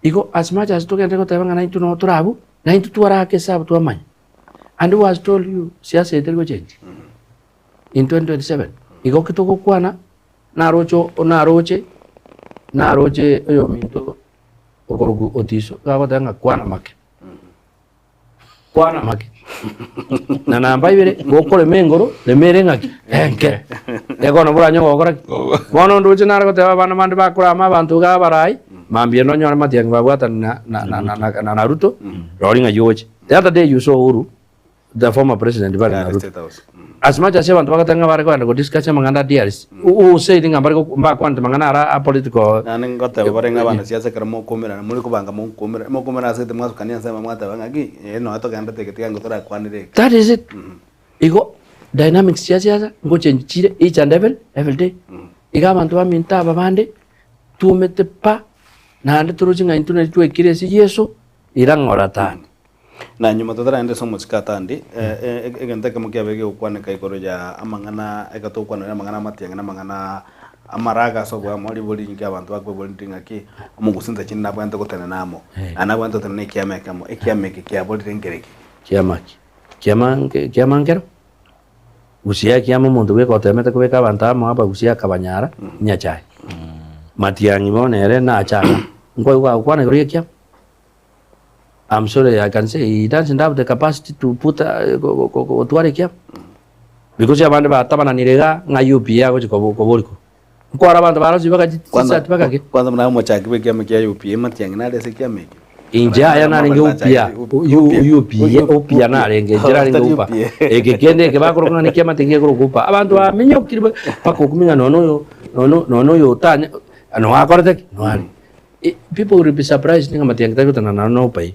Igo as much as togende goteba ng'a naintwe noo tore abwo, naintwe twarake esabu twamanya. And who has told you siasa eye teri gochenjia in 2027? Igo ki togokwana naroche naroche naroche oyominto okorokwa Otiso iga agoteba ng'a kwana make kwana make na namba ibere gokorema engoro rema ere ng'aki enke ego nabo oranye gokora ki bono ndoche nare goteba abana bande bakorama abanto iga abarai mambia nonyore matiang'i babwatani na na na na na na Ruto rori ng'ai ogochia. The other day you saw Uhuru, the former president bare na Ruto. As much as abanto bagoteba ng'a bare kogenda godiscuss amang'ana a DRC, who said ng'a mbare mbakwanete mang'ana ara a political Naende ngoteba bare ng'a abanasiasa ekero mokomerana more kobanga mokomerana mokomerana ase gete mwasukania ensemo mwateba ng'aki eh nonya togenderete eke tiga torakwanere eke. That is it. Igo dynamics chia siasa ngochange chire each and every every day. Iga abanto baminto aba bande twomete pa naende toroche ng'a intwe nari twaikire ase Yeso. Ira ng'ora tandi. Na nyuma totaragenda ase omosike atandi, egento ekemo kiabeire gegokwaneka igoro ya amang'ana ekero togokwanera amang'ana amatiang'i na amang'ana amaraga ase oboamo, ribori rinki abanto bakweboria ndiri ng'aki, omogusi nsa chinde nabwenerete gotenena amo, naende nabwenerete gotenena ekiama ekemo, ekiama eke kiaborire nkereki? Kiama ki? Kiama nke kiama nkero? Gusii ekiama omonto bweka otemete kobeka abanto amo abagusia akabanyara, nyachae. Matiang'i bono ere nache igaa, nkoigwa agokwana igoro ya ekiama. I'm sorry I can say he doesn't have the capacity to put gotwara ekiama because abande batabananire iga ng'a UPA agochi koboria korwa. Nkwara abanto barosirie bagachi chisati bagake. Kwanza buna omochaki bwa ekiama kia UPA Matiang'i nare ase ekiama ekio. Inche aya narenge UPA UPA UPA narenge inche narenge UPA eke kende eke bakoroka ng'a nekiama tigekorokwa UPA abanto bamenyokire mpaka okumenya nonya oyo nonya oyo otanya noakorete ki noare. People will be surprised ng'a Matiang'i tari gotenena naro na Opai.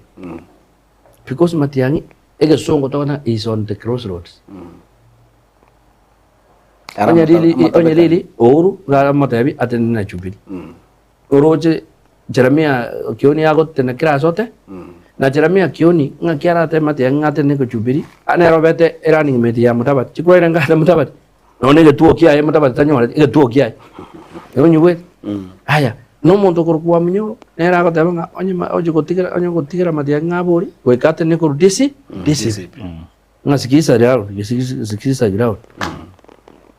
Because Matiang'i, Egesongo togoteba is on the crossroads. Onye riri onye riri Uhuru iga amotebi atenene na Jubilee. Oroche Jeremiah Kioni agotena kera ase ote, na Jeremiah Kioni ng'aki arateme ati ng'a atenene ko Jubilee, nere obete erunning mate ya Mudavadi. Chikwaire ngate Mudavadi, nonya na egetuo kiaye Mudavadi tanyoreti, egetuo kiaye. Onyigwete? Aya, na omonto okorokwa Wamunyoro, nere agoteba ng'a onye ma oche gotigera onye ogotigera Matiang'i ng'a abori, goika atenene korwa DC, DCP. Ng'a sikisa ground, sikisa ground.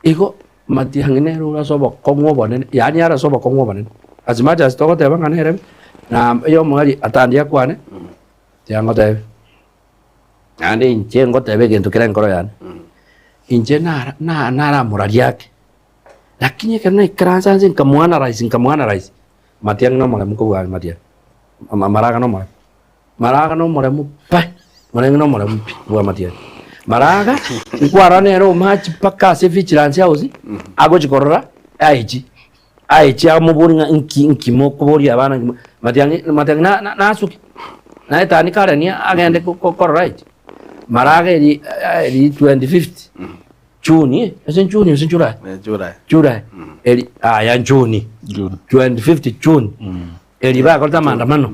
Igo Matiang'i nere ore ase obokong'u obonene, yaani are ase obokong'u obonene. As much as togoteba ng'a nere na oyomo aria atandia akwane, tiga ngotebie. Naende inche ngoteba egento kere enkoro yane, inche nara na naramoraria ake, lakini ekero naikaransa nse nkamoanalyze nkamoanalyze, Matiang'i nomoremu kobua Matiang'i, Maraga nomoremu. Maraga nomoremu pi, Murenge nomoremu pi bwa Matiang'i. Maraga nkwarora nere omachi mpaka ase vigilance house agochi korora aechi aechi amobori ng'a nki nki mokoboria abana nki Matiang'i Matiang'i na na nasuke naetani Karen agende ko ko korora aechi. Maraga eri eri 25th June ase June ase July July. July eri aya June 25th June Erio bakorete amaandamano,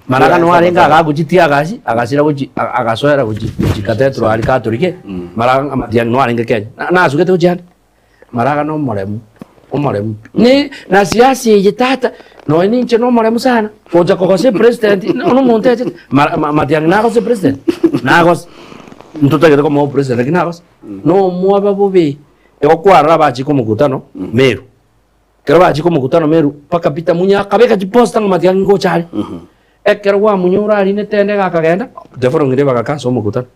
Maraga noyo arenge agagochitia agasi, agasira gochi agasoera gochi gochi cathedral aria Catholic, Maraga Matiang'i noyo arenge Kenya, na nasugete gochia ande. Maraga na omoremu, omoremu pi. Ne na siasa eye tata, nonya ninche na omoremu sana, gocha kogosa epresident, na omonto echete, Mara Matiang'i nagose epresident? Nagose. Ntotagete komoa obopresident lakini nagose. Na omwaba bobe, igo kwarora abachika omokutano, Meru. Ekero bachika omokutano Meru, mpaka Peter Munya akabeka chiposta ng'a Matiang'i ngocha are. Ekero gwamunya orarinete ende iga akagenda, the following day bagacancel omokutano.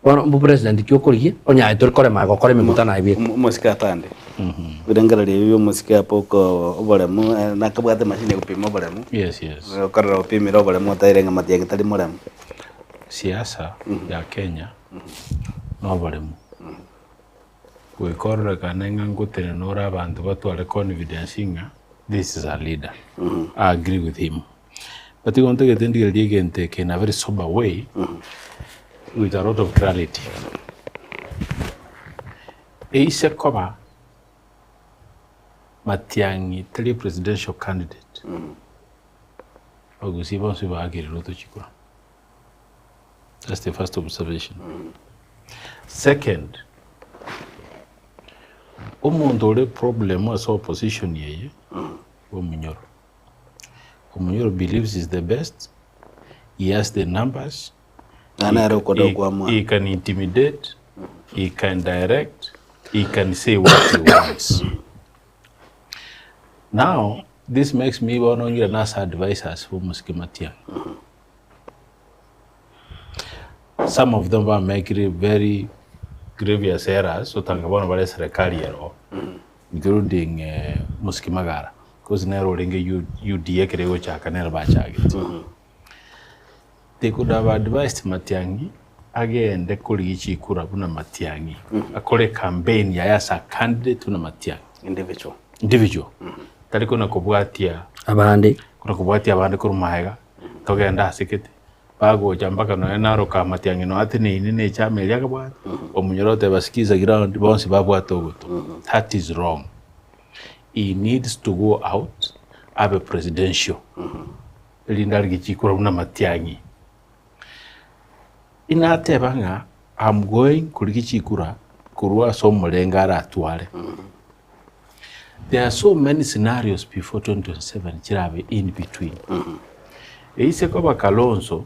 Bono mbopresident ki okorigia onye aye tori korema gokora emekutano aye bweka. Omosike atande. Ebirengererio ebi bia omosike apo oko oboremu nakabwate emachine ya gopima oboremu. Yes, yes. Okorora opimire oboremu otaire ng'a Matiang'i tari moremu. Siasa ya Kenya noboremu. Goika ororekane ng'a ngotenena ore abanto batware confidence ng'a this is a leader, I agree with him. But igo ntagete ndigererie egento eke in a very sober way with a lot of clarity. Eise koba Matiang'i tari presidential candidate, abagusii bonsi baakire Ruto chikura. That's the first observation. Second, omonto ore problem ase opposition eye Omunyoro. Omunyoro believes he's the best, he has the numbers, Na nere okoda okwamua. he can intimidate, he can direct, he can say what he wants. Now, this makes me bono ng'ira nase advisors b'omosike Matiang'i. Some of them bamekire very grievous errors otanga bono bare eserekari ero oo, including Mosiki Magara, because nere orenge UDA ekero egochaka nere bachagete. They could have advised Matiang'i agende korigia chikura buna Matiang'i, akore ecampaign yaye as a candidate buna Matiang'i. Individual. Individual. Tari kona kobwatia Abande. Kona kobwatia abande korwa magega. Togende ase gete, bagocha mpaka nonya naroka amatiang'i nonya ateneine ne echama eria akabwate, omonyora oteba sikiza ground bonsi babwate ogoto. That is wrong. He needs to go out abe presidential erinde arigie chikura buna matiang'i. Inateba ng'a am going korigia chikura korwa ase omorenge aratware. There are so many scenarios before 2027 chirabe in between. Eise koba Kalonzo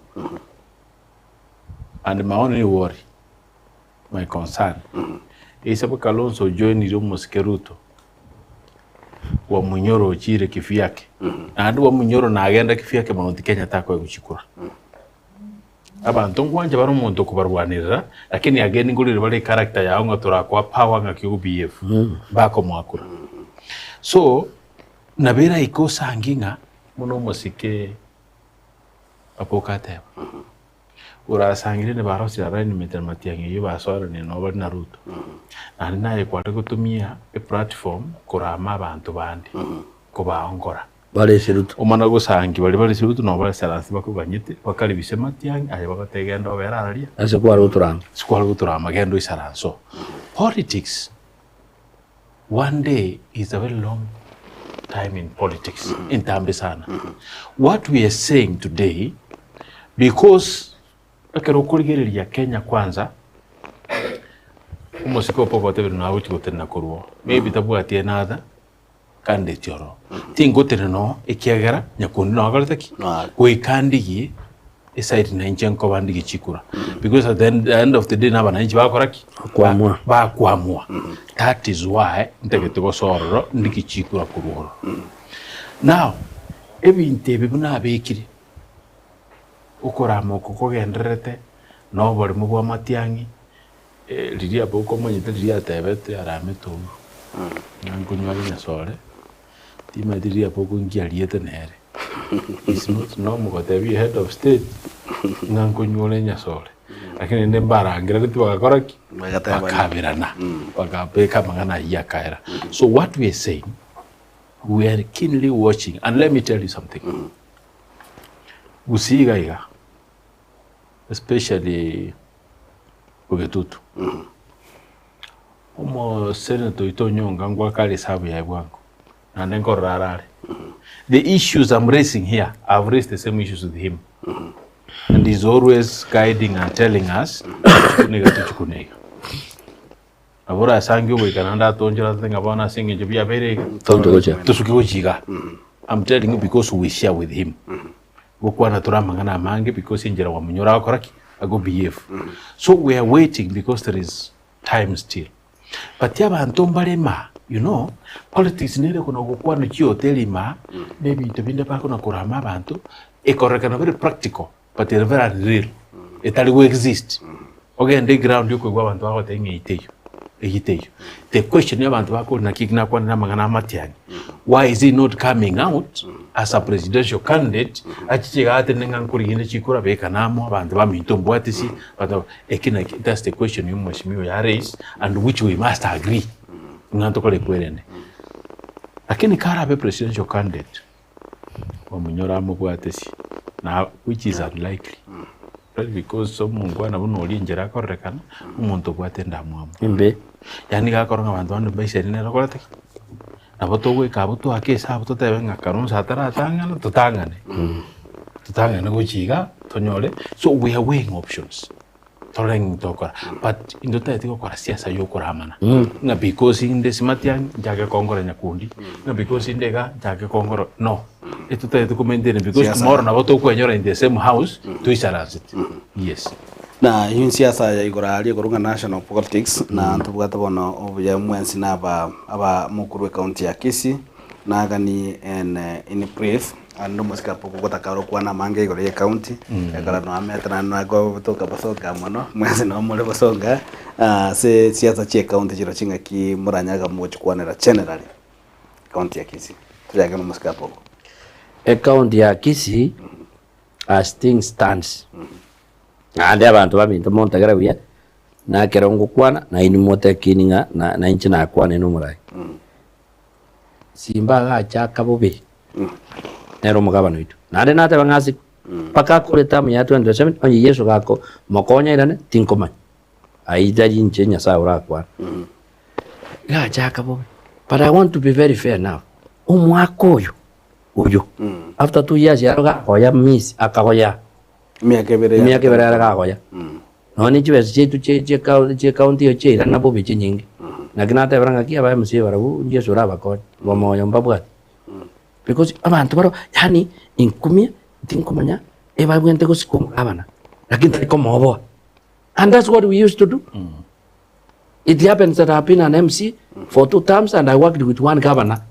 and my only worry, my concern, eise koba Kalonzo ojoinire omosike Ruto, Wamunyoro ochire kivyake, naende Wamunyoro nagenda kivyake Mount Kenya takoegwa chikura. Abanto nkwancha bare omonto okobarwanerera, lakini again nkorire bare echaracter yao ng'a torakoa power ng'aki ogo behave, mbakomoakora. So, nabo eraike osangi ng'a buna omosike Apoka ateba, orasangire nibarosire alignment na matiang'i eyio basoeranie nabo bare na Ruto, naende naye kware gotumia eplatform korama abanto bande, kobaongora. Bare eserutu. Omana gosangi baria bare eserutu nabo bare saransi bakoganyete, bakaribise matiang'i, aye bagotebia genda obere araria. Ase kware goturama. Ase kware goturama genda oisaranse oo. Politics, one day is a very long time in politics, entambe sana. What we are saying today, because ekero okorigereria Kenya kwanza, omosike opa ogoteberwa nagochi gotenena korwa oo, maybe tabwati another candidate oro. Tingotenena oo ekiagera nyakundi noo akorete ki? Goika ndigie eside na inche nkoba ndigie chikura because at the end, the end of the day na abananchi bakora ki? Bakwamua. Bakwamua. That is why ntagete gosoa ororo ndigie chikura korwa ororo. Now, ebinto ebi buna abekire, okorama oko kogendererete na oboremo bwa amatiang'i, Riria abwo okomanyete riria atebete aramete ouru, ng'a nkonywa are nyasore, timanyeti riria abwo nkiariete nere. It's not normal gotebia head of state ng'a nkonywa ore nyasore, lakini rende mbarangereretie bagakora ki? Bakaberana, bakabeka amang'ana ayio akaera. So what we are saying, we are keenly watching and let me tell you something, gusii iga iga, especially Bogetutu. Omosenator oito Onyonga ngoaka are esabu yaye bwango, naende nkorora arare. The issues I'm raising here, I've raised the same issues with him. And he's always guiding and telling us, tochikune iga tochikune iga. Nabo orasange ogoika naende atonchore atete ng'a bono ase eng'encho biabeire iga, Tonto gochia. tosuke gochia iga. I'm telling you because we share with him. Gokwana tore amang'ana amange because enchera Wamunyoro agokora ki? Ago behave. So we are waiting because there is time still. But abanto mbare imaa, you know, politics nere kona gokwana chihoteli imaa, na ebinto binde bakona korama abanto, ekororekana very practical but ere very unreal, etari go exist. Ogende eground okoigwa abanto bagoteba ng'a eyio teiyo, eyio teiyo. The question abanto bakoria naki ekio nakwanire amang'ana amatiang'i, why is he not coming out as a presidential candidate achiche iga atenene ng'a nkorigia inde chikura beka namo abanto baminto mbwatisi abanto eki naki that's the question ya omweshimiwa oyo araise and which we must agree ng'a ntokore kwerende. Lakini karabe presidential candidate. Omunyoro amobwatesie, na which is unlikely right because omongwana buna oria enchera akororekana, omonto obwate endamwamu. Embe. Yaani iga akorora ng'a abanto bande mbaisani nere okorete ki? Nabo togoika abwo toake esabu totebe ng'a Kalonzo ataratang'ana totang'ane, totang'ane gochia igaa tonyore, so we are weighing options. Torore ng'a tokora but intwe totagete gokora siasa ya okoramana ng'a because inde smart yang nchake kongora nyakundi ng'a because inde iga nchake kongora no etotagete ko maintain because Siasa. tomorrow nabo tokwenyora in the same house toisaransete yes. Na eyio nsiasa ya igoro aria igoro ng'a national politics na ntobwate bono obuya mwensi na aba aba mokorwa ecounty ya Kisii nagani in in brief. Naende omosike abwo gotaka ore okwana amange igoro ye county, ekero noamete naende nagotoka bosonga mono, mwensi nabo more bosonga, ase siasa chie county chiro ching'aki moranyare koba mogochikwanera generally, county ya Kisii. Tochake na omosike abwo. Ecounty ya Kisii as things stands, naende abanto baminto montegere buya, na ekero ngokwana nainwe motekini ng'a na nainche nakwane na omorai. Simba agachaka bobe, nere omogabana oito. Naende nateba ng'a ase mpaka akore term ya 2027, onye Yeso gako mokonya airane, tinkomanya. Ayio tari inche Nyasaye orakwane. Gachaka bobe. But I want to be very fair now. Omwaka oyo, oyo, after 2 years yaro gakoya miss, akagoya. Emiaka ebere Emiaka ebere yaro gagoya. Nonya ne chibesa chiaito chie chie coun chie county eyo chiairana bobe chinyinge. Naki natebera ng'aki aba MCA barabwo Yeso orabakonye, bomoyo mbabwate. Because abanto baro yaani inkumia tinkomanya ebabwenerete gosika omogabana, lakini tari komooboa. And that's what we used to do. It happens that I've been an MCA for two terms and I worked with one governor.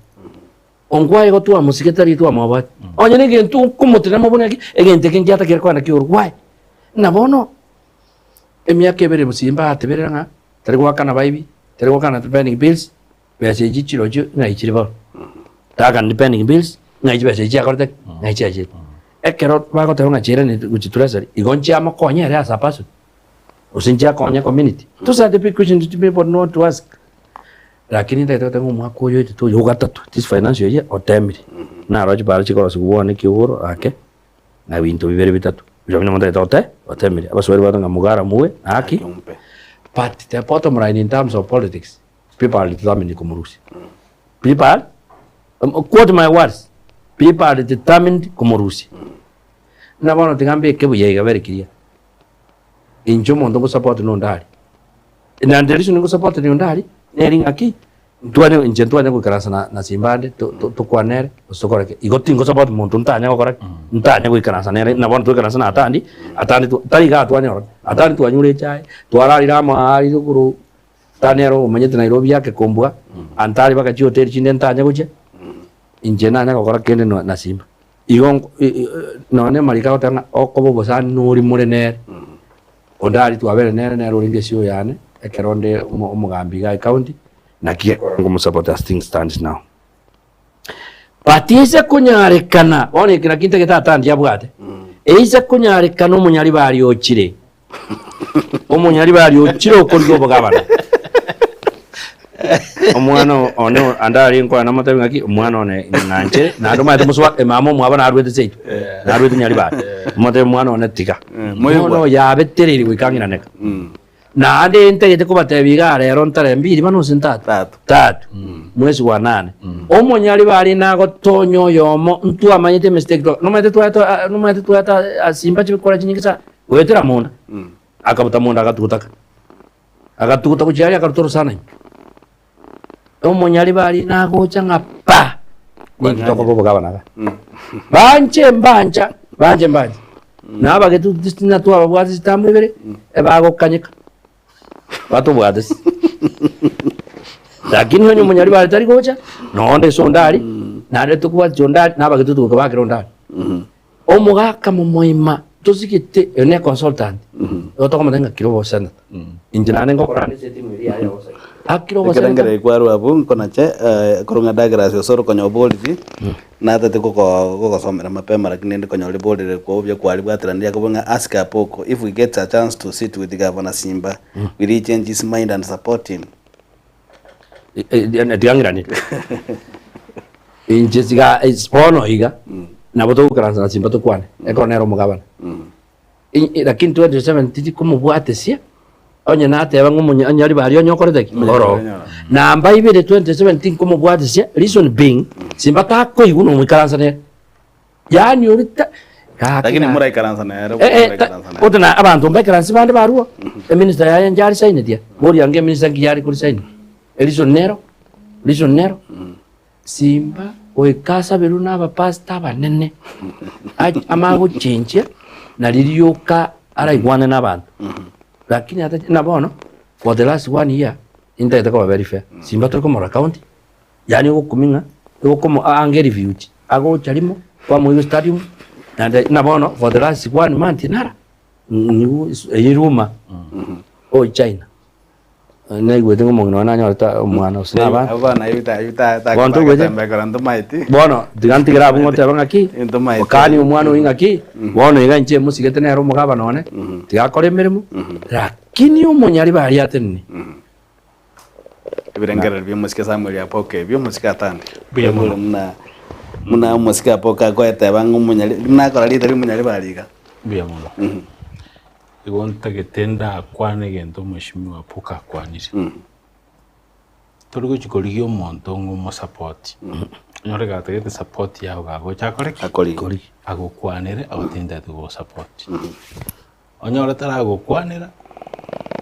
Ongwae igo twamosigete tari twamoboete. Onye negento okomotenena buna eki, egento eke ngiatakire kogenda kioro. Why? Ng'a bono, emiaka ebere Simba ateberera ng'a tari goakana baibi, tari goakana pending bills, besa echi chirochio ng'ai chire bono. Taakana pending bills, ng'ai chibesa echi chiakorete ki? Ng'ai chiachire. Ekero bagoteba ng'a chiairane gochia treasury, igo nchiamokonya ere as a person, gose nchiakonya community. Those are the big questions people want to ask. Lakini ntagete goteba ng'a omwaka oyo oetete oyo ogatato, this financial year, otemire. Naro chipara chikorosigwa bono ekiugoro ake, na ebinto bibere bitato. Biria onye omonto ote otemire. Abaswahili bagoteba ng'a mugara muwe na haki, but the bottom line in terms of politics, people are determined komorusia. People are, quote my words, people are determined komorusia. Buna bono tiga mbeke buya iga very clear. Inche omonto ngosupport na onde aria. Na the reason ngosupport na onde aria, neri ng'aki, ntwane inche ntwanye goikaransa na na Simba ande to- to- tokwane ere gose tokore ki. Igo tingosupport monto ntanye gokora ki, ntanye goikaransa nere, na bono twaikaransa na Atandi, Atandi twa tari igaa twanyora, Atandi twanyure echae, twararire amo aa igoro, Atandi nere omanyete Nairobi yake kombua, Antari mpaka chihoteli chinde ntanye gochia, inche nanye gokora kende na na Simba. Igo nko nonya na amariko agoteba ng'a okoba obosani nori more nere, onde aria twabere nere nere orenge esio yane, ekero onde omo omogambi iga ecounty, naki ekero nkomosupport as things stands now. But ase konyarekana, bono eke naki ntagete Atandi abwate, eise konyarekana omonyaribari ochire, Omonyaribari ochire okorigia obogabana. Omwana one ande aria nkwana namotebi ng'aki omwana one ng'anchere naende omanyete mosubati emama omwabo narwete seito narwete nyaribari omotebi omwana one tiga Moigwa. bono yabetereiri goika ang'inaneka naende ntagete kobatebia iga rero ntare mbiri bano gose ntato tatu mwezi wa nane omonyaribari nagotonya oyomo ntwamanyete emistake twa nomanyete twaeta nomanyete twaeta asimba chikora chinyinge sana Goetera monda, akabuta monda agatugutaka, agatuguta gochia aria akaruta orosana ime. Omonyaribari nagocha ng'a pa, ninki tokoba obogabana iga. Banche mbancha, banche mbancha. Na abagetutu titina twababwate chitamu ibere, ebagokanyeka, batobwate ase. Lakini onye omonyaribari tari gocha, nonde ase onde aria, naende tokobwati onde aria, na abagetutu goika bakere onde aria. Omogaka momoima tosigete oyo ne consultant igo tokomotebia ng'a kira obosenator inche naende ngokora ande ase etimu eria yaye ya obosacha akire obosenator. Ekerengererio kwarwa abwo nkonache korwa ng'a Douglas Osoro konya oboriri natete goko gogosomera mapema lakini rende konya oriborire kwao buya kwaribwateranirie akobua ng'a ask Apoko if he gets a chance to sit with Gavana Simba will he change his mind and support him? Tiga ng'iranie. Inche tiga bono iga, nabo togoikaransa na Simba tokwane, ekero nere omogabana. Lakini 2027 tiri komobwatesia, onye nateba ng'a omonya onye ribaria onye okorete ki? Oro. Namba ibere 2027 tinkomobwatesia, reason being, Simba takoigwa nomoikaransa nere. Yaani oria ta gaki Lakini gaki. moraikaransa nere, Eh, eh, ta- moraikaransa nere. ote na abanto mbaikaransi bande barwo eminister yaye nche arisignetie boria ange eminister nki yare korisign reason nero reason nero simba goika asaberwe na abapastor abanene ach- amanye gochenchia nari rioka araigwane na abanto lakini ata na bono for the last one year intagete koba very fair simba tori komorora county Yaani ogokumia ng'a egokomo aange refuge agocha rimo kwamoigwa stadium naende na bono for the last one month nara nigo eye ruma o China naigwete ng'a omong'ina one nanyorete omwana gose na abana. Abo bana aywo aywo ta ta Bono toigwete? mbekora ntomaeti. Bono tiga ntigere abwo ngoteba ng'aki Ntomaeti. okani omwana oyio ng'aki bono iga inche mosigete nere omogabana one tiga akore emeremo lakini omonyaribari atenene. Ebirengererio bi'omosike Samuel Apoke ebi'omosike Atandi. Mbuya mono. Buna buna omosike Apoke agoeteba ng'a omonyari buna akora rita ri'omonyari bare iga. Mbuya mono. Igo ntagete ndakwane egento omweshimiwa Apoke akwanire. Tori gochi korigia omonto ng'a omosapoti, onyore gatagete support yago gagocha akore ki? Akorigie. Agokwanere agotebie ntagete kogosapoti. Onyore taragokwanera,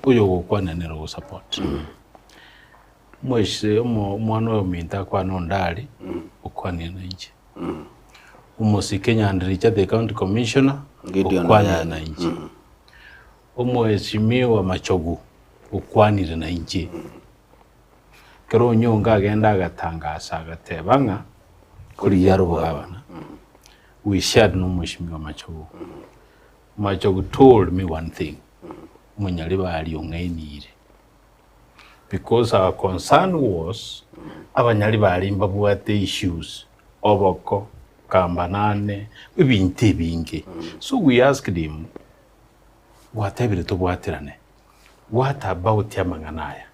oyo ogokwanera nere ogosupport. Omoise omo omwana oyo ominto akwane onde aria, okwanire na inche. Omosike Nyandiricha the county commissioner, Gideon okwanire Oyali. na inche. Omweshimiwa Machogu, okwanire na inche. Ekero Onyonka agenda agatangasa agateba ng'a korigia are obogabana, we shared na omweshimiwa Machogu. Machogu told me one thing, omonyaribari ong'ainiire because our concern was abanyaribari mbabwate issues, oboko, kambanane, ebinto ebinge. So we asked him, gwatebire tobwaterane, what about amang'ana aya?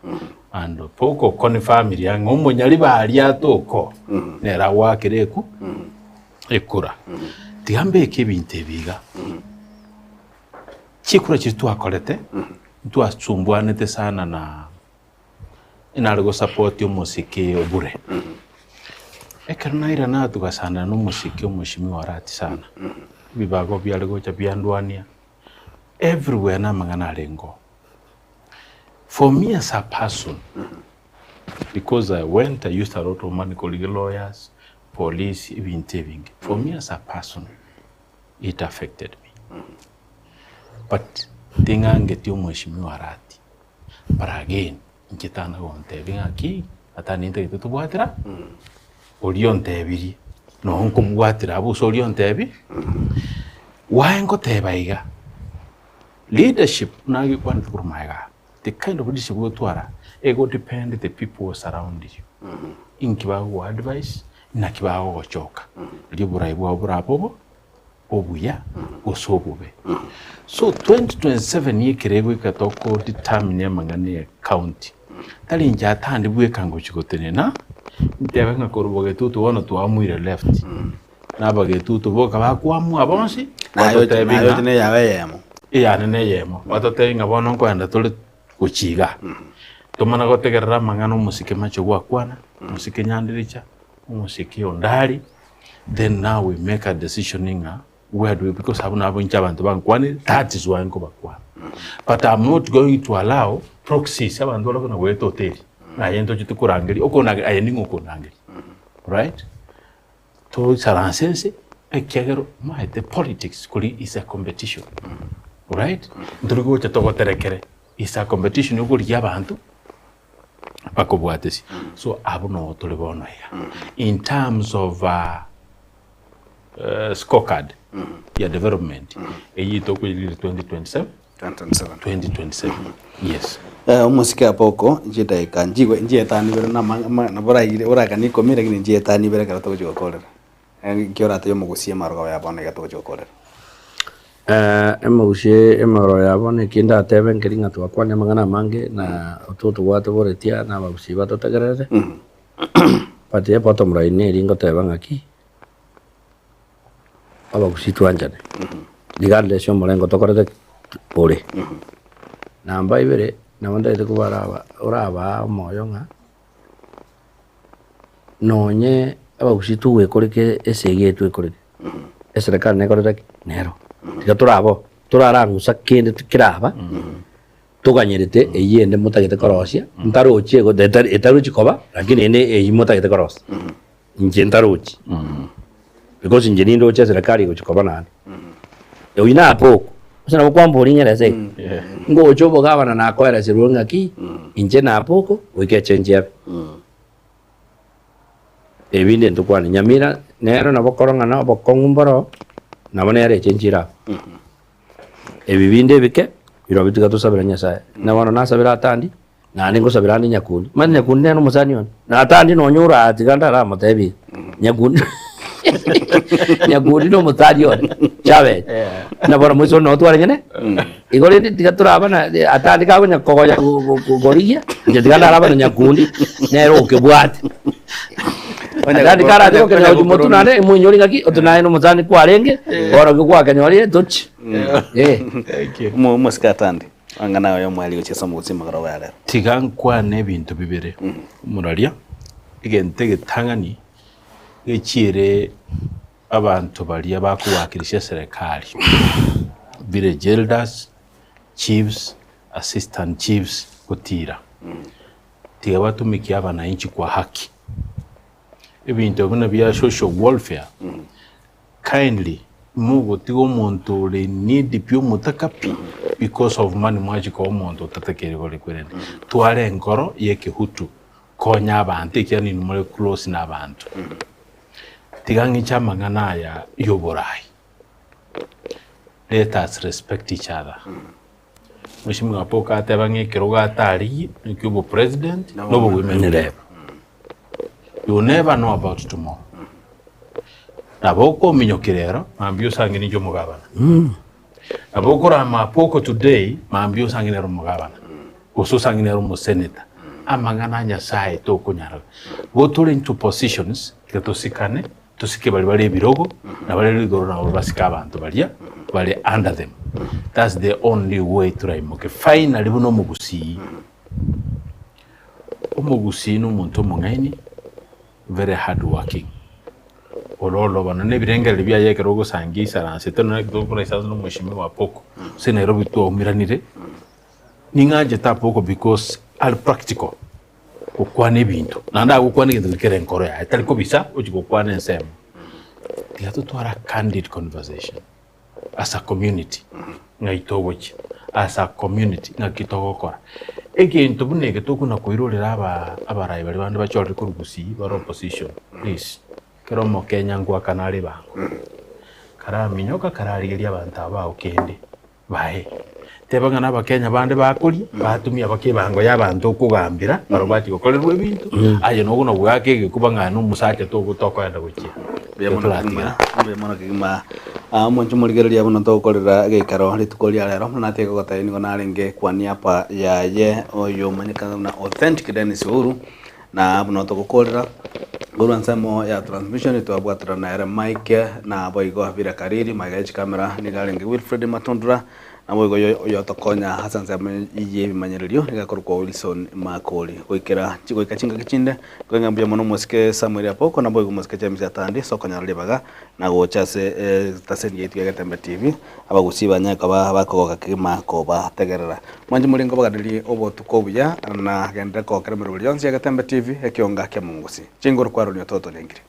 And pokokoni family ang'e omonyaribari atoka nere agoakera eku. Ekura. Tiga mbeke ebinto ebi iga. Chikura chiria twakorete, ntwasumbwanete sana na nare gosapoti omosike obure. Ekero nairana tugasandana na omosike omoshimiwa Arati sana, ebibago biare gocha biandwania, everywhere na amang'ana arenge oo. For me as a person, because I went, I used a lot of money korigia lawyers, police, ebinto ebinge. For me as a person, it affected me. But ting'angeti omweshimiwa Arati, but again, inche tana gontebia ng'aki, ata nintagete tobwatera, oria ontebirie, noo nkobwatera abwo gose oria ontebi, why ngoteba iga, leadership nagekwanete korwa magega aa, the kind of leadership ogotwara, ego depend the people who surround you, inki bagogoa advice, naki bagogochoka, riria oborai bwabo borabe obo obuya gose obobe. So 2027 ekero egoika toko determine amang'ana ya county, tari inche atande bweka ngochi gotenena, ntebe ng'a korwa bogetutu bono twamuire left, na abagetutu boka bakwamua bonsi, Naye oche- batotebi naye ng'a oche na eyago eyemo. eyane na eyemo, batotebi ng'a bono nkoenda tore gochia igaa. Tomana gotegerera amang'ana omosike mache gwakwana, omosike nyandiricha, omosike ondari, then now we make a decision ng'a where do we because abwo nabo inche abanto bankwanire that is why nkobakwana. But I'm not going to allow proxies abanto baria buna goeta hoteli naye ntochete korangeria okonangeria aye ning'o okonangeria right? Toisaranse ense ekiagera omanyete politics kori is a competition right? Ntori gocha togoterekere is a competition okorigia abanto bakobwatesia. So abwo noo tore bono iga. In terms of scorecard ya development, eyio tokoirire 2027, 2027, yes. Eh, omosike apoko chidaika nchigwe nchietano ibere na ama- ama- nabo oraire orakane ikomi lakini nchietano ibere ekero togochia gokorera. Nki oratebie omogusia amarogoba ya bono iga togochia gokorera? Emogusia emegoro ya bono eki ndatebe nkeri ng'a twakwania amang'ana amange na otwo tobwate boretia na abagusii batotegererete, but ebottom line neri ngoteba ng'aki, abagusii twanchane regardless ya omorengo tokorete ki? Ore. Namba ibere, nabo ntagete kobaraba orabaa omoyo ng'a nonye abagusii togwekoreka esegi eye twekoreke, eserekari nekorete ki? Nero. Tiga torabe oo, torarang'usa kende keraba, toganyerete eywo ende motagete korosia, ntarochi ego etari etarochi koba, lakini ende eywo motagete korosia, inche ntarochi. Because inche nindoche eserekari egochi koba naende. Oywo nape oko, gose nabo kwamboria ng'erese iga, ngocha obogabana nakoereserwa ng'aki, inche nape oko, goika echange ebe. Ebinde ntokwane, Nyamira nero nabo korong'ana obokong'u mboro, nabo nere echange ere abwo. Ebi binde ebike, birobio tiga tosabere Nyasaye. Buna bono nasabire Atandi, naende ngosabera ande Nyakundi. Omanyete Nyakundi nere omosani one, na Atandi nonye ore aa tiga ndaramotebi iga, Nyakundi Nyakundi na omosani one, Chabet. Buna bono moise one noo twareng'ene, igo rende tiga toraba na Atandi kagonya kogonya korigia, inche tiga ndaraba na Nyakundi, nere okebwate. Atandi karache gokenyora gochia motwe naende emoinyori ng'aki, oto naye na omosani kwarenge, bono ki gwakenyorire tochi. Eh. Omosike Atandi, amang'ana aye omwari gochia ase omogusii magoroba ya rero. Tiga nkwane ebinto bibere, omoraria, egento egetang'ani gechiere abanto baria bakowakilisha eserekari, village elders, chiefs, assistant chiefs gotira. Tiga batumikie abanainchi kwa haki. Ebinto buna bia social welfare, kindly mogotiga omonto ore in need pi omotaka pi because of money mwachia koa omonto otatakeire korekwa erende. Tware enkoro ya ekehutu, konya abanto ekiagera ninwe more close na abanto. Tiga ng'iche amang'ana aya ya oborai, let us respect each other. Mweshimiwa Apoka ateba ng'a ekerogo atarigie nekio obopresident na obowomen rep. You never know about tomorrow. Nabo okominyokia rero mambia osange ninche omogabana. Nabo okorama Apoko today mambia osange nere omogabana gose osange nere omosenator. Amang'ana a Nyasaye tokonyara. Go tore into positions tiga tosikane. Tosike baria bare ebirogo, na bare igoro nabo basike abanto baria bare under them. That's the only way toraimoke. Finally buna omogusii, omogusii na omonto omong'aini, very hard working. Ororo bono na ebirengererio biaye ekero ogosangia isaransete nonye ekero tokoraisaransa na omweshimiwa Apoko, ase Nairobi twaumeranire, ning'anchete Apoko because are practical. Gokwana ebinto, naende agokwana egento keria kere enkoro yaye, tari kobisa ochia gokwana ensemo. Tiga totware a candid conversation as a community, ng'ai togochia, as a community ng'aki togokora. Egento buna eke tokona koirorera aba abarai baria bande bachorire korwa gusii bare opposition, please, kera omokenya ngoakana are ebango, karaminyoka kararigeria abanto aba bao kende. Bae. Teba ng'a nabakenya bande bakoria, batumia baka ebango y'abanto okogambera, barabwo bachia gokorerwa ebinto, aye nogo na goaka egekuba ng'a nomosacha togo tokoenda gochia. Mbuya mono Toratigara. kegima, mbuya mono kegima. Ah, omonche omorigereria buna togokorera egeikaro rituko ria rero, buna natiga gogotebia nigo narenge kwa niaba yaye oyo omanyekane buna Authentic Dennis Ouru, na buna togokorera korwa ensemo ya transmission twabwaterana ere Mike naboigo Abira Kariri, magega ye chikamera nigo arenge Wilfred Matundura, naboigo oyo oyotokonya ase ensemo y'ebimanyererio nigo akorokwa Wilson Makori. Goikera goika chingaki chinde, nkoenga mbuya mono omosike Samuel Apoko naboigo omosike James Atandi ase okonyora ribaga na gocha ase estaseni yaito ya Getembe TV, abagusii banyare koba bakogoka kegima kobategerera. Mwanche more nkobaganirie obotuko obuya na genderera kogokera emeroberi yonsi ya Getembe TV, ekionga kia Mongusi. Chinguru kwa Ronnie Ototo Nyankiri.